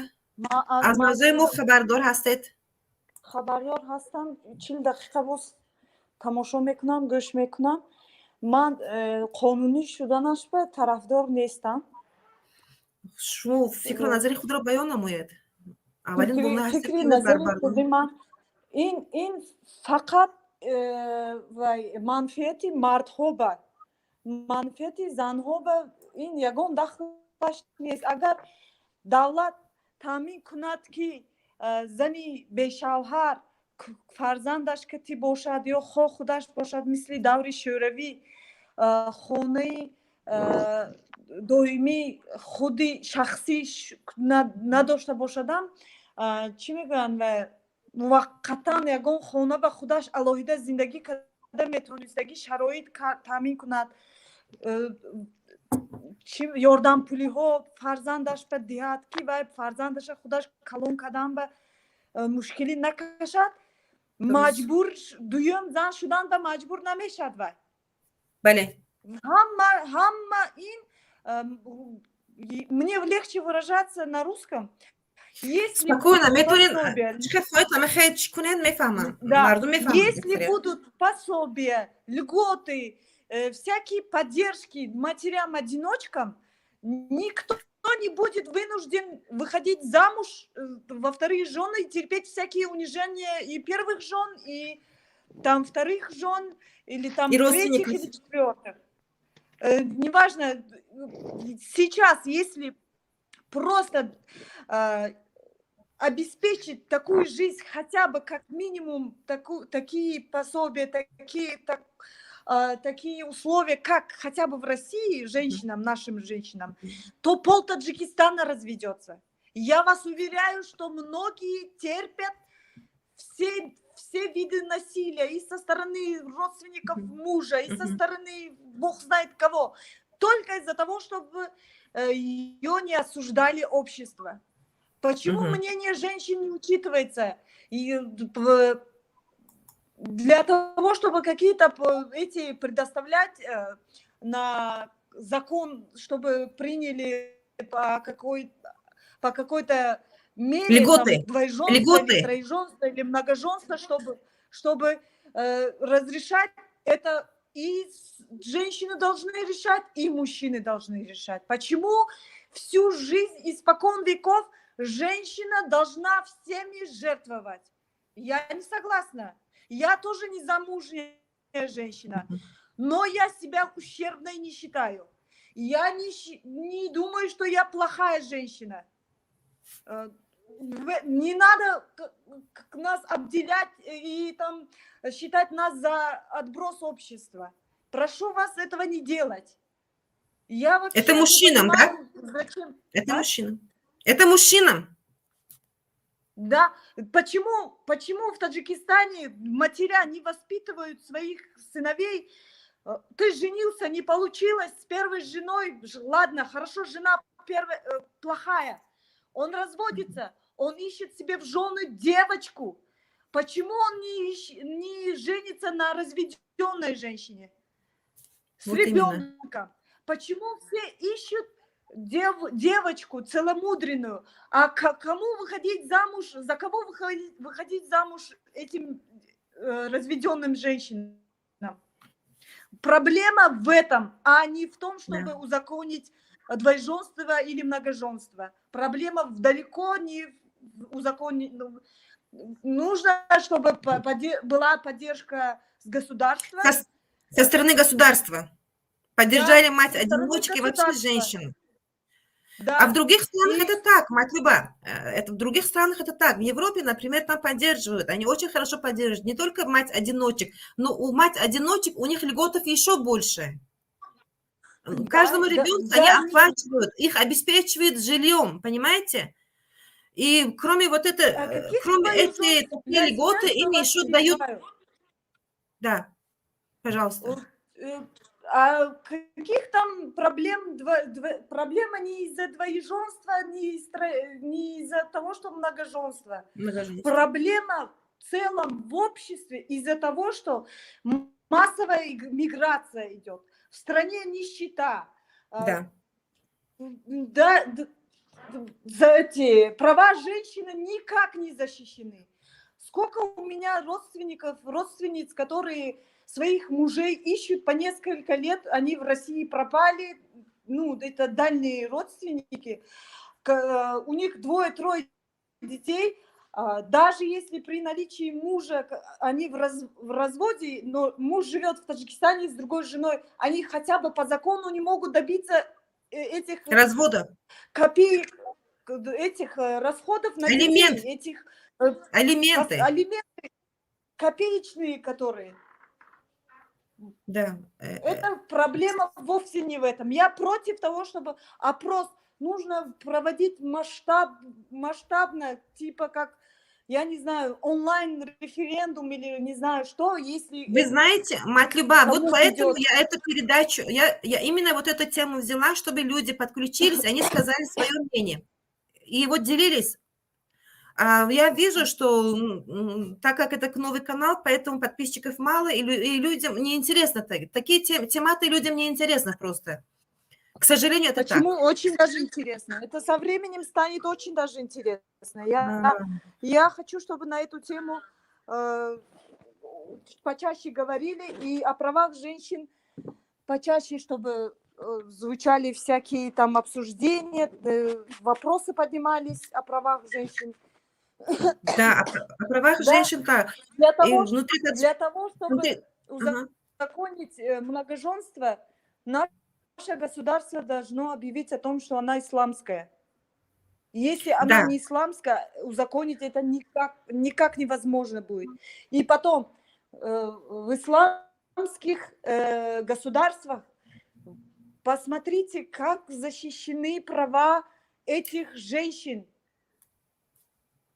Ман аз Аз мавзӯи мо хабардор ҳастед? Хабардор ҳастам, 40 дақиқа боз тамошо мекунам, гӯш мекунам. Ман қонунӣ шуданаш ба тарафдор нестам. Шумо фикру назари худро баён намоед. Аввалин Фикри бону ҳастед, фикри ки дар назари барнома. худи ман ин фақат вай манфиати мардҳо ба манфиати занҳо ба ин ягон дахлаш нест. Агар давлат таъмин кунад, ки зани бешавҳар фарзандаш кати бошад ё хо худаш бошад, мисли даври Шӯравӣ, хонаи доимӣ худи шахсӣ надошта бошадам, чӣ мегӯянд, муваққатан ягон хона ба худаш алоҳида зиндагӣ карда метавонистагӣ шароит таъмин кунад, чӣ ёрдампулиҳо фарзандаш ба диҳад, ки вай фарзандаша худаш калон кардан ба мушкилӣ накашад, маҷбур дуюм зан шудан ба маҷбур намешад вай. Ҳама ин, мне легче выражаться на русском. Если Спокойно, метавонед чӣ хоҳед, ҳама чӣ кунед, мефаҳмам, мардум мефаҳманд. Если будут пособия, льготы, всякие поддержки матерям-одиночкам, никто не будет вынужден выходить замуж во вторые жены и терпеть всякие унижения и первых жен, и там вторых жен, или там И третьих, родственников. Или четвертых. Неважно, сейчас, если просто обеспечить такую жизнь, хотя бы как минимум такие пособия, такие условия, как хотя бы в России женщинам, нашим женщинам, то пол Таджикистана разведется. Я вас уверяю, что многие терпят все виды насилия и со стороны родственников мужа, и со Мгм. Стороны бог знает кого, только из-за того, чтобы ее не осуждали общество. Почему Мгм. Мнение женщин не учитывается? И для того, чтобы какие-то эти предоставлять на закон, чтобы приняли по какой-то мере Льготы. Там, двоеженство Льготы. Или троеженство или многоженство, чтобы разрешать это, и женщины должны решать, и мужчины должны решать. Почему всю жизнь, испокон веков, женщина должна всеми жертвовать? Я не согласна. Я тоже не замужняя женщина, но я себя ущербной не считаю. Я не думаю, что я плохая женщина. Не надо нас обделять и там считать нас за отброс общества. Прошу вас этого не делать. Я вообще Это не мужчинам, да? понимаю, зачем. Это А? Мужчинам. Это мужчинам. Да. Почему в Таджикистане матеря не воспитывают своих сыновей? Ты женился, не получилось с первой женой. Ладно, хорошо, жена первая, плохая. Он разводится, он ищет себе в жены девочку. Почему он не женится на разведенной женщине с Вот именно. ребенком? Почему все ищут девочку целомудренную? А кому выходить замуж, за кого выходить замуж этим разведенным женщинам? Проблема в этом, а не в том, чтобы узаконить двоеженство или многоженство. Проблема далеко не в узаконении. Ну, нужно, чтобы была поддержка с государства. Со стороны государства. Поддержали мать Со стороны одиночки и вообще государства. Женщин. Да. А в других странах И это так, Матлуба. Это в других странах это так. В Европе, например, там поддерживают. Они очень хорошо поддерживают. Не только мать-одиночек, но у мать-одиночек у них льготов еще больше. Каждому ребенку они оплачивают, их обеспечивают жильем, понимаете? И кроме вот это, А каких кроме твоих этой жен? такие Я льготы, извиняюсь, им что вас еще дают. перебиваю. Да, пожалуйста. Вот, а каких там проблем? Проблема не из-за двоеженства, не из-за того, что многоженство. Многоженство. Проблема в целом в обществе из-за того, что массовая миграция идет. В стране нищета. Да, за эти права женщины никак не защищены. Сколько у меня родственников, родственниц, которые своих мужей ищут по несколько лет, они в России пропали, ну, это дальние родственники, у них двое-трое детей, даже если при наличии мужа они в разводе, но муж живет в Таджикистане с другой женой, они хотя бы по закону не могут добиться этих Развода. Копеек, этих расходов на Алимент. детей, этих Алименты. Алименты копеечные, которые. Да. Это проблема вовсе не в этом. Я против того, чтобы опрос нужно проводить масштабно, типа как, я не знаю, онлайн-референдум или не знаю что, если Вы знаете, Матлуба, вот кому поэтому придет. Я эту передачу, я именно вот эту тему взяла, чтобы люди подключились, они сказали свое мнение. И вот делились. Я вижу, что так как это новый канал, поэтому подписчиков мало, и людям неинтересно. Такие тематы людям неинтересны просто. К сожалению, это так. Почему? Очень даже интересно. Это со временем станет очень даже интересно. Я хочу, чтобы на эту тему почаще говорили и о правах женщин почаще, чтобы звучали всякие там обсуждения, вопросы поднимались о правах женщин. Да, о правах женщин, да. Для И того, внутри для того, чтобы узаконить многоженство, наше государство должно объявить о том, что она исламская. Если она не исламская, узаконить это никак, никак невозможно будет. И потом, в исламских государствах посмотрите, как защищены права этих женщин.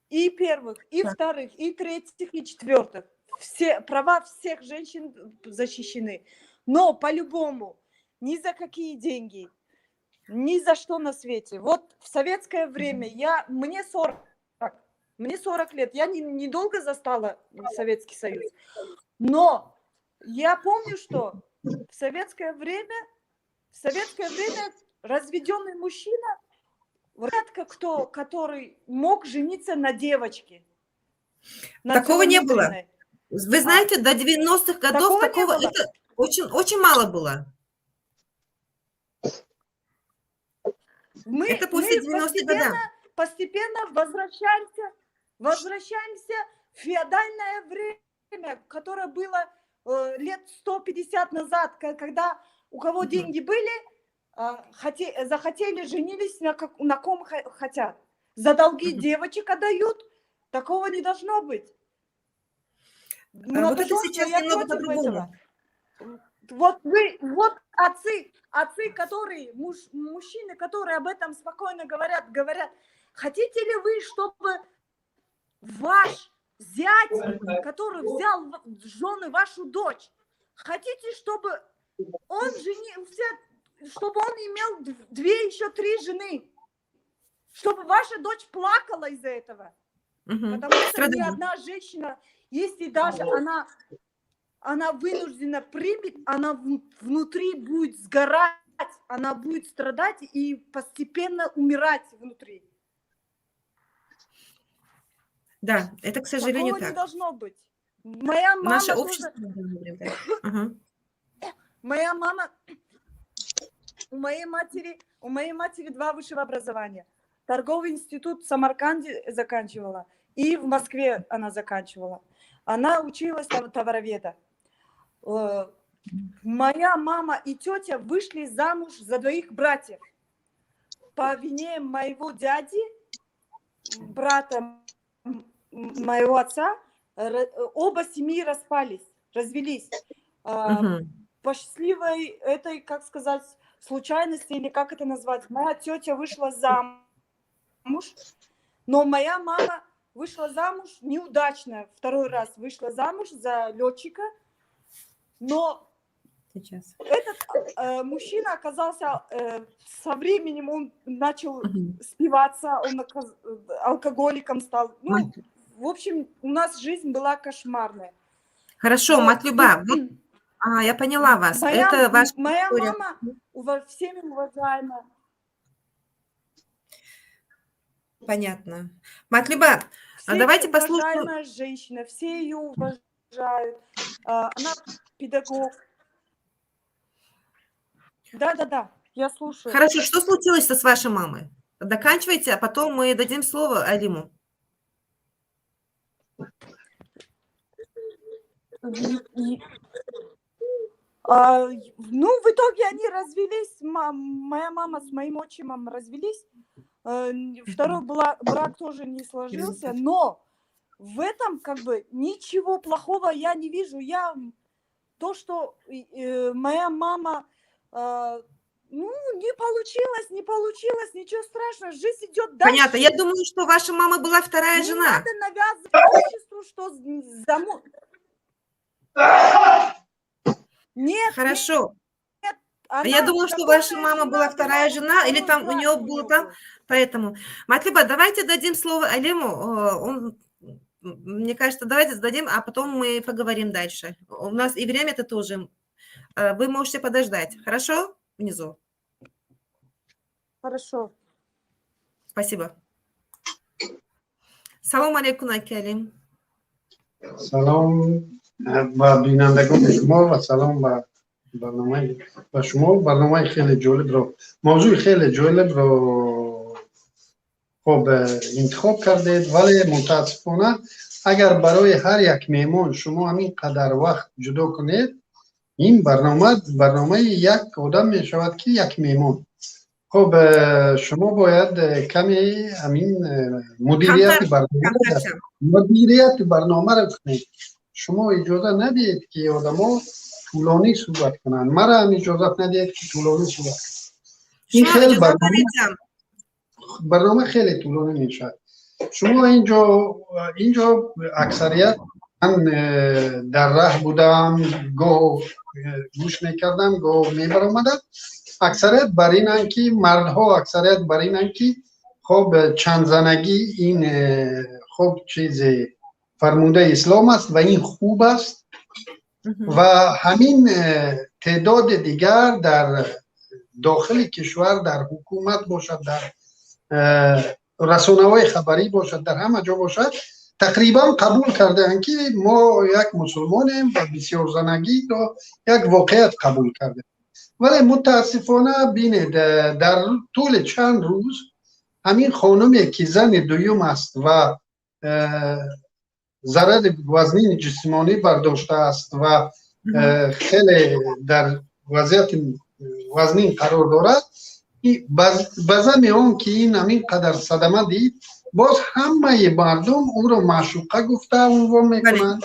И первых, и вторых, и третьих, и четвертых. Все права всех женщин защищены. Но по-любому, ни за какие деньги, ни за что на свете. Вот в советское время мне 40, мне 40 лет, я недолго застала Советский Союз. Но я помню, что в советское время разведенный мужчина, редко кто, который мог жениться на девочке. На Такого не было. целомудренной. Вы знаете, до 90-х годов Такого не такого было. Это очень, очень мало было. Мы, Это после мы 90-х постепенно, годов. Постепенно возвращаемся в феодальное время, которое было лет 150 назад, когда у кого Мгм. Деньги были, захотели, женились на ком хотят. За долги Мгм. Девочек отдают. Такого не должно быть. А вот это Многоженство, сейчас я немного против по-другому. этого. Вот вы, вот отцы, которые, мужчины, которые об этом спокойно говорят, хотите ли вы, чтобы ваш зять, который взял в жены вашу дочь, хотите, чтобы он женился, чтобы он имел две, еще три жены, чтобы ваша дочь плакала из-за этого? Мгм. Потому что ни Страдала. Одна женщина, если даже она вынуждена примет, она внутри будет сгорать, она будет страдать и постепенно умирать внутри. Да, это, к сожалению, Такого не так. должно быть. Моя мама Наше тоже, общество, да. Ага. Моя мама, у моей матери два высшего образования. Торговый институт в Самарканде заканчивала, и в Москве она заканчивала. Она училась там товароведа. Моя мама и тетя вышли замуж за двоих братьев. По вине моего дяди, брата моего отца, оба семьи распались, развелись. Мгм. По счастливой этой, как сказать, случайности или как это назвать, моя тетя вышла замуж, но моя мама вышла замуж неудачно, второй раз вышла замуж за летчика, но Сейчас. Этот мужчина оказался, со временем он начал Мгм. Спиваться, он алкоголиком стал. Ну, Мать. В общем, у нас жизнь была кошмарная. Хорошо, Вот. Матлюба, вот, я поняла вас. Это ваша Моя история. Мама всеми уважаемая. Понятно. Матлюба, а Всеми давайте послушаем. Уважаемая женщина, все ее уважают. Она педагог. Да-да-да, я слушаю. Хорошо, что случилось с вашей мамой? Доканчивайте, а потом мы дадим слово Алиму. Ну, в итоге они развелись. Моя мама с моим отчимом развелись. Второй брак тоже не сложился. Но в этом как бы ничего плохого я не вижу. То, что моя мама, ну, не получилось, не получилось, ничего страшного, жизнь идет дальше. Понятно. Я думаю, что ваша мама была вторая Не жена. Надо навязывать обществу, что Нет, Хорошо. Нет, А я она думала, что ваша законная мама была жена вторая была, жена, или второй там у брак нее у было нее там, был. Поэтому. Матлюба, давайте дадим слово Алиму. Он, мне кажется, давайте зададим, а потом мы поговорим дальше. У нас и время-то тоже. Вы можете подождать, хорошо? Внизу. Хорошо. Спасибо. Салом алейкум, аки Алим. Салом ба бинандагони шумо ва салом ба Барномаи ба шумо, барномаи хеле ҷолибро, мавзӯи хеле ҷолибро хуб интихоб кардед, вале мутаассифона агар барои ҳар як меҳмон шумо ҳамин қадар вақт ҷудо кунед, ин барнома барномаи як одам мешавад, ки як меҳмон. Хуб, шумо бояд каме ҳамин мудирияти барномаро кунед. Шумо иҷоза надиҳед, ки одамо тӯлонӣ суҳбат кунанд, мара ҳам иҷозат надиҳед, ки тӯлонӣ суҳбат кунанд. Ин хеле барнома хеле тӯлонӣ мешавад. Шумо инҷо аксарият, ман дар раҳ будам, гоҳ гӯш мекардам, гоҳ мебаромадам, аксарият бар инанд, ки мардҳо аксарият бар инанд, ки хоб, чандзанагӣ ин хоб чизе фармудаи ислом аст ва ин хуб аст, ва ҳамин теъдоди дигар дар дохили кишвар, дар ҳукумат бошад, дар расонаҳои хабарӣ бошад, дар ҳама ҷо бошад, тақрибан қабул кардаанд, ки мо як мусулмонем ва бисёрзанагиро як воқеият қабул кардем. Вале мутаассифона бинед, дар тӯли чанд рӯз ҳамин хонуме, ки зани дуюм аст ва зарари вазнини ҷисмонӣ бардоштааст ва хеле дар вазъияти вазнин қарор дорад, ба зами он ки ин ҳамин қадар садама дид, боз ҳамаи мардум ӯро маъшуқа гуфта унвон мекунанд,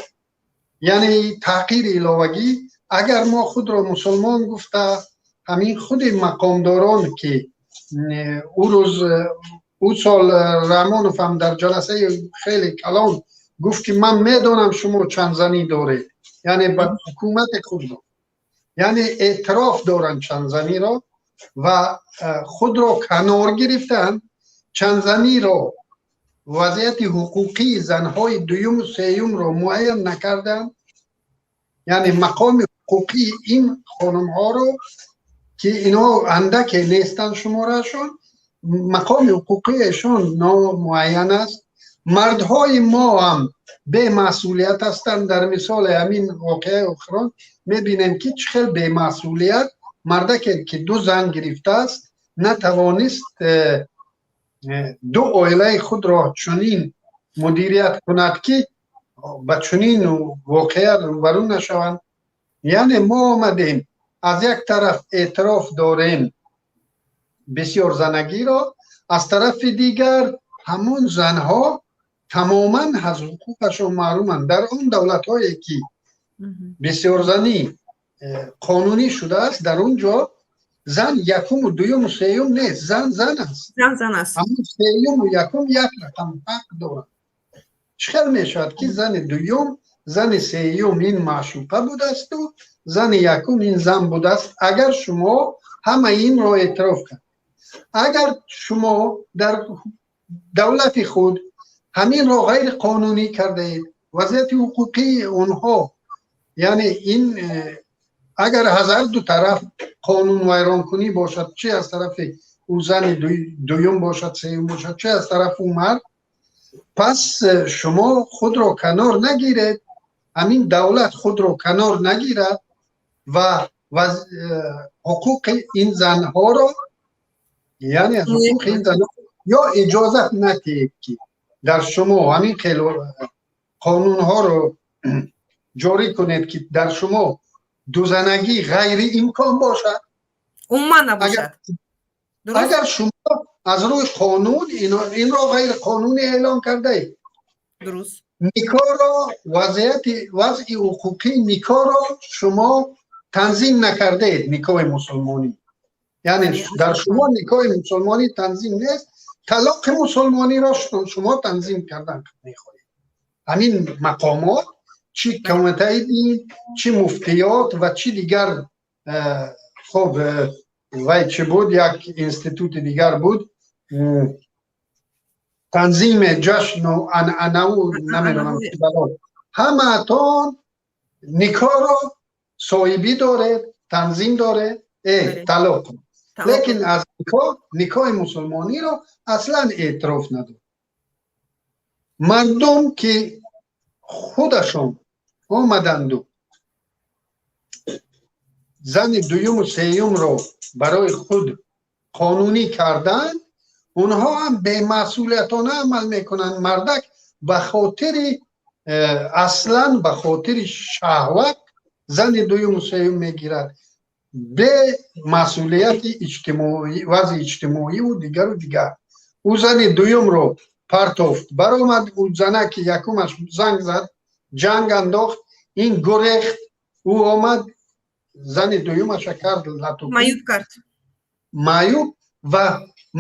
яъне таҳқири иловагӣ. Агар мо худро мусулмон гуфта, ҳамин худи мақомдорон, ки ӯ рӯз, ӯ сол Раҳмонов ҳам дар ҷаласаи хеле калон гуфт, ки ман медонам, шумо чандзанӣ доред, яъне ба ҳукумати худ, яъне эътироф доранд чандзаниро ва худро канор гирифтанд. Чандзаниро, вазъияти ҳуқуқии занҳои дуюму сеюмро муайян накарданд, яъне мақоми ҳуқуқии ин хонумҳоро, ки инҳо андаке нестанд шумораашон, мақоми ҳуқуқиашон номуайян аст. Мардҳои мо ҳам бемасъулият ҳастанд. Дар мисоли ҳамин воқеаи охирон мебинем, ки чӣ хел бемасъулият мардаке, ки ду зан гирифтааст, натавонист ду оилаи худро чунин мудирият кунад, ки ба чунин воқеа рӯбарӯ нашаванд. Яъне мо омадем, аз як тараф эътироф дорем бисёрзанагиро, аз тарафи дигар ҳамон занҳо тамоман аз ҳуқуқашон маҳруманд. Дар он давлатҳое, ки бисёрзанӣ қонунӣ шудааст, дар он ҷо зан якуму дуюму сеюм нест, зан зан аст. Зан зан аст. Ҳамон сеюму якум як рақам ҳақ дорад. Чӣ хел мешавад, ки зани дуюм, зани сеюм ин маъшуқа будаасту зани якум ин зан будааст? Агар шумо ҳама инро эътироф кард, агар шумо дар давлати худ ҳаминро ғайриқонунӣ кардаед, вазъияти ҳуқуқии онҳо, яъне ин агар аз ҳар ду тараф қонунвайронкунӣ бошад, чи аз тарафи ӯ зани дуюм бошад, сеюм бошад, чи аз тарафи ӯ мард, пас шумо худро канор нагиред, ҳамин давлат худро канор нагирад ва ҳуқуқи ин занҳоро, яъне ҳуқуқи ин занҳо, ё иҷозат надиҳед, ки дар шумо ҳамин хел қонунҳоро ҷорӣ кунед, ки дар шумо дузанагӣ ғайриимкон бошад. Умуман набошад. Агар шумо аз рӯи қонун инро ғайриқонунӣ эълон кардаед, никоҳро, вазъияти вазъи ҳуқуқии никоҳро шумо танзим накардаед, никоҳи мусулмонӣ, яъне дар шумо никоҳи мусулмонӣ танзим нест, талоқи мусулмониро шумо танзим кардан мехоҳед. Ҳамин мақомот, чӣ кумитаи дин, чӣ муфтиёт ва чӣ дигар, хуб, вай чӣ буд, як институти дигар буд, танзими ҷашну анъанаву намедонам, ҳамаатон никоҳро соҳибӣ доред, танзим доред, талоқ, лекин аз никоҳ, никоҳи мусулмониро аслан эътироф надорад. Мардум, ки худашон омаданду Зани дуюму сеюмро барои худ қонунӣ карданд, онҳо ҳам бемасъулиятона амал мекунанд. Мардак ба хотири аслан ба хотири шаҳват зани дуюму сеюм мегирад, бемасъулияти иҷтимоӣ, вазъи иҷтимоиву дигару дигар. Ӯ зани дуюмро партофт, баромад. Ӯ занаки якумаш занг зад, ҷанг андохт, ин гурехт. Ӯ омад, зани дуюмаша кард лату Маъюб кард. Маъюб. Ва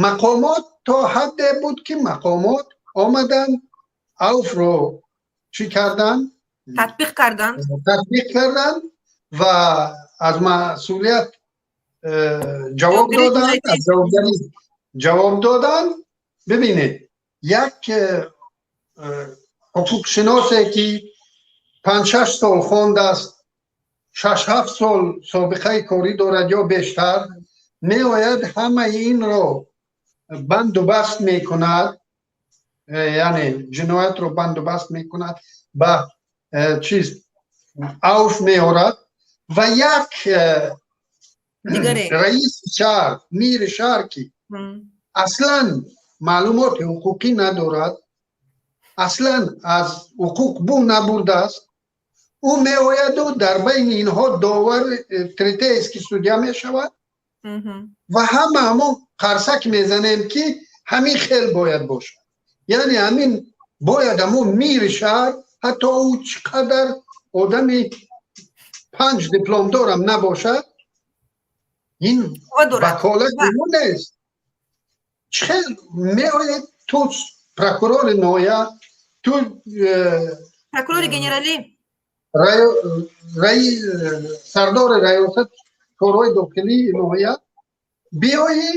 мақомот то ҳадде буд, ки мақомот омаданд, авфро чӣ карданд? Татбиқ карданд. Татбиқ карданд ва аз масъулият ҷавоб доданд, аз ҷавобгарӣ ҷавоб доданд. Бибинед, як ҳуқуқшиносе, ки 5-6 сол хондааст, 6-7 сол собиқаи корӣ дорад ё бештар, меояд, ҳамаи инро банду баст мекунад, яъне ҷиноятро банду баст мекунад, ба чиз авф меорад ва як раиси шаҳр, мири шаҳр, ки аслан маълумоти ҳуқуқӣ надорад, аслан аз ҳуқуқ бу набурдааст, ӯ меояду дар байни инҳо довар, третейский судья мешавад ва ҳама ҳамон қарсак мезанем, ки ҳамин хел бояд бошад. Яъне ҳамин бояд ҳамон мири шаҳр, ҳатто ӯ чӣ қадар одами панҷ дипломдорам набошад, ин ваколати ӯ нест. Чӣ хел меояд ту, прокурори ноҳия, ту Прокурори генералӣ. Сардори раёсат корҳои дохилии ноҳия биёӣ,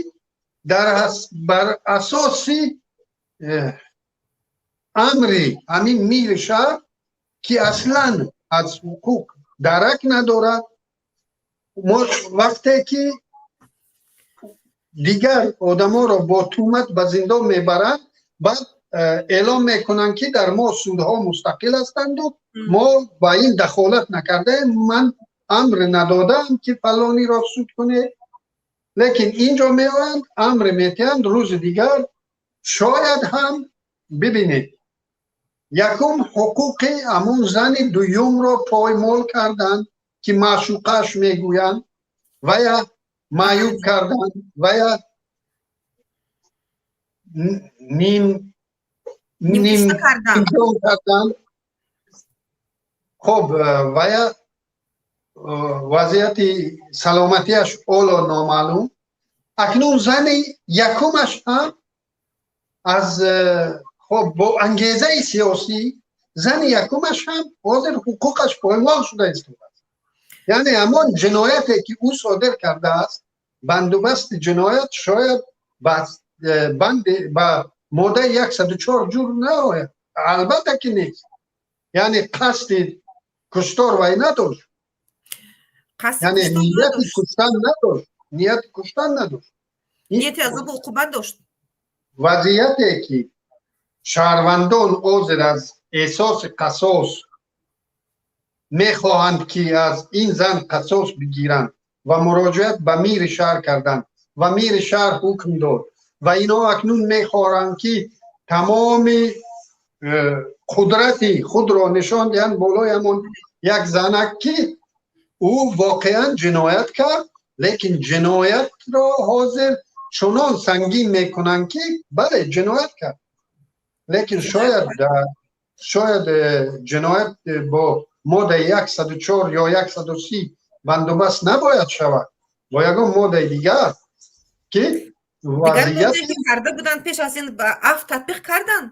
бар асоси амри ҳамин мири шаҳр, ки аслан аз ҳуқуқ дарак надорад. Вақте ки дигар одаморо бо туҳмат ба зиндон мебаранд, баъд эълон мекунанд, ки дар мо судҳо мустақил ҳастанду мо ба ин дахолат накардаем, ман амр надодаам, ки фалониро суд кунед. Лекин инҷо меоянд, амр метиҳанд. Рӯзи дигар шояд ҳам бибинед, якум ҳуқуқи ҳамун зани дуюмро поймол карданд, ки маъшуқаш мегӯянд, вая маъюб карданд, вая ним карданд. Хоб, вая вазъияти саломатиаш ҳоло номаълум. Акнун зани якумаш ҳам аз хоб бо ангезаи сиёсӣ зани якумаш ҳам ҳозир ҳуқуқаш поймол шуда истодааст. Яъне ҳамон ҷинояте, ки ӯ содир кардааст, бандубасти ҷиноят шояд ба моддаи 104 ҷур наояд, албатта ки нест. Яъне қасди куштор вай надошт, яъне нияти куштан надошт, нияти куштан надошт. Нияти азобу уқубат дошт. Вазъияте, ки шаҳрвандон ҳозир аз эҳсоси қасос мехоҳанд, ки аз ин зан қасос бигиранд ва муроҷиат ба мири шаҳр карданд ва мири шаҳр ҳукм дод ва инҳо акнун мехоҳанд, ки тамоми қудрати худро нишон диҳанд болои ҳамон як занак, ки ӯ воқеан ҷиноят кард, лекин ҷиноятро ҳозир чунон сангин мекунанд, ки бале, ҷиноят кард, лекин шояд ҷиноят бо моддаи 104 ё 130 бандубаст набояд шавад, бо ягон моддаи дигар, ки вазъият карда буданд, пеш аз ин афв татбиқ карданд.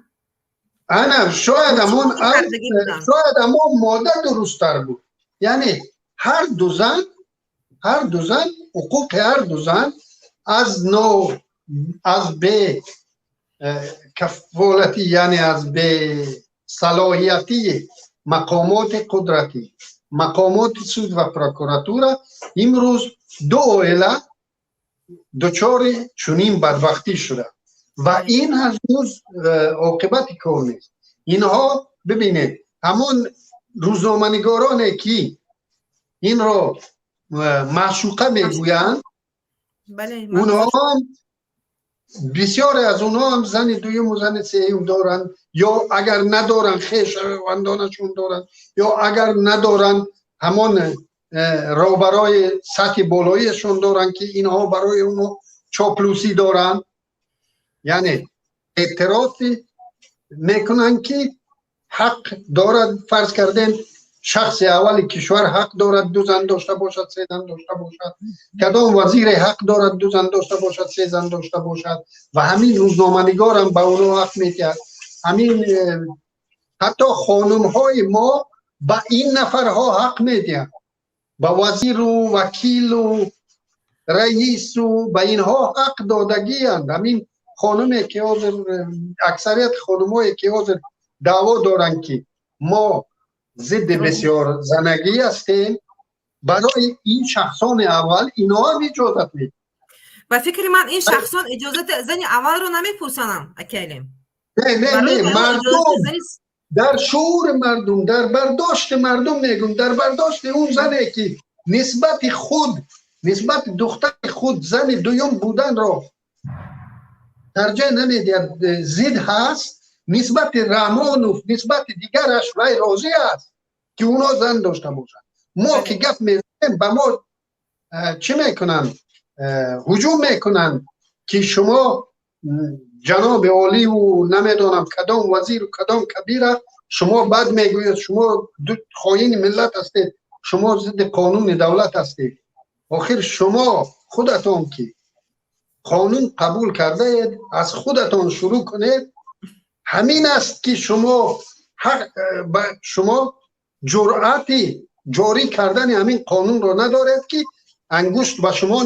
Ана, шояд ҳамон модда дурусттар буд. Яъне ҳар ду зан, ҳуқуқи ҳар ду зан аз но аз бе кафолатӣ, яъне аз бесалоҳиятии мақомоти қудратӣ, мақомоти суд ва прокуратура имрӯз ду оила дучори чунин бадбахтӣ шуда. Ва ин ҳанӯз оқибати кор нест. Инҳо, бибинед, ҳамон рӯзноманигороне, ки инро маъшуқа мегӯянд, онҳо ҳам, бисёре аз онҳо ҳам зани дуюму зани сеюм доранд, ё агар надоранд, хешовандонашон доранд, ё агар надоранд, ҳамон роҳбарои сатҳи болоиашон доранд, ки инҳо барои онҳо чоплусӣ доранд. Яъне эътирофи мекунанд, ки ҳақ дорад, фарз кардем, шахси аввали кишвар ҳақ дорад ду зан дошта бошад, се зан дошта бошад, кадом вазире ҳақ дорад ду зан дошта бошад, се зан дошта бошад, ва ҳамин рӯзноманигорам ба онҳо ҳақ медиҳад. Ҳамин ҳатто хонумҳои мо ба ин нафарҳо ҳақ медиҳанд, ба вазиру вакилу раису, ба инҳо ҳақ додагианд. Ҳамин хонуме ки ҳозир, аксарияти хонумое ки ҳозир даъво доранд, ки мо зидди бисёрзанагӣ ҳастем, барои ин шахсони аввал инҳо ҳам иҷозат медиҳанд. Ба фикри ман, ин шахсон иҷозати зани аввалро намепурсанам, акалим. Не, не, не, мардум, дар шуури мардум, дар бардошти мардум мегӯм, дар бардошти он зане ки нисбати худ, нисбати духтари худ зани дуюм буданро тарҷеҳ намедиҳад, зид ҳаст, нисбати Раҳмонов, нисбати дигараш вай розӣ аст, ки онҳо зан дошта бошанд. Мо ки гап мезанем, ба мо чӣ мекунанд? Ҳуҷум мекунанд, ки шумо ҷаноби оливу намедонам кадом вазиру кадом кабира шумо бад мегӯед, шумо хоини миллат ҳастед, шумо зидди қонуни давлат ҳастед. Охир шумо худатон ки қонун қабул кардаед, аз худатон шурӯъ кунед. Ҳамин аст, ки шумо шумо ҷуръати ҷорӣ кардани ҳамин қонунро надоред, ки ангушт ба шумо,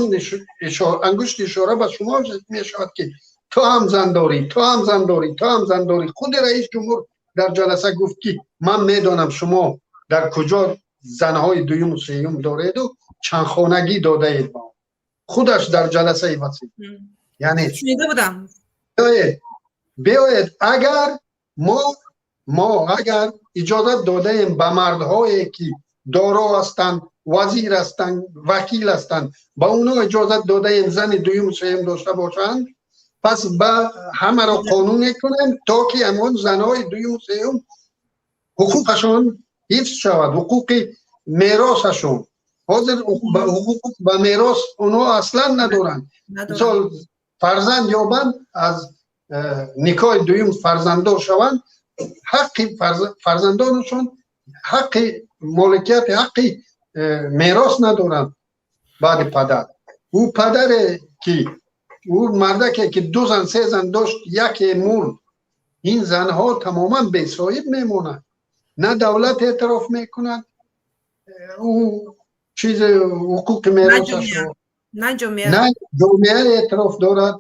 ангушти ишора ба шумо мешавад, ки ту ҳам зан дорӣ, ту ҳам зан дорӣ, ту ҳам зан дорӣ. Худи раис ҷумҳур дар ҷаласа гуфт, ки ман медонам, шумо дар куҷо занҳои дуюму сеюм дореду чандхонагӣ додаед. Ба худаш дар ҷаласаи васеъ, яъне шунида будам. Биёед, агар мо агар иҷозат додаем ба мардҳое ки доро ҳастанд, вазир ҳастанд, вакил ҳастанд, ба онҳо иҷозат додаем зани дуюм, сеюм дошта бошанд, пас ба ҳамаро қонун мекунем, то ки ҳамон занҳои дуюму сеюм ҳуқуқашон ҳифз шавад, ҳуқуқи меросашон. Ҳозир ҳуқуқ ба мерос онҳо аслан надоранд. Мисол, фарзанд ёбанд, аз никоҳи дуюм фарзанддор шаванд, ҳаққи фарзандонашон ҳаққи моликияти, ҳаққи мерос надоранд баъди падар. Ӯ падаре ки, ӯ мардаке ки ду зан, се зан дошт, яке мурд, ин занҳо тамоман бесоҳиб мемонанд. На давлат эътироф мекунад ӯ чиз, ҳуқуқи меросашро, на ҷомеа эътироф дорад.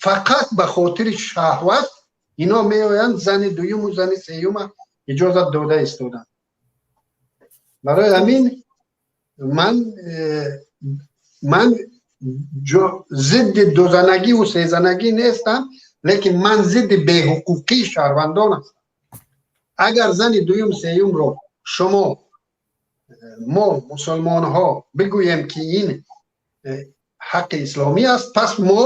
Фақат ба хотири шаҳват ино меоянд, зани дуюму зани сеюма иҷозат дода истоданд. Барои ҳамин ман зидди дузанагиву сезанагӣ нестам, лекин ман зидди беҳуқуқии шаҳрвандон ҳастам. Агар зани дуюм, сеюмро шумо, мо мусулмонҳо бигӯем, ки ин ҳаққи исломӣ аст, пас мо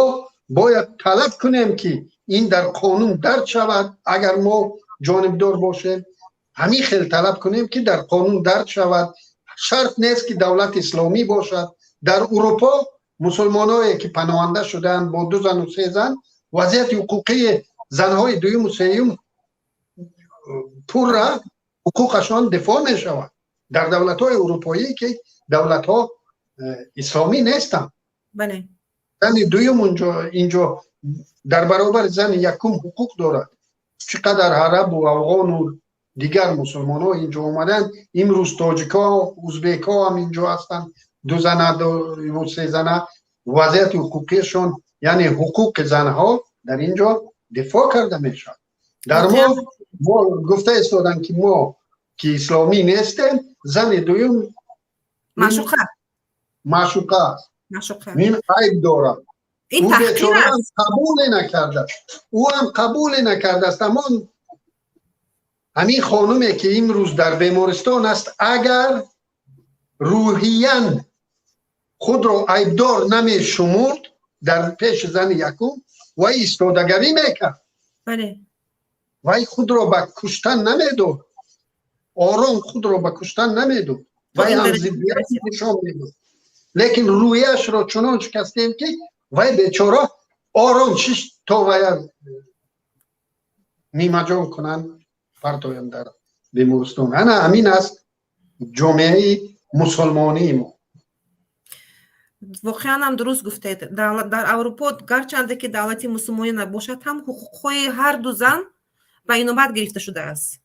бояд талаб кунем, ки ин дар қонун дарҷ шавад. Агар мо ҷонибдор бошем, ҳамин хел талаб кунем, ки дар қонун дарҷ шавад. Шарт нест, ки давлат исломӣ бошад. Дар Урупо мусулмоное ки паноҳанда шудаанд бо ду зану се зан, вазъияти ҳуқуқии занҳои дуюму сеюм пурра ҳуқуқашон дифоъ мешавад дар давлатҳои урупоӣ, ки давлатҳо исломӣ нестанд. Зани дуюм инҷо дар баробари зани якум ҳуқуқ дорад. Чӣ қадар арабу афғону дигар мусулмонҳо инҷо омаданд, имрӯз тоҷикҳо, узбекҳо ҳам инҷо ҳастанд, ду зана, се зана, вазъияти ҳуқуқиашон, яъне ҳуқуқи занҳо дар инҷо дифоъ карда мешавад. Дар мо гуфта истоданд, ки мо ки исломӣ нестем, зани дуюм маъшуқа. Маъшуқа аст, ин айб дорад. Ин ӯ таҳқир бечора ҳам аст. Қабуле накардааст, ӯ ҳам қабуле накардааст. Амон ҳамин хонуме ки имрӯз дар бемористон аст, агар рӯҳиян Худро айбдор намешумурд дар пеши зани якум, вай истодагарӣ мекард, вай худро ба куштан намедод, ором худро ба куштан намедод, вай ҳам зиддият нишон медод, лекин рӯяшро чунон шикастем, ки вай бечора ором шишт, то вая нимаҷон кунанд, партоянд дар бемористон. Ана ҳамин аст ҷомеаи мусулмонии мо. Воқеан ҳам дуруст гуфтед. Дар Аврупо, гарчанде ки давлати мусулмонӣ набошад ҳам, ҳуқуқҳои ҳарду зан ба инобат гирифта шудааст,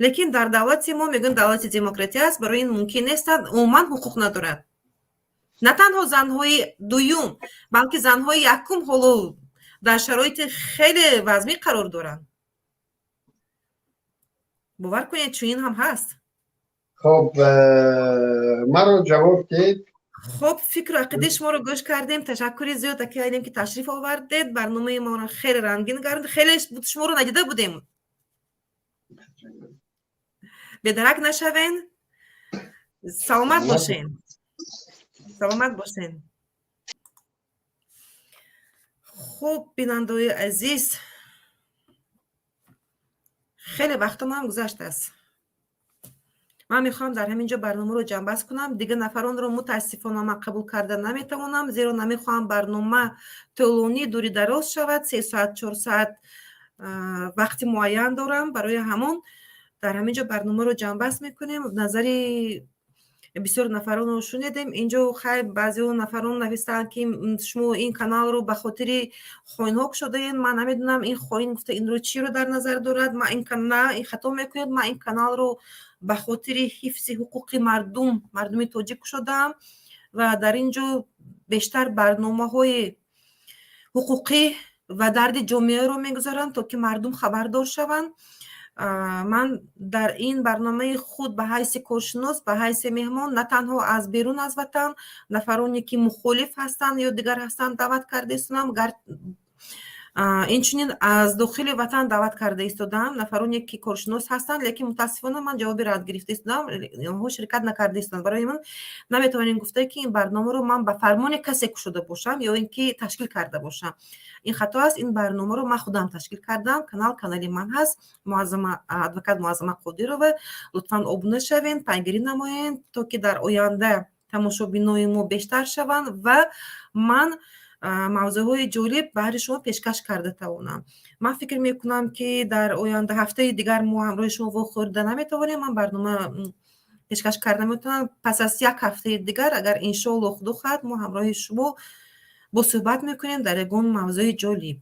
лекин дар давлати мо мегӯем, давлати демократия аст, барои ин мумкин нест, умуман ҳуқуқ надорад. На танҳо занҳои дуюм, балки занҳои якум ҳоло дар шароити хеле вазмин қарор доранд. Бовар кунед, чунин ҳам ҳаст. Хоб, маро ҷавоб диҳед. Хоб, фикру ақидаи шуморо гӯш кардем. Ташаккури зиёд, аки Алим, ки ташриф овардед, барномаи моро хеле рангин гардид. Хеле шуморо надида будем. Бедарак нашавен, саломат бошен, саломат бошен. Хуб, бинандаои азиз, хеле вақтам гузаштааст. Ман мехоҳам дар ҳамин ҷо барномаро ҷамъбаст кунам. Дигар нафаронро, мутаассифона, ман қабул карда наметавонам, зеро намехоҳам барнома тӯлонӣ, дури дароз шавад. 3 соат, 4 соат вақти муайян дорам. Барои ҳамон дар ҳамин ҷо барномаро ҷамъбаст мекунем. Назари бисёр нафаронро шунидем инҷо. Хайр, баъзео нафарон навистанд, ки шумо ин каналро ба хотири хоинҳо кушодаед. Ман намедонам, ин хоин гуфта инро чиро дар назар дорад. Ман ин на, ин хато мекунед. Ман ин каналро ба хотири ҳифзи ҳуқуқи мардум, мардуми тоҷик кушодаам ва дар ин ҷо бештар барномаҳои ҳуқуқӣ ва дарди ҷомеаро мегузарам, то ки мардум хабардор шаванд. Ман дар ин барномаи худ ба ҳайси коршинос, ба ҳайси меҳмон на танҳо аз берун аз ватан нафароне, ки мухолиф ҳастанд ё дигар ҳастанд, даъват карда истодам, инчунин аз дохили ватан даъват карда истодаам нафароне, ки коршинос ҳастанд, лекин мутаассифона ман ҷавоби рад гирифта истодам, онҳо ширкат накарда истоданд. Барои ман наметавонем гуфта, ки ин барномаро ман ба фармони касе кушода бошам ё ин ки ташкил карда бошам. Ин хато аст. Ин барномаро ман худам ташкил кардам. Канал канали ман ҳаст, Муаззама, адвокат Муаззама Қодирова. Лутфан обуна шавед, пайгирӣ намоед, то ки дар оянда тамошобинои мо бештар шаванд ва ман мавзӯъҳои ҷолиб баҳри шумо пешкаш карда тавонам. Ман фикр мекунам, ки дар оянда, ҳафтаи дигар, мо ҳамроҳи шумо вохӯрда наметавонем, ман барнома пешкаш карда метавонам. Пас аз як ҳафтаи дигар, агар иншоалло худо хоҳад, мо ҳамроҳи шумо бо суҳбат мекунем дар ягон мавзӯи ҷолиб.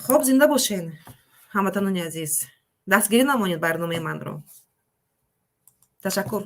Хоб, зинда бошен, ҳамватанони азиз, дастгирӣ намонед барномаи манро. Ташаккур.